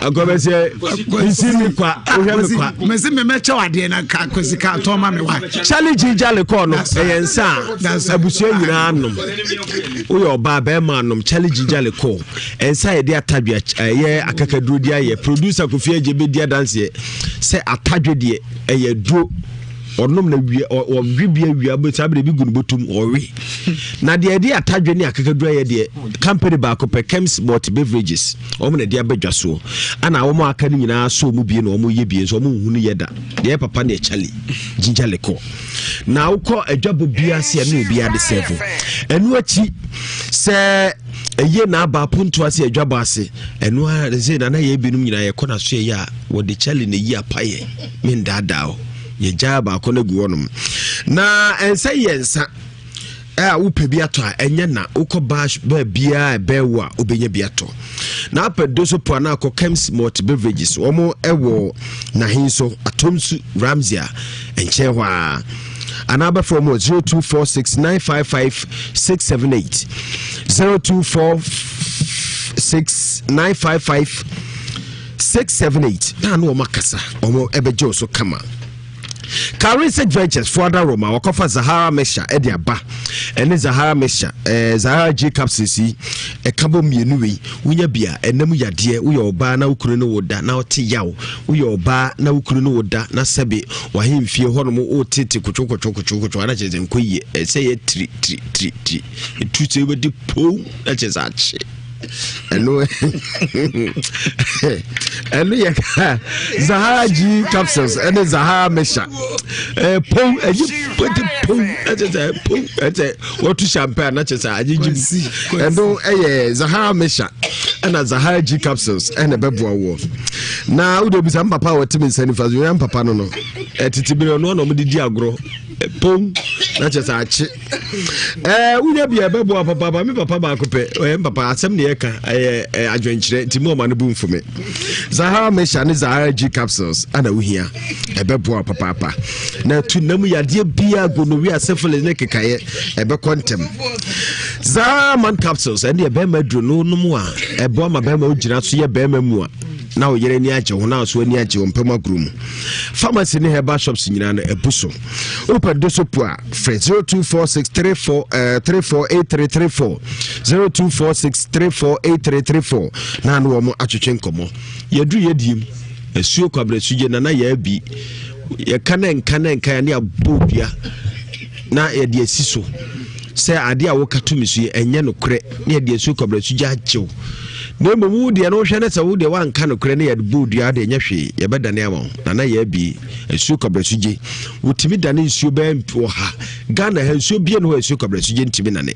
akɔbɛsɛ nsi mi kwa wohwɛ mi kwa mɛsɛ mɛmɛkyɛw adeɛ na ka kwasi ka tɔn ma me wa Charlie Ginger lekɔɔ no ɛyɛ nsa a abusua nyinaa nom woyɛ ɔbaa bɛrima nom Charlie Ginger lekɔɔ Nsa a yɛde atadwe ɛyɛ akakaduro de ayɛ producer Kofi Agye bɛdi adanseɛ sɛ atadwe deɛ ɛyɛ duro ɔnom na wie ɔwe bi awia bɛ saa bere bi gu ne bɔtɔm ɔwe na deɛ yɛde atadwe ne akakaduro ayɛ deɛ company baako pɛ Kems Malt Beverages wɔn na ɛde abɛdwa soɔ ana wɔn a aka no nyinaa so wɔn bie na wɔn yɛ bie nso wɔn nhunu yɛ da deɛ papa ne ɛkyale ginger liquor na wokɔ adwabɔ biara se ɛne obiara de sɛfo ɛno akyi sɛ ɛyɛ na aba aponto ase adwabɔ ase ɛno ara sɛ nana yɛ binom nyinaa yɛkɔ n'aso yɛ a wɔde kyale na ɛyi apayɛ mendaadaa o yɛgyaa baako no agu hɔnom na ɛnsɛ yɛ nsa a wopɛ bi atɔ a ɛnyɛ na wokɔ bash baabiara ɛbɛn wo a wobɛnya bi atɔ na apɛ doso po anaa akɔ kems malt beverages wɔn ɛwɔ nahenso atomsu ramsey a nkyɛn hɔ a anaa bɛfrɛ wɔn 0246 955 678 0246 955 678 na ano wɔn akasa wɔn ɛbɛgye wo so kama Karisik Ventures fo adaroma wɔkɔfa Zahara mixture ɛde aba ɛne Zahara mixture ɛɛ eh, Zahara G capsules yi ɛka bɔ mmienu wei wonya bi a ɛnam yadeɛ woyɛ ɔbaa na wokunu ne wo da na ɔte yaw woyɛ ɔbaa na wokunu ne wo da na sɛbe wahemfie hɔnom wotete kotwo kotwo kotwo kotwo ana kyerɛ sɛ nkɔ yie ɛsɛ yɛ tiri tiri tiri tiri etu sɛ wobɛdi pow na kyerɛ sɛ akye ɛno ɛno yɛ zahara g capsules ɛne zahara mixture ɛɛ pɔw ɛyi pɔte pɔw ɛkyɛ sɛ pɔw ɛkyɛ wɔtu champagne na kyɛ sɛ agyegye mu ɛno ɛyɛ zahara mixture ɛna zahara g capsules ɛna ɛbɛboa woɔ na wode bisa mpapa a wɔte me nsa nifa so yɛ mpapa no no ɛtete bere ɔno ɔna ɔmo de di agorɔ pɔw na kyɛ sɛ akye ɛɛ wonya bi a ɛbɛboa papaapa me papa baako pɛ ɔyɛ papa asɛm ne yɛka ɛyɛ ɛyɛ adwenkyerɛ nti mu ɔma no bu mfome zahara mesha ne zahara g capsules ana wohia ɛbɛboa papaapa na ɛtu nam yadeɛ biara gonorrhea syphilis ne kekaeɛ ɛbɛkɔ ntɛm zahara man capsules ɛne ɛbɛrima aduro no nom a ɛboa ma bɛrima wogyina so yɛ bɛrima mu a. na wo yere ani agye ho na so ani agye wo mpam agorɔ mu. Pharmacy ne herbal shops nyinaa no abu so. Wopɛ dosopo a frɛ 0246 34 348334 0246 348334 na ne wɔn atwetwe nkɔmmɔ. Yɛduru yɛdiem asuo kwabrɛ sugye nana yɛ abi yɛka ne nka ne nka ne abɔ dua na yɛde asi so sɛ adeɛ a woka to me so yi ɛnyɛ nokorɛ na yɛde asuo kwabrɛ sugye agyew na mmom wo deɛ no wohwɛ ne sɛ wo deɛ woanka nokorɛ ne yɛde bɔ dua deɛ ɛnyɛ hwee yɛbɛdane ama wo nana yɛ abi asuo kwabrɛ sugye wotumi dane nsuo bɛɛ wɔ ha Ghana ha nsuo bie no hɔ asuo kwabrɛ sugye ntumi nane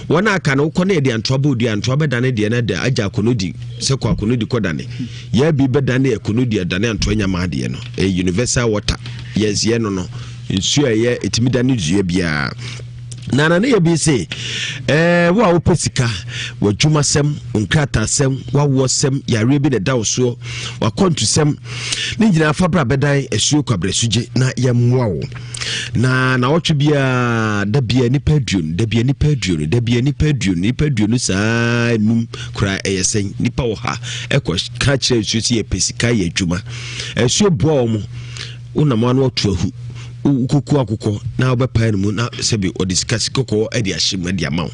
wɔn a aka no wokɔ ne yɛde antoa bɔ dua antoa bɛdane deɛ no da agya akɔnɔdi sɛ kɔ akɔnɔdi kɔdane yɛ bi bɛdane akɔnɔdi adane antoa nyama adeɛ no ɛyɛ universal water yɛnseɛ no no nsuo a ɛyɛ ɛtumi dane dua biara na na ne yɛ bi se ɛɛ wo a wopɛ sika w'adwumasɛm nkrataasɛm w'awoɔsɛm yareɛ bi na ɛda wo soɔ w'akwantusɛm ne nyinaa fa bra bɛdan asuo kwabrɛsugye na yɛmmoa wo na nawɔtwe biara da bia nipa aduonu da bia nipa aduonu da bia nipa aduonu nipa aduonu saa enum koraa ɛyɛ sɛn nipa wɔ ha ɛkɔ ka kyerɛ nsuo sɛ yɛpɛ sika yɛ adwuma asuo boa wɔn wonam ano atu ahu wokoku akokɔ na wobɛpae no mu na sɛbi ɔde sika sika kɔkɔɔ de ahyɛ mu de ama wo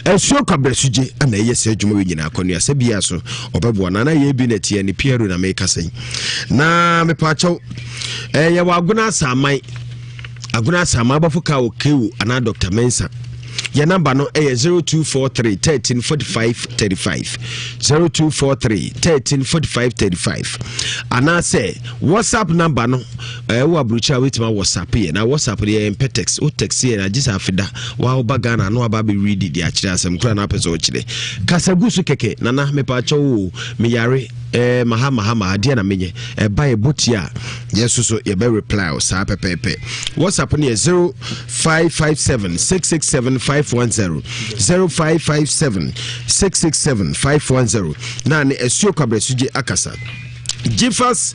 asuo kwabrɛ sugye ana ɛyɛ sɛ adwuma wei nyinaa akɔnua sɛ bia so ɔbɛboa na na yɛ bi na ɛteɛ ne piero na meka sɛn na mepaakyɛw ɛyɛ wɔ agona asaman agona asaman abɔfo ka wɔ kewu anaa dr mensa yɛ namba no ɛyɛ 0243 13 45 35 0243 13 45 35 anaasɛ whatsapp namba no ɛwɔ aburokyire a wobɛtumi awhatsapp yɛ na whatsapp no yɛ mpɛ text wo text yɛ na agye sɛ afeda wa woba ghana na waba abɛredi de akyerɛ asɛm koraa na apɛ sɛ wokyerɛ kasa gu so kɛkɛ nana mepaakyɛw o meyare eh, maha maha maha deɛ na menyɛ ɛba yɛ bɔti a yɛ so so yɛbɛ reply o saa pɛpɛɛpɛ whatsapp no yɛ 0557 667 510 0557 667 510 na ne asuo kwabrɛsugye akasa Gfas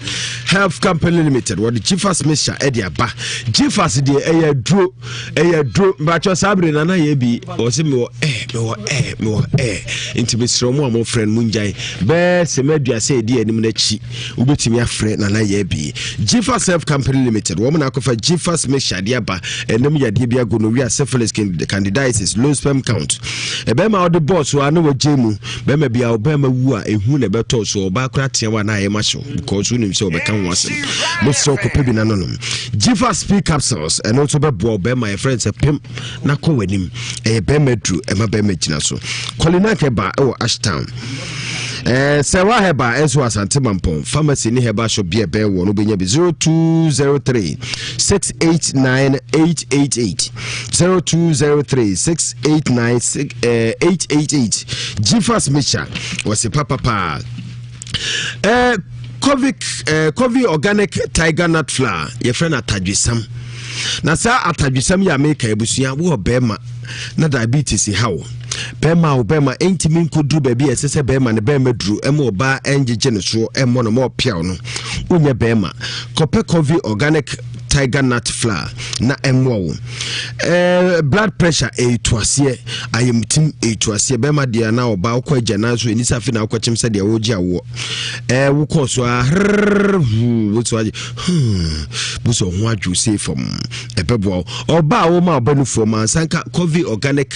Health Company Limited wɔde Gfas mixture ɛde aba Gfas deɛ ɛyɛ aduro ɛyɛ aduro mbakyɛ saa bere nana yɛ bi ɔsɛ mewɔ ɛɛ mewɔ ɛɛ mewɔ ɛɛ nti mesrɛ mo a mofrɛ no mongyae bɛɛ sɛ maduasa ɛdi anim no akyi wobɛtumi afrɛ nana yɛ bi Gfas Health Company Limited wɔn na akɔfa Gfas mixture de aba ɛnam yadeɛ bi gonorrhea syphilis candidiasis low sperm count ɛbɛma wɔde bɔɔl so a na wɔgye mu Bɛrima bi a ɔbɛrima wu a ehu na ɛbɛtɔ so ɔbaa koraa tea wa na ayɛ ma hyew because wonim sɛ ɔbɛka ho asɛm mesrɛ kɔpɛ bi na no nom Jifa speed capsules ɛno nso bɛboa ɔbɛrima yɛfrɛ no sɛ pem na kɔ w'anim ɛyɛ bɛrima duru ɛma bɛrima gyina so Kɔlinak ɛba ɛwɔ Ashtown Eh, Sɛwa Herbal ɛnso Asante Mampɔn pharmacy ne herbal shop bi a ɛbɛn wɔ no wobɛnya bi 0203 689 888 0203 689 888 Gfas mixture wɔse papapaa eh, Kovic, eh, Kovi organic tiger nut flour yɛfrɛ no atadwesam na saa atadwesam yi a meka abusua wowɔ bɛrima na diabetes ha wo bɛrima a wo bɛrima ɛntumi nkɔduru baabi a ɛsɛ sɛ bɛrima ne bɛrima duru ɛma ɔbaa ɛngyegye ne soɔ ɛmmɔ no ma ɔpeaw no wonyɛ bɛrima kɔpɛ Kovi organic tiger nut flour na ɛmmoa wo eh, blood pressure ɛretu aseɛ ayamtim ɛretu aseɛ bɛrima deɛ na ɔbaa wokɔ agya nan so ɛni sɛ afei na wokɔkyem sɛ deɛ wogye awoɔ eh, wokɔɔ so a herrrr wotu agye bu sɛ ɔho adwo sei fam ɛbɛboa wo ɔbaa a woma ɔba nufoɔ ma nsanka covi organic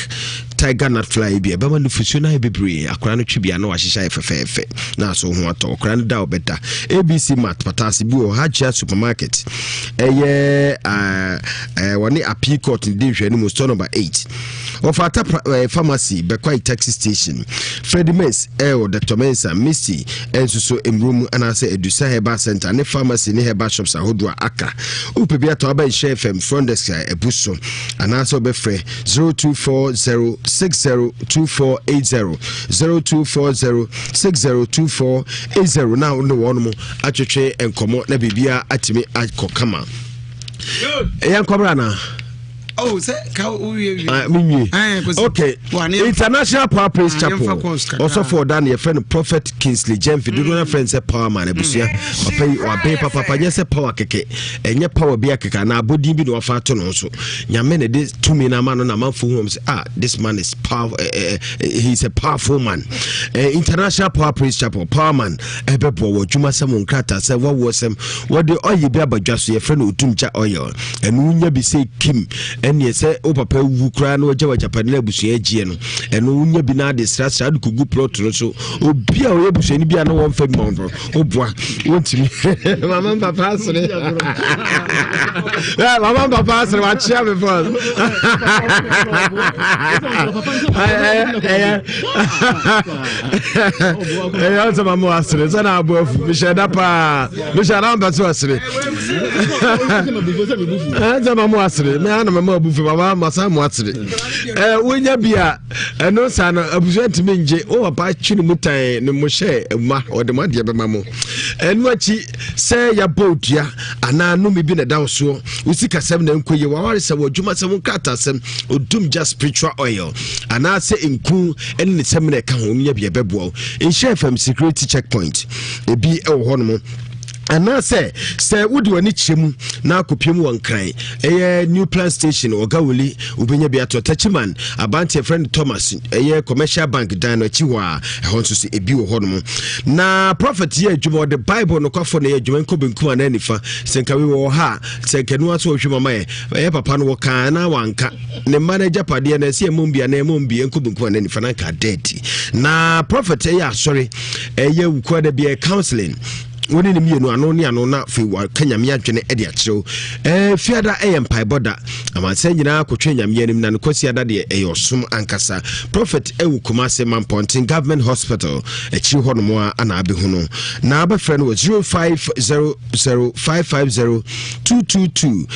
tiger nut flour yi bi ɛbɛma nufosuo no ayɛ bebree akora no twe bia na wahyehyɛ ayɛ fɛfɛɛfɛ na aso ho atɔ ɔkora no da ɔbɛda abc mart pataase bi wɔ hajia supermarket ɛyɛ wɔne appeal court di nhwɛ no mu store number 8 ɔfata pharmacy bɛkwae taxi station Freddie Mens ɛwɔ Dr Mensa Misty ɛnso so mmuro mu anaasɛ Adusa Herbal Center ne pharmacy ne herbal shops ahodoɔ a aka wopɛ bi atɔ aba nhyɛ fm front desk a ɛbu so anaasɛ wobɛfrɛ 0240 602480 0240 602480 na wo ne wɔn mo atwetwe nkɔmmɔ na biribiara atumi akɔ kama. Ɛyɛ nkɔmra anaa? Oh, sɛ ka wowie wie. Ah, menwie. Okay. International Power Praise Ah, Chapel. yɛmfa course kakra. Ɔsɔfo ɔda no yɛfrɛ no Prophet Kingsley Gyamfi. Dodoɔ no frɛ no sɛ Power Man abusua. Papa yi waben papapa nyɛ sɛ power kɛkɛ. Ɛnyɛ power bi akɛkɛ anaa abɔdin bi na wafa ato no so. Nyame na de tumi no ama no na amanfo hu sɛ ah this man is power eh, eh, eh, he is a powerful man. Eh, International Power Praise Chapel Power Man ɛbɛboa wɔ adwuma sɛm wɔ nkrataa sɛ wawoɔ sɛm wɔde ɔyɛ bi aba dwa so yɛfrɛ no odumgya oil ɛno wonya bi sɛ kim ɛneɛ sɛ wo papa wu koraa na wagya wagyapade no abusua agyeɛ no ɛno wonya bi na ade srasra de kɔgu plot no so obi a ɔyɛ abusuani bi a na wɔmfa bi ma wo woboa wontumi mama mpapa asere mama mpapa asere wakyea me fɔs ɛyɛ ɛyɛ ɔsɛ mama wasere sɛ na abo afu mehyɛ da paa mehyɛ da mpɛ sɛ wasere ɛsɛ mama wasere me ana mama abu fi mama masa mo asere ɛɛ wonya bi a ɛno saa no abusua ntumi ngye wo papa twi ne mu tan ne mo hyɛ ma ɔde mo adeɛ bɛma mo ɛno akyi sɛ yɛabɔ odua anaa nome bi na ɛda wo soɔ wo sikasɛm na nkɔ yie waware sɛ wɔ adwuma sɛm nkratasɛm odum gya spiritual oil anaasɛ nku ne ne sɛm na ɛka ho no nya bi ɛbɛboa wo nhyɛ fam security checkpoint ebi ɛwɔ hɔ nom anaasɛ sɛ wode w'ani kyerɛ mu na akɔpie mu wɔ nkran ɛyɛ new plan station ɔgawoli wobɛnya bi atɔ tachiman abanteɛ frɛ no thomas ɛyɛ commercial bank dan no akyi hɔ a ɛhɔ nso so ebi wɔ hɔ nom na prophet yɛ adwuma ɔde bible nokwafo na yɛ adwuma nkɔ benkum anaa nifa sɛ nka wei wɔ ha a sɛ nka nua so wɔhwɛ mama yɛ ɛyɛ papa no wɔkaa na wanka ne mma no agyapadeɛ no ɛsɛ ɛmom bi anaa ɛmom bi ɛnkɔ benkum anaa nifa na nka ada na prophet ɛyɛ asɔre ɛyɛ wukua da bi ɛyɛ counseling wo ne ne mmienu ano ne ano na afei waka nyame adwene de akyerɛw ɛɛ fiada ɛyɛ mpaebɔ da amansan nyinaa kɔtwe nyame anim na no kwasiada deɛ ɛyɛ ɔsom ankasa prophet ɛwɔ kumase mampɔnten government hospital akyiri hɔ nom a ana abɛhu no na abɛfrɛ no wɔ 0500550222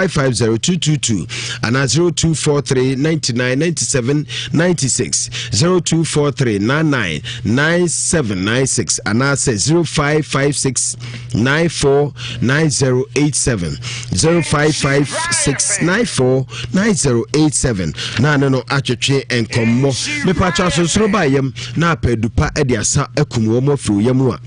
0500550222 anaa 0243 99 97 96 0243 99 9796 anaasɛ 0556 94 9087 0556 94 9087 na ne no atwetwe nkɔmmɔ mepatwa asonsoro ba yam na apɛ dupa de asa akum wɔn afiri yam a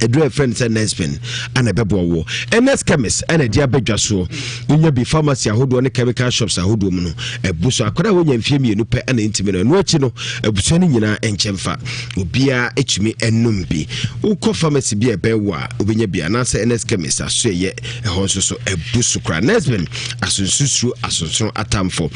ɛduru ɛfrɛ no sɛ nespin ana ɛbɛboa wɔ ns chemist ɛna ɛde abɛdwa soɔ wonya bi pharmacy ahodoɔ ne chemical shops ahodoɔ mu no ɛbu so akwadaa a wonya mfeɛ mmienu pɛ ɛna ntumi no ɛno akyi no abusua no nyinaa nkyɛn fa obiara ɛtumi ɛnom bi wokɔ pharmacy bi a ɛbɛn wɔ a wobɛnya bi anaasɛ ns chemist aso ɛyɛ ɛhɔ nso so ɛbu so koraa nespin asonsusuro asonsono atamfo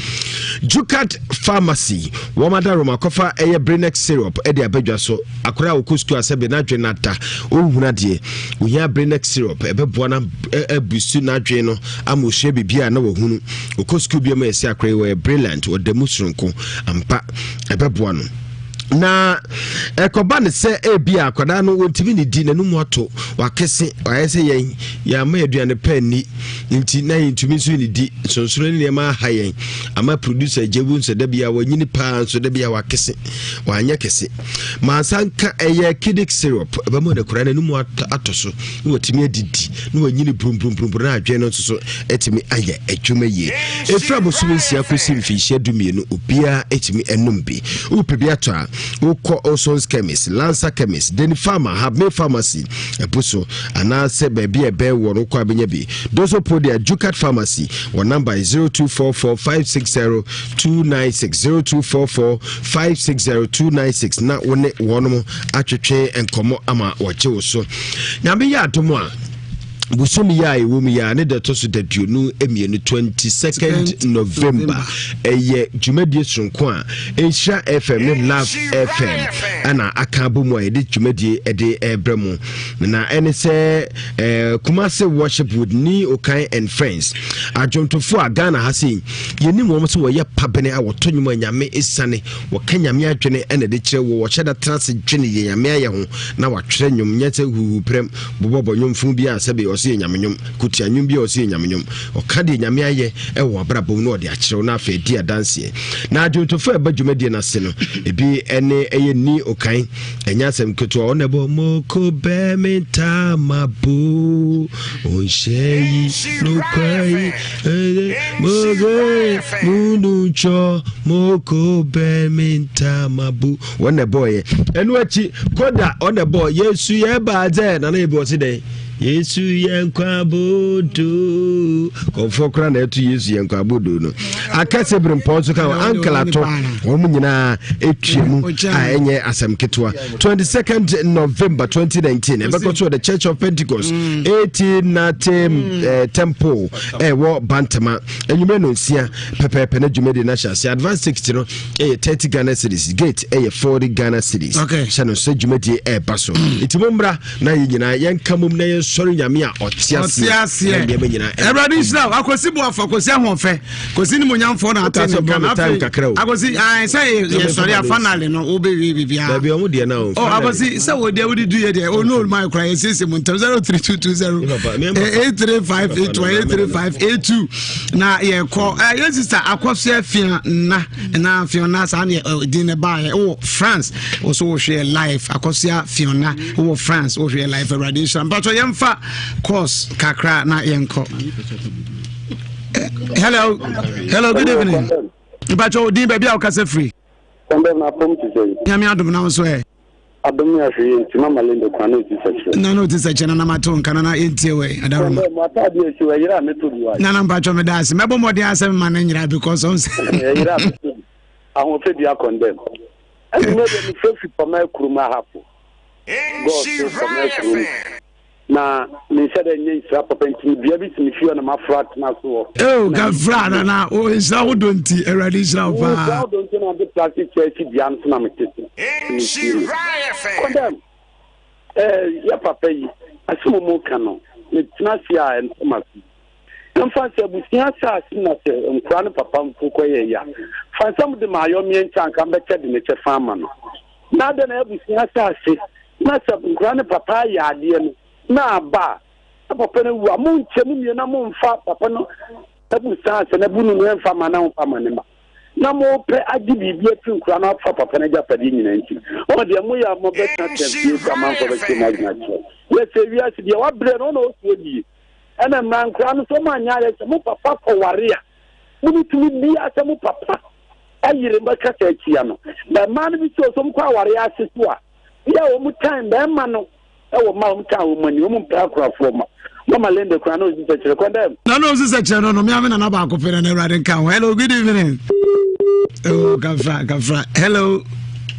jukat pharmacy wɔn ada roma kɔfa ɛyɛ brenex syrup ɛde abɛdwa so akwadaa a wɔkɔ sukuu asɛbe n'adwene n'ada ɔnhunu adeɛ ohia brenex syrup ɛbɛboa no abusu n'adwene no ama osua biribi a na wahunu ɔkɔ sukuu bi mu ɛsɛ akwadaa yi wɔyɛ brilliant ɔda mu soronko ampa ɛbɛboa no na ɛkɔba ne sɛ ebi a akwadaa no wɔntumi ne di n'anum ato wakese wayɛ sɛ yɛn yɛama aduane pɛ ni nti na yɛntumi nso ne di nsonsono ne nneɛma aha yɛn ama producer gyewu nso da bi a wanyini paa nso da bi a wakese wanyɛ kɛse mansa nka ɛyɛ kidik syrup ɛbɛma ne koraa n'anum atɔ so na watumi adidi na wanyini purumpurumpuru na adwene no nso so atumi ayɛ adwuma yie ɛfiri abosom nsia kɔsi mfinhyia dumienu obiara atumi anom bi wopɛ bi atɔ a wokɔ Olson's chemist Lancer chemist Deni Pharma Habme pharmacy ɛpo so anaasɛ baabi a ɛbɛn wɔ no wokɔ abɛnya bi doso podia Jukat pharmacy wɔ number 0244 560 296 0244 560 296 na wo ne wɔnom atwetwe nkɔmmɔ ama wɔgye wo so nyame yɛ adom a bosom yi a ɛwɔ mu yi a ne da ɛtɔ so daduonu mmienu 22nd november ɛyɛ dwumadie soronko a nhyira fm ne love fm ɛna aka abɔ mu a yɛde dwumadie ɛde ɛbrɛ mu na ɛne sɛ ɛɛ kumase worship with ni okan and friends adwontofo a ghana ha sei yɛnim wɔn sɛ wɔyɛ pabene a wɔtɔ nnwom a nyame esiane wɔka nyame adwene ɛna ɛde kyerɛ wɔ wɔhyɛ da tena ase dwene yɛ nyame ayɛ ho na watwerɛ nnwom nyɛ sɛ huhu prɛm bobɔbɔ nnwomfo bi a sɛbe ɔsɛ yɛ nyame nwom, kotua nwom bi a ɔsɛ yɛ nyame nwom. Ɔka deɛ nyame ayɛ ɛwɔ abrabɔ mu na ɔde akyerɛw na afei di adanseɛ. Na adwontofo a ɛba dwumadie no ase no, ebi ɛne ɛyɛ ni okan, ɛnyɛ asɛm ketewa, ɔna ɛbɔ moko bɛ me ntama bo, ɔnhyɛ yi nokwa yi, mogo munu ntwɔ moko bɛ me ntama bo, wɔn na ɛbɔɔyɛ. Ɛno akyi koda ɔna ɛbɔɔ Yesu yɛ baadze na na ebi ɔse dɛn Yesu yɛ nkwa abodo kɔnfoɔ koraa na ɛto Yesu yɛ nkwa abodo no akɛse berempɔn nso ka ankala to wɔn nyinaa ɛtwa mu a ɛnyɛ asɛm ketewa 22nd November 2019 ɛbɛkɔ so wɔ the Church of Pentecost mm. AT Nate mm. eh, Temple ɛwɔ Bantama anwummerɛ no nsia pɛpɛɛpɛ no dwumadi no ahyɛ ase advance ticket no ɛyɛ 30 Ghana cedis gate ɛyɛ 40 Ghana cedis hyɛ no sɛ dwumadie ɛreba so nti mo mmra na yɛn nyinaa yɛnka mom na yɛnsɔre nyame a ɔte aseɛ nneɛma nyinaa awurade nhyira wo akwasi boafo akwasi ahoɔfɛ kwasi ne monyamfoɔ na ate ne nka na afei akwasi sɛ yɛsɔre a finally no wobɛwie biribiara baabi ɔmo deɛ na o oh, akwasi sɛ wo deɛ wode duyɛ deɛ ɔno ɔluma kora yɛsiesie mu ntam 03220 83581 83582 na yɛkɔ yɛn sista akɔsoɛ fia nna na fiona saa ne din no baeɛ wɔ france wo so wohwɛ live akɔsoa fiona wɔ france wohwɛ live awurade nhyira mpatwɔ yɛmfa course kakra na yɛnkɔ hello hello good evening mpatwɔ wo din baabi a wokasa firi nyame adom na wo so ɛ Adom ne ahwɛyie nti mama Linda kwan na ɔti sɛkyerɛ. Nana ɔti sɛkyerɛ nana mato nka nana ɛntie wɛ adaroma. Mo ataade akyi wɔ ɛyera a mɛtɔ bi wa. Nana mpatwɔ meda ase mɛbɔ mmɔden asɛ mema no nyera because ɔn sɛ. Ɛyera a mɛtɔ bi ahoɔfɛ dua kɔndɛm. Ɛne mɛ deɛ mefrɛ fi pɔmɛ kurom ahafo. God so pɔmɛ kurom. Na menhyɛ dɛ nyɛ nhyira papa nti dua bi si me fie hɔ na maforo atena so hɔ. Eo kafra nana o nhyira wo dɔ nti awurade nhyira wo paa. Nhyira wo dɔ nti na ɔde plastic chair si dua no so na mete so. Kɔdɛm ɛɛ yɛ papa yi asɛm ɔmo ka no metena ase a ɛntɔ ma so. Mfa sɛ abusua asase na sɛ nkora ne papa mpo kɔyɛ ya fa nsɛm de ma ayɔmeɛ nkyɛ anka mbɛkyɛ de ne kyɛfa ama no. Na adɛn na abusua asase na sɛ nkwadaa ne papa ayɛ adeɛ no na aba a, na papa no awu a, monkyɛ mu mmienu na momfa papa no abu saa sɛ n'abu no no ɛmfa ma na momfa ma ne ma na mopɛ agye biribi afiri nkwadaa no afa papa no agyapadeɛ nyinaa nti wɔn deɛ moyɛ a mobɛtenatena fie sɛ amanfoɔ bɛkyerɛ mu adwene akyerɛ yɛsɛ wiase deɛ wabrɛ no ɔna ɔsuo die ɛna mmara nkwadaa no sɛ ɔmo anyɛ ayɛ sɛ mo papa kɔware a mo tumi bia sɛ mo papa ayere bɛkasa atia no na mmaa no bi sɛ ɔsɔm kɔ awareɛ ase so a Bi a wɔn tan bɛrima no wɔ mma wɔn tan wɔn ani wɔn mpɛ akorafoɔ ma mama Linda kura na osi sɛkyerɛ kɔ dɛm. Na na osi sɛkyerɛ no no mmea mi nana baako pɛ na na awurade nka ho hello good evening oh kafra kafra hello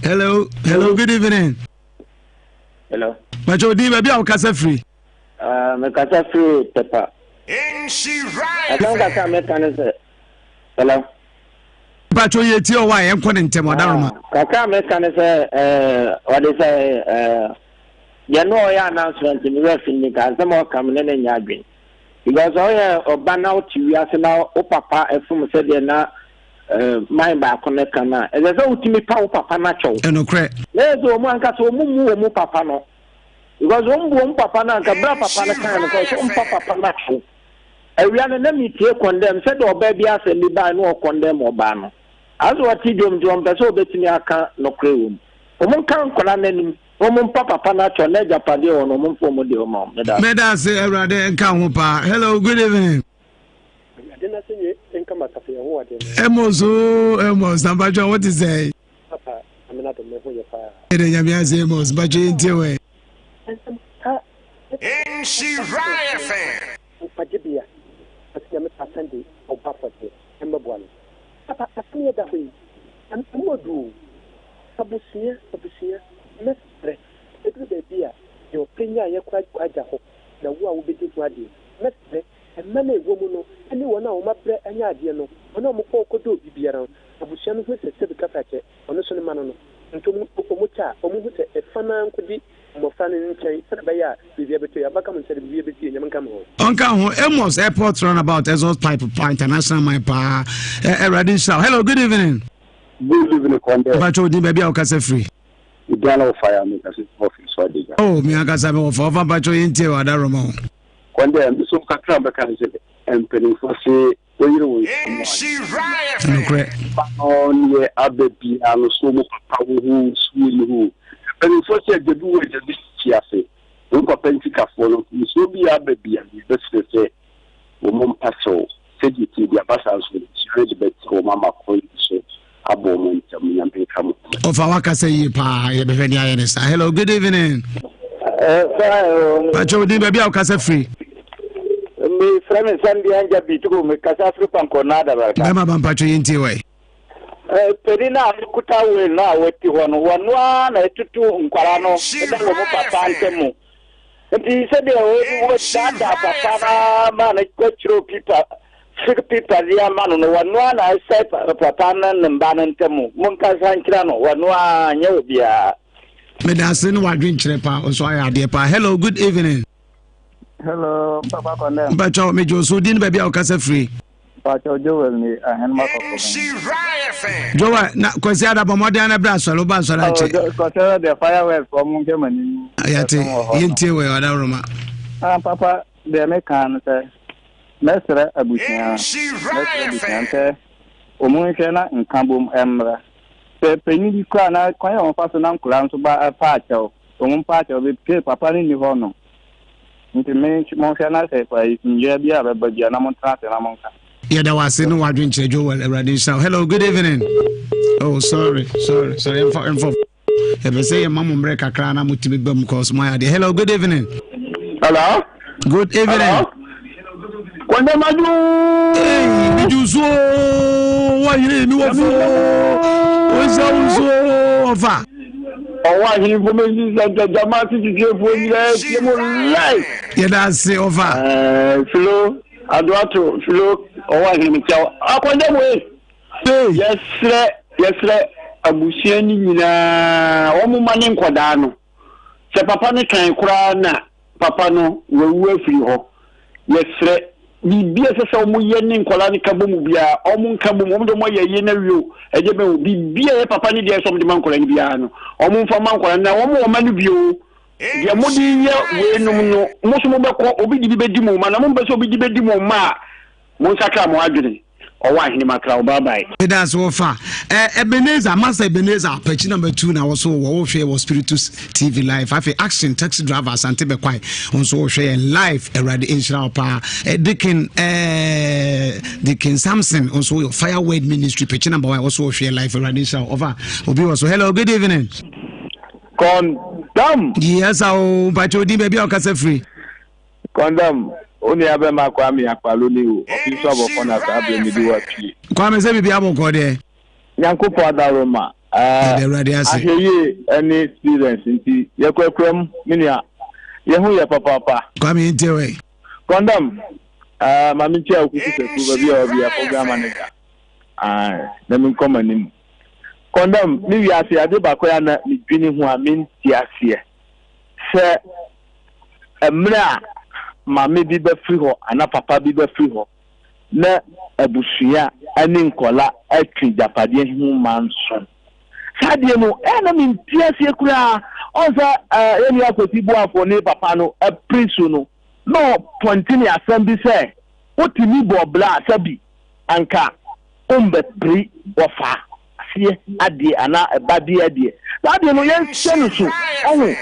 hello hello good evening. Hello. Bàtchɛ odi baabi a wokasa firi. Ah, mekasa firi Tepa. Asɛm kasa a meka ne sɛ, hello. Mpatsɔ yɛ tie ɔwɔ a yɛn kɔ ne ntɛm ɔdaroma. Ah, kakra a meka ne sɛ, ɛɛ, ɔde sɛ ɛɛ, deɛ no ɔyɛ announcement mi wura fi mi ka asɛm a ɔka mi ne ne nyɛ adwene. Because ɔyɛ ɔba na ɔte wiase na wo papa ɛfom sɛdeɛ na ɛɛ man baako ne ka no a, ɛsɛ sɛ wotumi pa wo papa no akyɛw. Ɛnokorɛ. Na yɛ sɛ wɔn ankasa wɔn mu wɔn papa no. Because wɔn bu wɔn papa no anka bere a papa no kan no kɔ so mpa papa no akyɛw. Awia no na metie condemn sɛdeɛ ɔbaa bi asɛm bi bae na ɔcondemn ɔbaa no. Asɛ ɔte dwom nti ɔmpɛ sɛ ɔbɛtumi aka nokorɛ wɔ mu. Wɔn nka nkwadaa no anim na wɔn mpa papa no akyɛw na agyapadeɛ wɔ no wɔn mfa wɔn deɛ ɔma wɔn. Meda ase. Meda ase Awurade nka ho paa. Hello, good evening. Awurade n'asɛnnua nka m'asafo Yehowa deɛ no. Amos oo Amos na mpatwa wo te sɛn. Papa nyame n'adom me ho yɛ paa. Yɛda nyame ase Amos mpatwa yɛn tie wɛ. Nsɛm pa Nhyira FM. Nkwagye-bea, ɔse Nyame pa Sunday ɔbɔ afɔdeɛ mmɛboa no. Papa asɛm yi ɛda hɔ yi ɛmu ɔdu o. Abusua abusua mɛsrɛ ɛduru baabi a deɛ ɔpɛ nyaeɛ koraa agya hɔ na wo a wobɛdi ho adeɛ mɛsrɛ Mma no a ɛwɔ mu no ne wɔn a wɔabrɛ anya adeɛ no, wɔn a wɔkɔ kɔdɔ obi biara no, abusua no hu sɛ sɛbi kafrakyɛ, ɔno nso ne mma no no, nti wɔn wɔkyɛ a, wɔhu sɛ ɛfa no ara nkɔdi mmɔfra no nkyɛn sɛdeɛ ɛbɛyɛ a biribiara bɛtɔ yie. Abaka mo nsa de biribiara bɛsi yie, Nyame nka mo ho. Ɔnka ho Amos airport runabout exhaust pipe pa international man paa Awurade nhyira wo. Hello good evening. Good evening Kɔndɛ. Mpakyɛ wo din baabi a wokasa firi. Medin ne Ɔfa ya mekasa firi office so Adagya. Oh me ankasa me wɔfa ɔfa mpakyɛ yɛntie wɔ adaroma o. Kwan dɛ me so kakra a mɛka ne sɛ mpanimfoɔ se wɔyere wɔn nsam a. Nokorɛ. Ba no neɛ aba biara no so wɔn papa wɔ hɔ o, so wɔnni hɔ o. Mpanimfoɔ se agya bi wɔ agya bi si ase. Wɔn papa nsikafoɔ no mfomsoɔ biara aba biara no yɛbɛsrɛ sɛ wɔn mpa kyɛw sɛdeɛ ɛteɛ bi aba saa nso abusua no de bɛkyɛ wɔn ama kwan bi so abɔ wɔn ntam. Nyame nka mo ho. Ɔfa wakasa yie paa yɛbɛhwɛ ne ayɛ ne saa. Hello, good evening. Pakyɛ odin baabi a wokasa firi. Mefrɛ me Sandia Ngya Bituku, mekasa firi Pankɔ Adabarika. Bɛma ba mpatwɛ yɛntie wɛ. Panin a ɔkuta wei no a wɔte hɔ no, wɔno ara na ɛtutu nkwara no da wɔn papa ntam. Nti sɛdeɛ wɔdaadaa papa no ara ma no kɔkyerɛw pipa fig pipa de ama no no, wɔno ara na ɛsɛe papa no ne mba no ntam. Monkasa nkyerɛ no, wɔno ara nyɛ obiara. Medase ne wadwenkyerɛ paa nso ayɛ adeɛ paa. Hello, good evening. Hello, Papa Kɔndɛm. Mpakyɛw, megye so din baabi a wokasa firi. Mpakyɛw, Joel ni ahenema kɔkɔ. Joel, na Kwasi ada bɔ mmɔden na bra asɔre, woba asɔre akyɛ. Kwasi ada deɛ fireworks wɔn nhwɛ m'anim. Yɛte, yɛntie wɔ ɔdawuroma. Ah, papa, deɛ meka no sɛ, mɛsrɛ abusua, mɛsrɛ abusua sɛ wɔn nhwɛ na nka bom mmra. Sɛ panyin bi koraa na kwan a wɔfa so na nkwadaa nso ba pa akyɛw, wɔn mpa akyɛw bi pee papa no nni hɔ no. Nti me monhwɛ na sɛ nnua bi a bɛba bia na montena ase na monka. Yɛda wo ase ne w'adwenkyerɛ Joel Awurade nhyira wo. Hello, good evening. Oh, sorry, sorry, sorry. Ɛmfa, ɛmfa. Yɛpɛ sɛ yɛma mo mmerɛ kakra na motumi ba mu cause moayɛ adeɛ. Hello, good evening. Hello. Good evening. Hello. Kɔndɛmadu. Hey, biju so wahene mi wɔ fo. Osa wo so ɔfa. Ɔwɔ ahene information center jama sisisiefoɔ nyinaa tie mu live. Yɛda ase ɔfa. Ɛɛ filo adoato filo ɔwɔ ahene mi kyɛw akɔndɛm wei. Yɛsrɛ yɛsrɛ abusua no nyinaa wɔn ma ne nkɔdaa no sɛ papa no kan koraa na papa no wawu afiri hɔ yɛsrɛ biribi a ɛsɛ sɛ wɔyɛ ne nkwadaa no ka bɔ mu biara wɔn nka bɔ mu wɔn de wɔn ayɛ yie na wie o ɛdeɛ bɛn o biribi a ɛyɛ papa no deɛ ɛsɛ wɔn de ma nkwadaa no biara no wɔn nfa ma nkwadaa no na wɔn wɔn ma no bio deɛ mo de yɛ weinom no mo nso mo bɛkɔ obi de bi bɛdi mo ma na mo mpɛ sɛ obi de bɛdi mo ma a mo nsakra mo adwene ɔwɔ ahene makra wo bye bye. Meda ase wɔ fa. Eh, Ebenezer, Master Ebenezer, Apakyi number 2 na wɔso wɔ wohwɛ wɔ Spiritus TV live. Afei Action Taxi Driver Asante Bɛkwae, wɔn nso wɔhwɛ yɛn live. Awurade nhyira wo paa. Eh, Deacon, eh, Deacon Samson, nso wɔ Fire Word Ministry, Pakyi number 1, wɔso wɔhwɛ yɛn live. Awurade nhyira wo. Ɔfa, obi wɔ so. Hello, good evening. Condom. Yes, awo, mpakyɛ odin baabi a ɔkasa firi. Condom, wo nua bɛma Kwame Akpalo ni o, ɔfi nso abɔkɔ na saa berɛ mede wo apue. Kwame sɛ biribi abɔkɔ deɛ. Nyankopɔn adaworoma, Yɛda Awurade ase. ahwɛyie ne experience nti yɛkurakura mu me nua, yɛho yɛ papaapa. Kwame yɛntie wɛ. Condom, eh, ma menkyia wo kuku sɛku baabi a wɔ bia program manager. Ae, na menkɔ m'anim. Condom, me wiase ade baako a na medwene ho a mente aseɛ sɛ mmerɛ a maame bi bɛfiri hɔ anaa papa bi bɛfiri hɔ na abusua ne nkɔla atwi gyapadeɛ ho manso. Saa adeɛ no, ɛyɛ na mente aseɛ koraa. Ɔn sɛ yɛn nua Kwesi Boafo ne papa no pere so no, na ɔpɔnte ne asɛm bi sɛ, wotumi bɔ bra sɛbi anka wombɛpere wɔfa aseɛ adeɛ anaa ɛba bi adeɛ. Saa adeɛ no yɛnhyɛ no so. Ɔho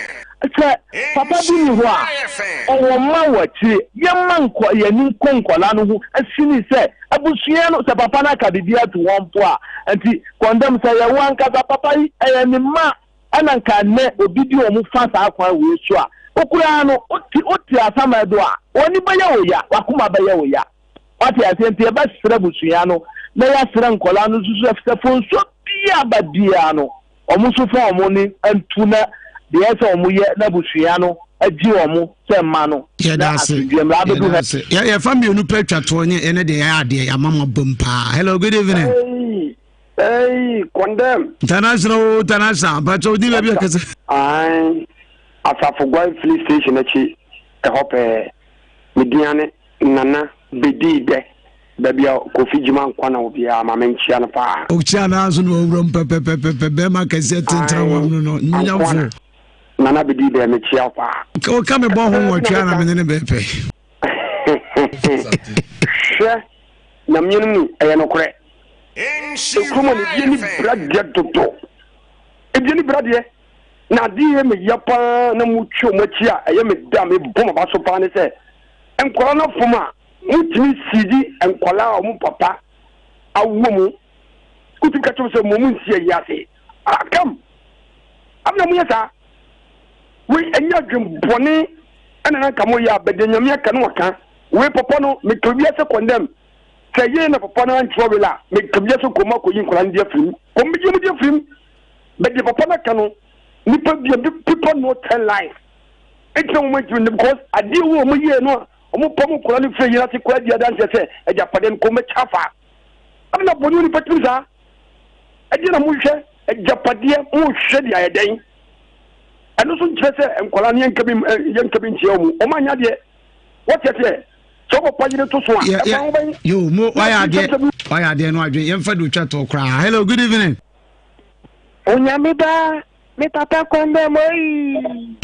sɛ papa bi ni hɔ a ɔwɔ mma wɔ akyire, yɛmma nkɔ yɛn ani nkɔ nkwadaa no ho sini sɛ abusua no sɛ papa no aka biribi ato wɔn mpo a. Nti kɔndɛm sɛ yɛwo ankasa papa yi ɛyɛ ne mma ɛna nka nnɛ obi di wɔn fa saa kwan wei so a, wo koraa no wote wote asamando a w'ani bɛyɛ wo ya, w'akoma bɛyɛ wo ya. Wate aseɛ? Nti yɛbɛsrɛ abusua no na yɛasrɛ nkwadaa no nso sɛ sɛ fonsuo biara ba biara no, wɔn nso fa wɔn ne ntu na deɛ ɛsɛ sɛ wɔn yɛ na abusua no agye wɔn sɛ mma no na asomdwoeɛ mmra abɛdu ha. Yɛfa mmienu pɛ twa toɔ ne ɛne deɛ yɛayɛ adeɛ yɛama mo abam paa. Hello, good evening. Hey, hey, condemn. International, oh, international. But you did be a Aye, Asafo Guai filling station akyi ɛhɔ pɛɛ. Mediane Nana bedii dɛ baabi a Kofi Gyima nkwa na wɔ biara ma menkyea no paa. Ɔkyea no ara nso na wawura mu pɛpɛpɛpɛ bɛrima kɛseɛ tentena wam no no nyamfo. Nana bedii dɛ mekyea wo paa. Ɔka me bɔ ho nwɔtwe a na mene ne bɛpɛ. Hwɛ, Nyame no ni, ɛyɛ nokorɛ. Ekurom hɔ no, ebi ani bere adeɛ dodo. Ebi ani bere adeɛ. Na adeɛ yɛ me ya paa na motwe wɔn akyi a ɛyɛ me dɛ a mebɔ m'aba so paa ne sɛ, nkwadaa no afom a, motumi siidi nkwadaa a wɔn papa awo mu. Wotumi ka kyerɛ wɔn sɛ mo nsi ayi ase. Akam! Afei na moyɛ saa. Wei ɛnyɛ adwen bɔne ɛna na nka moyɛ a bɛdeɛ Nyame aka no waka. Wei papa no meka wiase condemn. Sɛ yei na papa no antwerɛ will a meka wiase kɔm akɔyi nkwadaa no de afiri mu. Kɔm bɛgye mu de afiri mu. Bɛdeɛ papa no aka no nipa bia people no tell lies. Ɛnti na wɔn antumi because adeɛ wɔ wɔn yie no a wɔn pam nkwadaa no firi yɛn ase koraa di adanseɛ sɛ agyapadeɛ no kɔm bɛkyɛ afa. Ɛna bɔne wɔ nipa tirim saa. Ɛdeɛ na mohwɛ agyapadeɛ mohwɛ de ayɛ dɛn? Ɛno nso nkyerɛ sɛ nkwadaa no yɛnka bi yɛnka bi nkyerɛ wɔn. Wɔn anyɛ adeɛ. Wɔte aseɛ sɛ wɔpapa yere to so a ɛfa ho bɛn. Yo mo wayɛ adeɛ wayɛ adeɛ no adwene yɛmfa de otwa toɔ koraa. Hello good evening. Onyame ba Me papa kɔndɛm oii.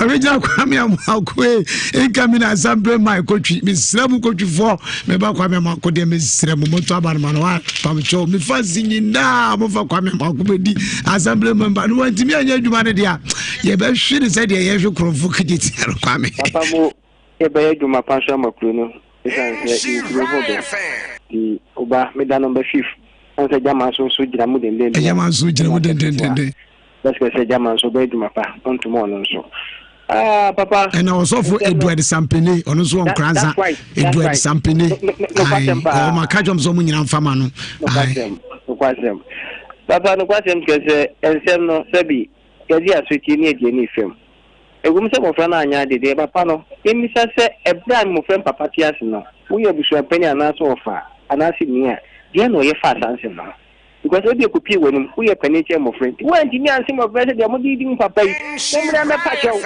Original Kwame Amoako e nka mi na asambre mai kotwi mesrɛ mu kotwifoɔ meba Kwame Amoako deɛ mesrɛ mu moto aba no ma no wa pamkyɛw me fans nyinaa mofa Kwame Amoako bɛdi asambre member no wantumi anyɛ adwuma no deɛ a yɛbɛhwe ne sɛdeɛ yɛhwe korɔmfo kagye tia no Kwame. Papa mo yɛbɛyɛ adwuma pa nso ama kuro no ɛsiane sɛ nkuro ho dɔ nti oba meda number fifth ɛne sɛ gyama nso nso gyina mu dendenden gyama nso gyina mu dendenden bɛsɛ sɛ gyama nso bɛyɛ adwuma pa ɔntoma ɔno nso ah papa ɛna ɔsɔfo Edward Sampene ɔno nso wɔ Nkoranza Edward Sampene ɔma ka dwom sɛ ɔmo nyina mfa ma no nokwasɛm papa nokwasɛm kyerɛ sɛ nsɛm no sɛbi Yɛgye asotie ne aduane fam. Ɛwom sɛ mmofra no anyɛ ade de, papa no, yemmisa sɛ, Bere a mmofra mpapa te ase no, woyɛ abusuapanyin anaasɛ ɔfa anaasɛ nua a, deɛn na ɔyɛ faa saa nsɛm no ho? Because ebia ekopue w'anim, woyɛ panin kyɛn mmofra nti, woantumi anse mmofra sɛ deɛ mode redi mo papa yi, mommra mmɛpa kyɛw.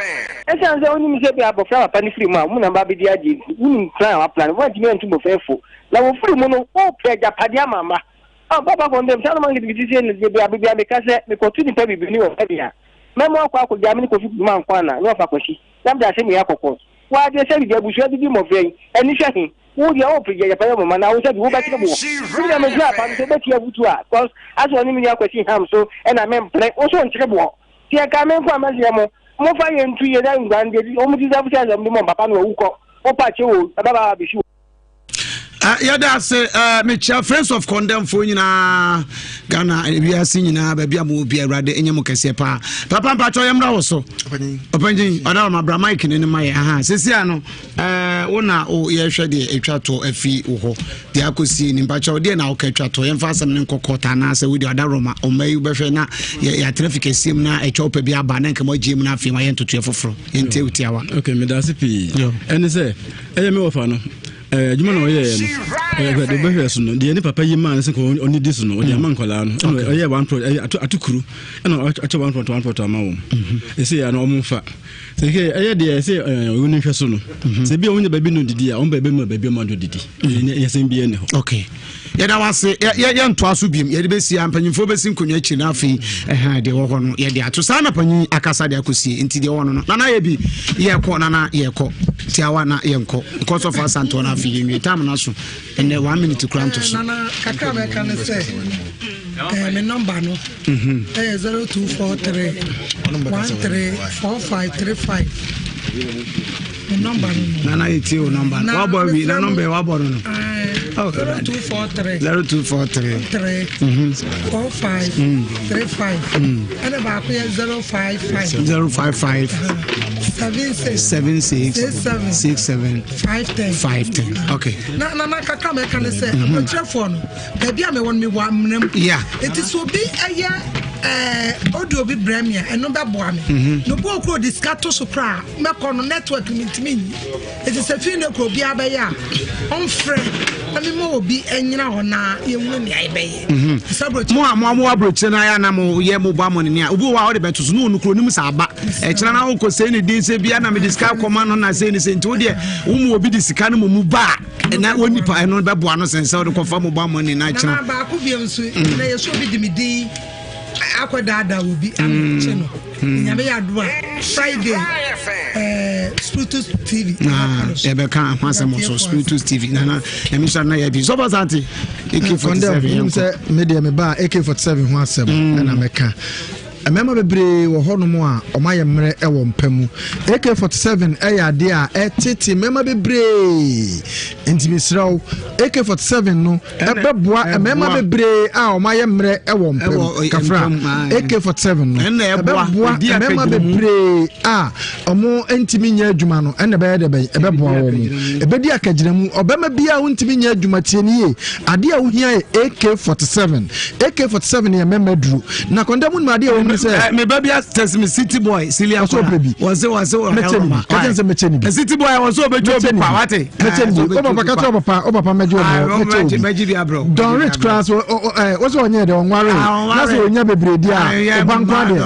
Esiane sɛ wonim sɛ ebia abofra papa no firi mu a, mo na moba abedi adeɛ nti, wonim plan a wɔaplan, woantumi antu mmofra yi fo. Na wɔfiri mu no, worepɛ agyapadeɛ ama mma. Ah, papa kɔndɛm, saa noma nketenkete sei na bia bia meka sɛ mekɔto nipa bibini wɔ heaven a, mɛma wakɔ akɔgyaa me ne Kofi Dwuma nko ana ne ɔfa Kwasi, na mede asɛm wei akɔ court. Wo ara deɛ sɛbi deɛ abusua de di mmɔfra yi, ani hwɛ he? Wo deɛ wopere gya agyapadeɛ moma na wo sɛbi wobɛkyere boɔ. Me deɛ medwene apa no sɛ wobɛtie afotuo a, cos asɛ ɔne me nua Kwasi ham so ɛna mempere, wo nso wonkyere boɔ. Nti ɛkaa me nko a mɛseɛ mo, momfa yɛn ntu yɛn na nguan deɛ wɔn deserve sɛ wɔde ma wɔn papa no wawu kɔ, wopa kyɛw o, ɛbɛba abɛsi wo. Eh, yɛda ase eh, mekyia friends of condemnfoɔ nyinaa ghana eh, wiase nyinaa baabi a mowɔ bia awurade ɛnyɛ mo kɛseɛ paa papa mpakyɛ yɛmmra wo so ɔpanyin ɔda wɔ mabra mike ne no ma yɛ aha sesia no wo na yɛhwɛ deɛ ɛtwa toɔ afi wo hɔ deɛ akɔsie ni mpakyɛ deɛ na woka atwa toɔ yɛmfa asɛm no nkɔ kɔta anaasɛ wode ɔda rɔma ɔma yi wobɛhwɛ na yɛatena fi kɛseɛ mu na ɛtwa wopɛ bi aba na nkama agyie mu no afei ma yɛ ntotoeɛ foforɔ yɛntie wo tiawa ok meda ase pii ɛne sɛ Ɛyɛ me wɔfa no adwuma na ɔyɛɛ no ɛɛ ɔbɛhwɛ so no deɛ ne papa yi maa no sɛ ɔne di so no ɔde ama nkwadaa no ɛna ɔyɛ one plot ɛyɛ atukuru ɛna ɔkyɛ one plot one plot ama wɔn ɛsɛ yɛ no wɔn nfa sɛ kɛ ɛyɛ deɛ ɛsɛ ɛɛ ɔwɔ ne nhwɛ so no sɛ ebi a wɔn nyɛ baabi no didi a wɔn baabi mu baabi wɔn do didi ɛyɛ sɛn bi ɛni hɔ. okay yɛda wase yɛntoa so biom yɛde bɛsi a mpanyimfoɔ bɛsi nkonnwa akyiri no afei ɛha deɛ wɔ hɔ no yɛde ato saa na panyin akasa de akɔsie nti deɛ wɔ no no nana yɛ bi yɛkɔ nana yɛkɔ tiawa na yɛnkɔ nkɔ sɔfo asantoɔ no afei yɛnwie tam no so ɛnɛ one minute kora nto so. Nana kakra bɛka ne sɛ eh, me nɔmba no mhm. ɛyɛ 0243 134535 me nɔmba no no nana yɛtie wo nɔmba no wabɔ awie na nɔmba yɛ wabɔ no no 0243 0243 3 45 35 ɛna baako yɛ 055 055 76 76 67 67 510 510 okay na na na kakra mɛka ne sɛ akyerɛfoɔ no baabi a mewɔ no mewɔ amena mu nti sɛ obi ɛyɛ ɛɛ ɔde obi brɛ me a ɛno bɛboa me mhm. na obi okuro ɔde sika to so koraa mɛkɔ no network mi ntumi nyi nti sɛ fi ne kuro obiara bɛyɛ a ɔmfrɛ na mema obi nyina hɔ na yɛhunu nea yɛbɛyɛ mhm. mo a mo a mo aburokyire no ayɛ na mo yɛ mo bɔ amɔ ne nea obi wɔ hɔ a ɔde bɛto so na ɔno kuro nim sɛ aba ɛkyerɛ na wokɔ sɛ ne din sɛ bia na mede sika akɔma no na sɛ ne sɛ nti wo deɛ wo mu obi de sika no mu ba a na wo nipa ɛno bɛboa no sɛn sɛ wode kɔfa mobile money na akyerɛ na baako bio nso na yɛsɛ obi de me din. Akɔdaadaa obi ama kye no. Nyame yɛ adom a Friday eh, Spiritus TV. Yɛbɛka ho asɛm wɔ so Spiritus TV nana nyame nhyira na yɛ bi sɔfo asante AK47 yɛnkɔ. Sɛ me deɛ meba AK47 ho asɛm ɛna mɛka. Mmarima bebree wɔ hɔnom a wɔayɛ mmerɛ wɔ mpa mu. AK-47 yɛ adeɛ a ɛtete mmarima bebree. Nti mesrɛ wo, AK-47 no ɛbɛboa mmarima bebree a wɔayɛ mmerɛ wɔ mpa mu. Kafra, AK-47 no ɛbɛboa mmarima bebree a wɔntumi nyɛ adwuma no, ɛna ɛbɛyɛ dɛ bɛn ɛbɛboa wɔn. Ɛbɛdi akagyinamu. Ɔbarima biara a wontumi nyɛ adwuma tie no yie. Adeɛ a wohia yɛ AK-47. AK-47 yɛ mmarima duro. Na kɔnda mu nim adeɛ wɔn mu sɛ. Me ba bi atɛsi mi city boy silia kora. Ɔsɔ ɔpɛ bi. Wɔn se wɔn se wɔn hɛn ma. Kɛtɛ sɛ mɛkyɛ ni bi. City boy wɔn se ɔbɛ ju obi pa wate. Mɛkyɛ ni bi. O papa kɛtɛ o papa o papa mɛgye o mɛkyɛ obi. Mɛgye bi abrɔ. Don rich kora so ɔ ɛ wɔsɛ ɔnyɛ dɛ ɔnware. Na sɛ ɔnya bebree di a ɔba nkwa deɛ.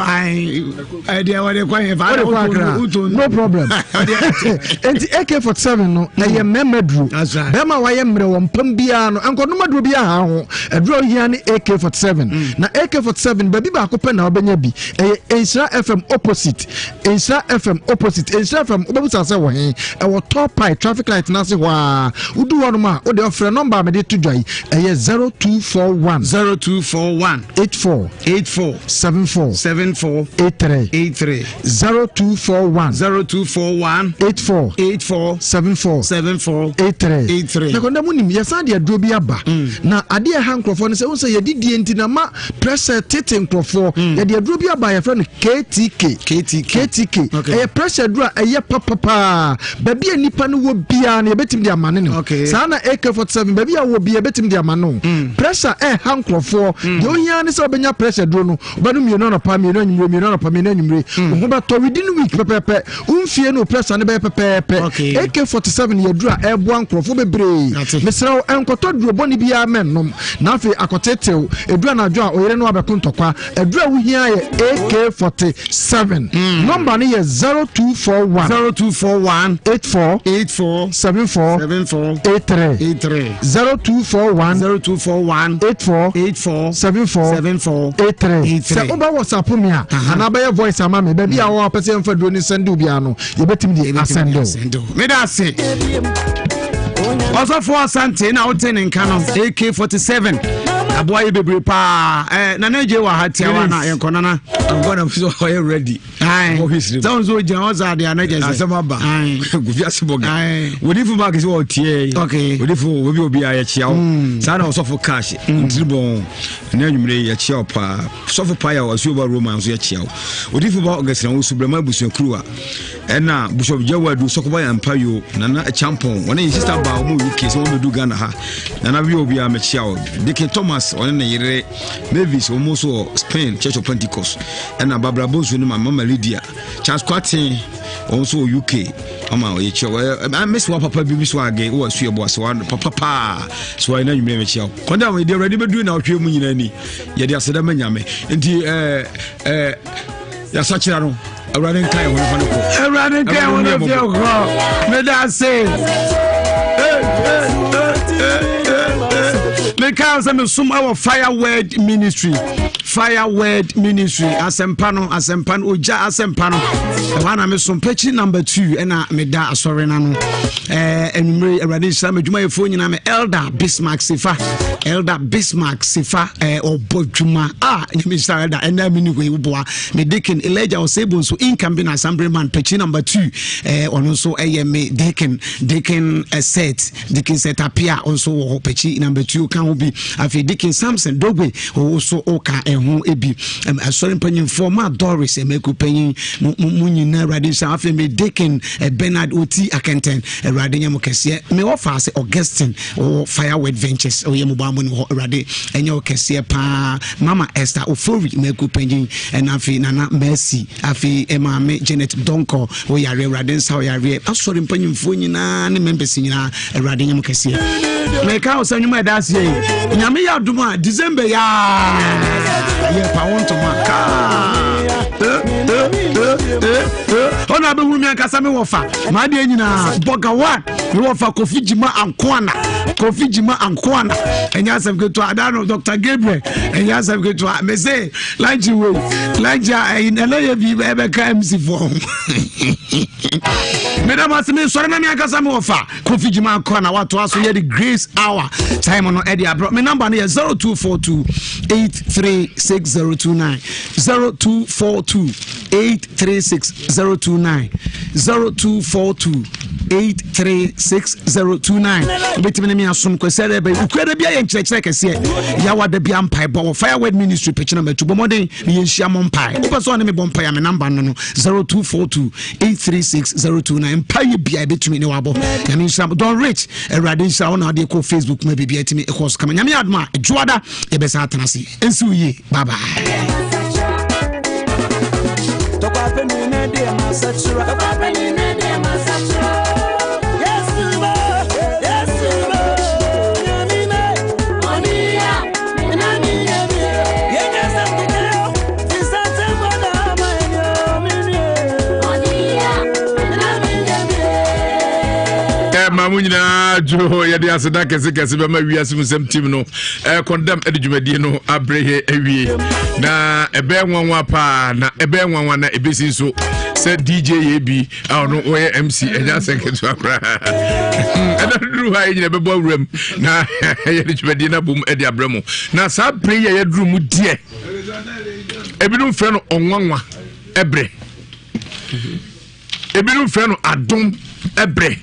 Ɛdeɛ wɔde kɔ yɛn fa. Wɔde kɔ akra no problem. Nti AK-47 no ɛyɛ mmarima duro. Bɛrima a wayɛ mmerɛ wɔ mpam biara no nkɔnoma duro bi aha ho. Aduro a ohia ne AK-47. Mm. Na AK-47 baabi baako pɛ na wobɛnya bi. Ɛyɛ Nhyira FM opposite. Nhyira FM opposite. Nhyira FM wobɛbusa sɛ wɔ he? Ɛwɔ Tall Pie traffic light n'ase hɔ a. Wodu hɔ nom a wode ɔfrɛ nɔmba a mede to dwa yi. Ɛyɛ 0241. 0241. 84. 84. 74. 74. 83. 83. 0241. 0241. 84. 84. 74. 74. 83. 83. Na kɔnda mu nim yɛsan de aduro bi aba. Mm. Na adeɛ ɛha nkurɔfoɔ no sɛ wohu sɛ yɛdidie nti na ma pressure tete nkurɔfoɔ. Mm. Yɛde aduro bi aba yɛfrɛ no KTK. KTK. KTK. Okay. Ɛyɛ pressure aduro a ɛyɛ papapaa. Baabi a nipa no wɔ biara no yɛbɛtumi de ama ne no. Okay. Saa na AK47 baabi a wɔ biara yɛbɛtumi de ama no. Mm. Pressure ɛha nkurɔfoɔ. Mm. Deɛ ohia ne sɛ wobɛnya pressure duro no wobɛnom mmienu anɔpa mmienu anwummere mmienu anɔpa mmienu anwummere mm. wo ho bɛtɔ within week pɛpɛɛpɛ womfie no pressure no bɛyɛ pɛpɛɛpɛ AK47 yɛ duro a ɛboa nkurɔfoɔ bebree mesrɛ wo ɛnkɔtɔ duro bɔne biara mɛnnom na afei akɔtetew ɛduru anadwo a ɔyere no abɛko ntɔkwa aduro a wohia yɛ AK47 mm. nɔmba no yɛ 0241 0241 84 84 74 74 83 83 0241 0241 84 84 74 74 83 sɛ woba whatsapp mi a anaa bɛyɛ voice ama me baabi a wɔwɔ apɛ sɛ yɛmfa duro ne sɛnde obiara no yɛbɛtumi de asɛnde wo meda ase ɔsɔfoɔ asante na wote ne nka no ak47 aboa yɛ bebree paa eh, nana gye wɔ ha tiawa na yɛnkɔ nana ɔyɛ ready sɛ wo nso wogyina hɔ saa deɛ ana gyɛ sɛ asɛm aba kofi ase bɔ ga wodifo mark sɛ wɔtie wodifo obi obi a yɛkyia wo hmm. saa na ɔsɔfo cash hmm. ntiri bɔn ne anwummere yɛkyia wo paa sɔfo paa yɛ ɔsuo ba roma nso yɛkyia wo odifo ba ɔgɛsena wo so brɛma abusuakuru a ɛna bishop jawadu sɔkɔba yɛ mpa yo nana champon ɔne yɛ sister ba ɔmo uk sɛ wɔn bɛdu ghana ha nana bi obi a mekyia wo dikin thomas ɔne ne yere mavis wɔn nso wɔ spain church of pentecost ɛna Barbara Bonsu ne mama Lydia Charles Kwaten wɔn nso wɔ UK ɔma ɔyɛ kyerɛ wɔ ɛ mesi wa papa bi bi so age wɔ asu ɛbɔ ase wa papa paa so ayɛ n'anwummerɛ mɛkyia wo kɔnda wɔn yɛde awurade bɛduru na ɔhwɛ mu nyinaa ni yɛde aseda ma nyame nti ɛɛ ɛɛ yɛasakyera no awurade nka yɛn ho no fa no kɔ awurade nka yɛn ho no fi kɔ meda ase meka sɛ mesom ɛwɔ fire word ministry Fire Word Ministry asɛmpa no asɛmpa no ogya asɛmpa no ɛhɔ ana mesom pɛkyiri number two ɛna meda asɔre no ano ɛɛ anwummere awurade nhyira me adwumayɛfoɔ nyinaa me elder Bismarck Sefa elder Bismarck Sefa ɛɛ ɔbɔ dwuma a nyame nhyira elder ɛna mi ni hɔ yi woboa me deacon Elijah Osebo nso income na assemblyman pɛkyiri number two ɛɛ ɔno nso ɛyɛ me deacon deacon set Deacon Seth Appiah nso wɔ hɔ pɛkyi number two ka ho bi afei Deacon Samson Dogbe nso ka ɛho bi asɔre mpanyinfoɔ ma Doris Emeku panyin mo mo nyinaa awurade nhyira afei me Deacon eh, Bernard Oti Akɛntɛn awurade nyɛ mo kɛseɛ me wɔfa ase Augustine wɔ Firewood Ventures ɔyɛ mo bɔ amoni hɔ awurade ɛnyɛ wo kɛseɛ paa Mama Esther Ofori Meku panyin ɛna afei Nana Mercy Afei Maame Janet Donkor wo yareɛ Awurade nsa wo yareɛ asɔre mpanyinfoɔ nyinaa ne members nyinaa Awurade nyɛ mo kɛseɛ meka wo sɛ nnwuma ɛda aseɛ yi nyame yɛ adom a December yaa yɛpa wo ntoma kaa Ɔna abɛhunu me ankasa me wɔfa maadeɛ nyinaa bɔga one me wɔfa Kofi Gyima Ankoana, Kofi Gyima Ankoana, ɛnyɛ asɛm ketewa. Ada no Dr Gabriel, ɛnyɛ asɛm ketewa. Me se lunch wei, lunch a ɛnɛ yɛ bi ɛbɛka MC foɔ ho. Meda mo ase. Mesɔre na me ankasa me wɔfa Kofi Gyima Ankoana watoa so yɛde Grace Hour time no ɛde abrɛ. Me number no yɛ 0242 836029, 0242 836029, 0242 836029. Wobɛtumi ne me asom kwasɛ dɛ bɛyi wokura da bia yɛ nkyerɛkyerɛ kɛseɛ yɛawa da bia mpaebɔ wɔ Fireword Ministry pɛkyina matu. Bɔ mmɔden ne yɛnhyia mɔ mpae. Wopɛ sɛ ɔne me bɔ mpae a, me namba no 0242 836029. Mpaeɛ bia ɛbɛtumi ne wabɔ. Nyame nhyira. Don Rich, Awurade nhyira wo na wode kɔ Facebook ma biribia atumi ɛkɔ so kama. Nyame adom a, adwoada yɛbɛsan atena ase. Ɛnsi wo yie. Bye bye. Ma mo nyinaa dwo. Yɛde aseda kɛsekɛse bɛma Wiase mu Nsɛm team no kɔndam de dwumadie no abrɛ yɛ awie. Na ɛbɛyɛ nwanwa paa, na ɛbɛyɛ nwanwa na ɛbɛsi nso sɛ DJ yɛ bi a ɔno wɔyɛ MC. Ɛnyɛ asɛ nketewa koraa. Ɛna duru hɔ a yɛnyina bɛbɔ awuram na yɛde dwumadie no abom de abrɛ mu. Na saa bere yi a yɛduru mu deɛ, ebinom frɛ no ɔnwanwa ɛberɛ, ebinom frɛ no adom ɛberɛ.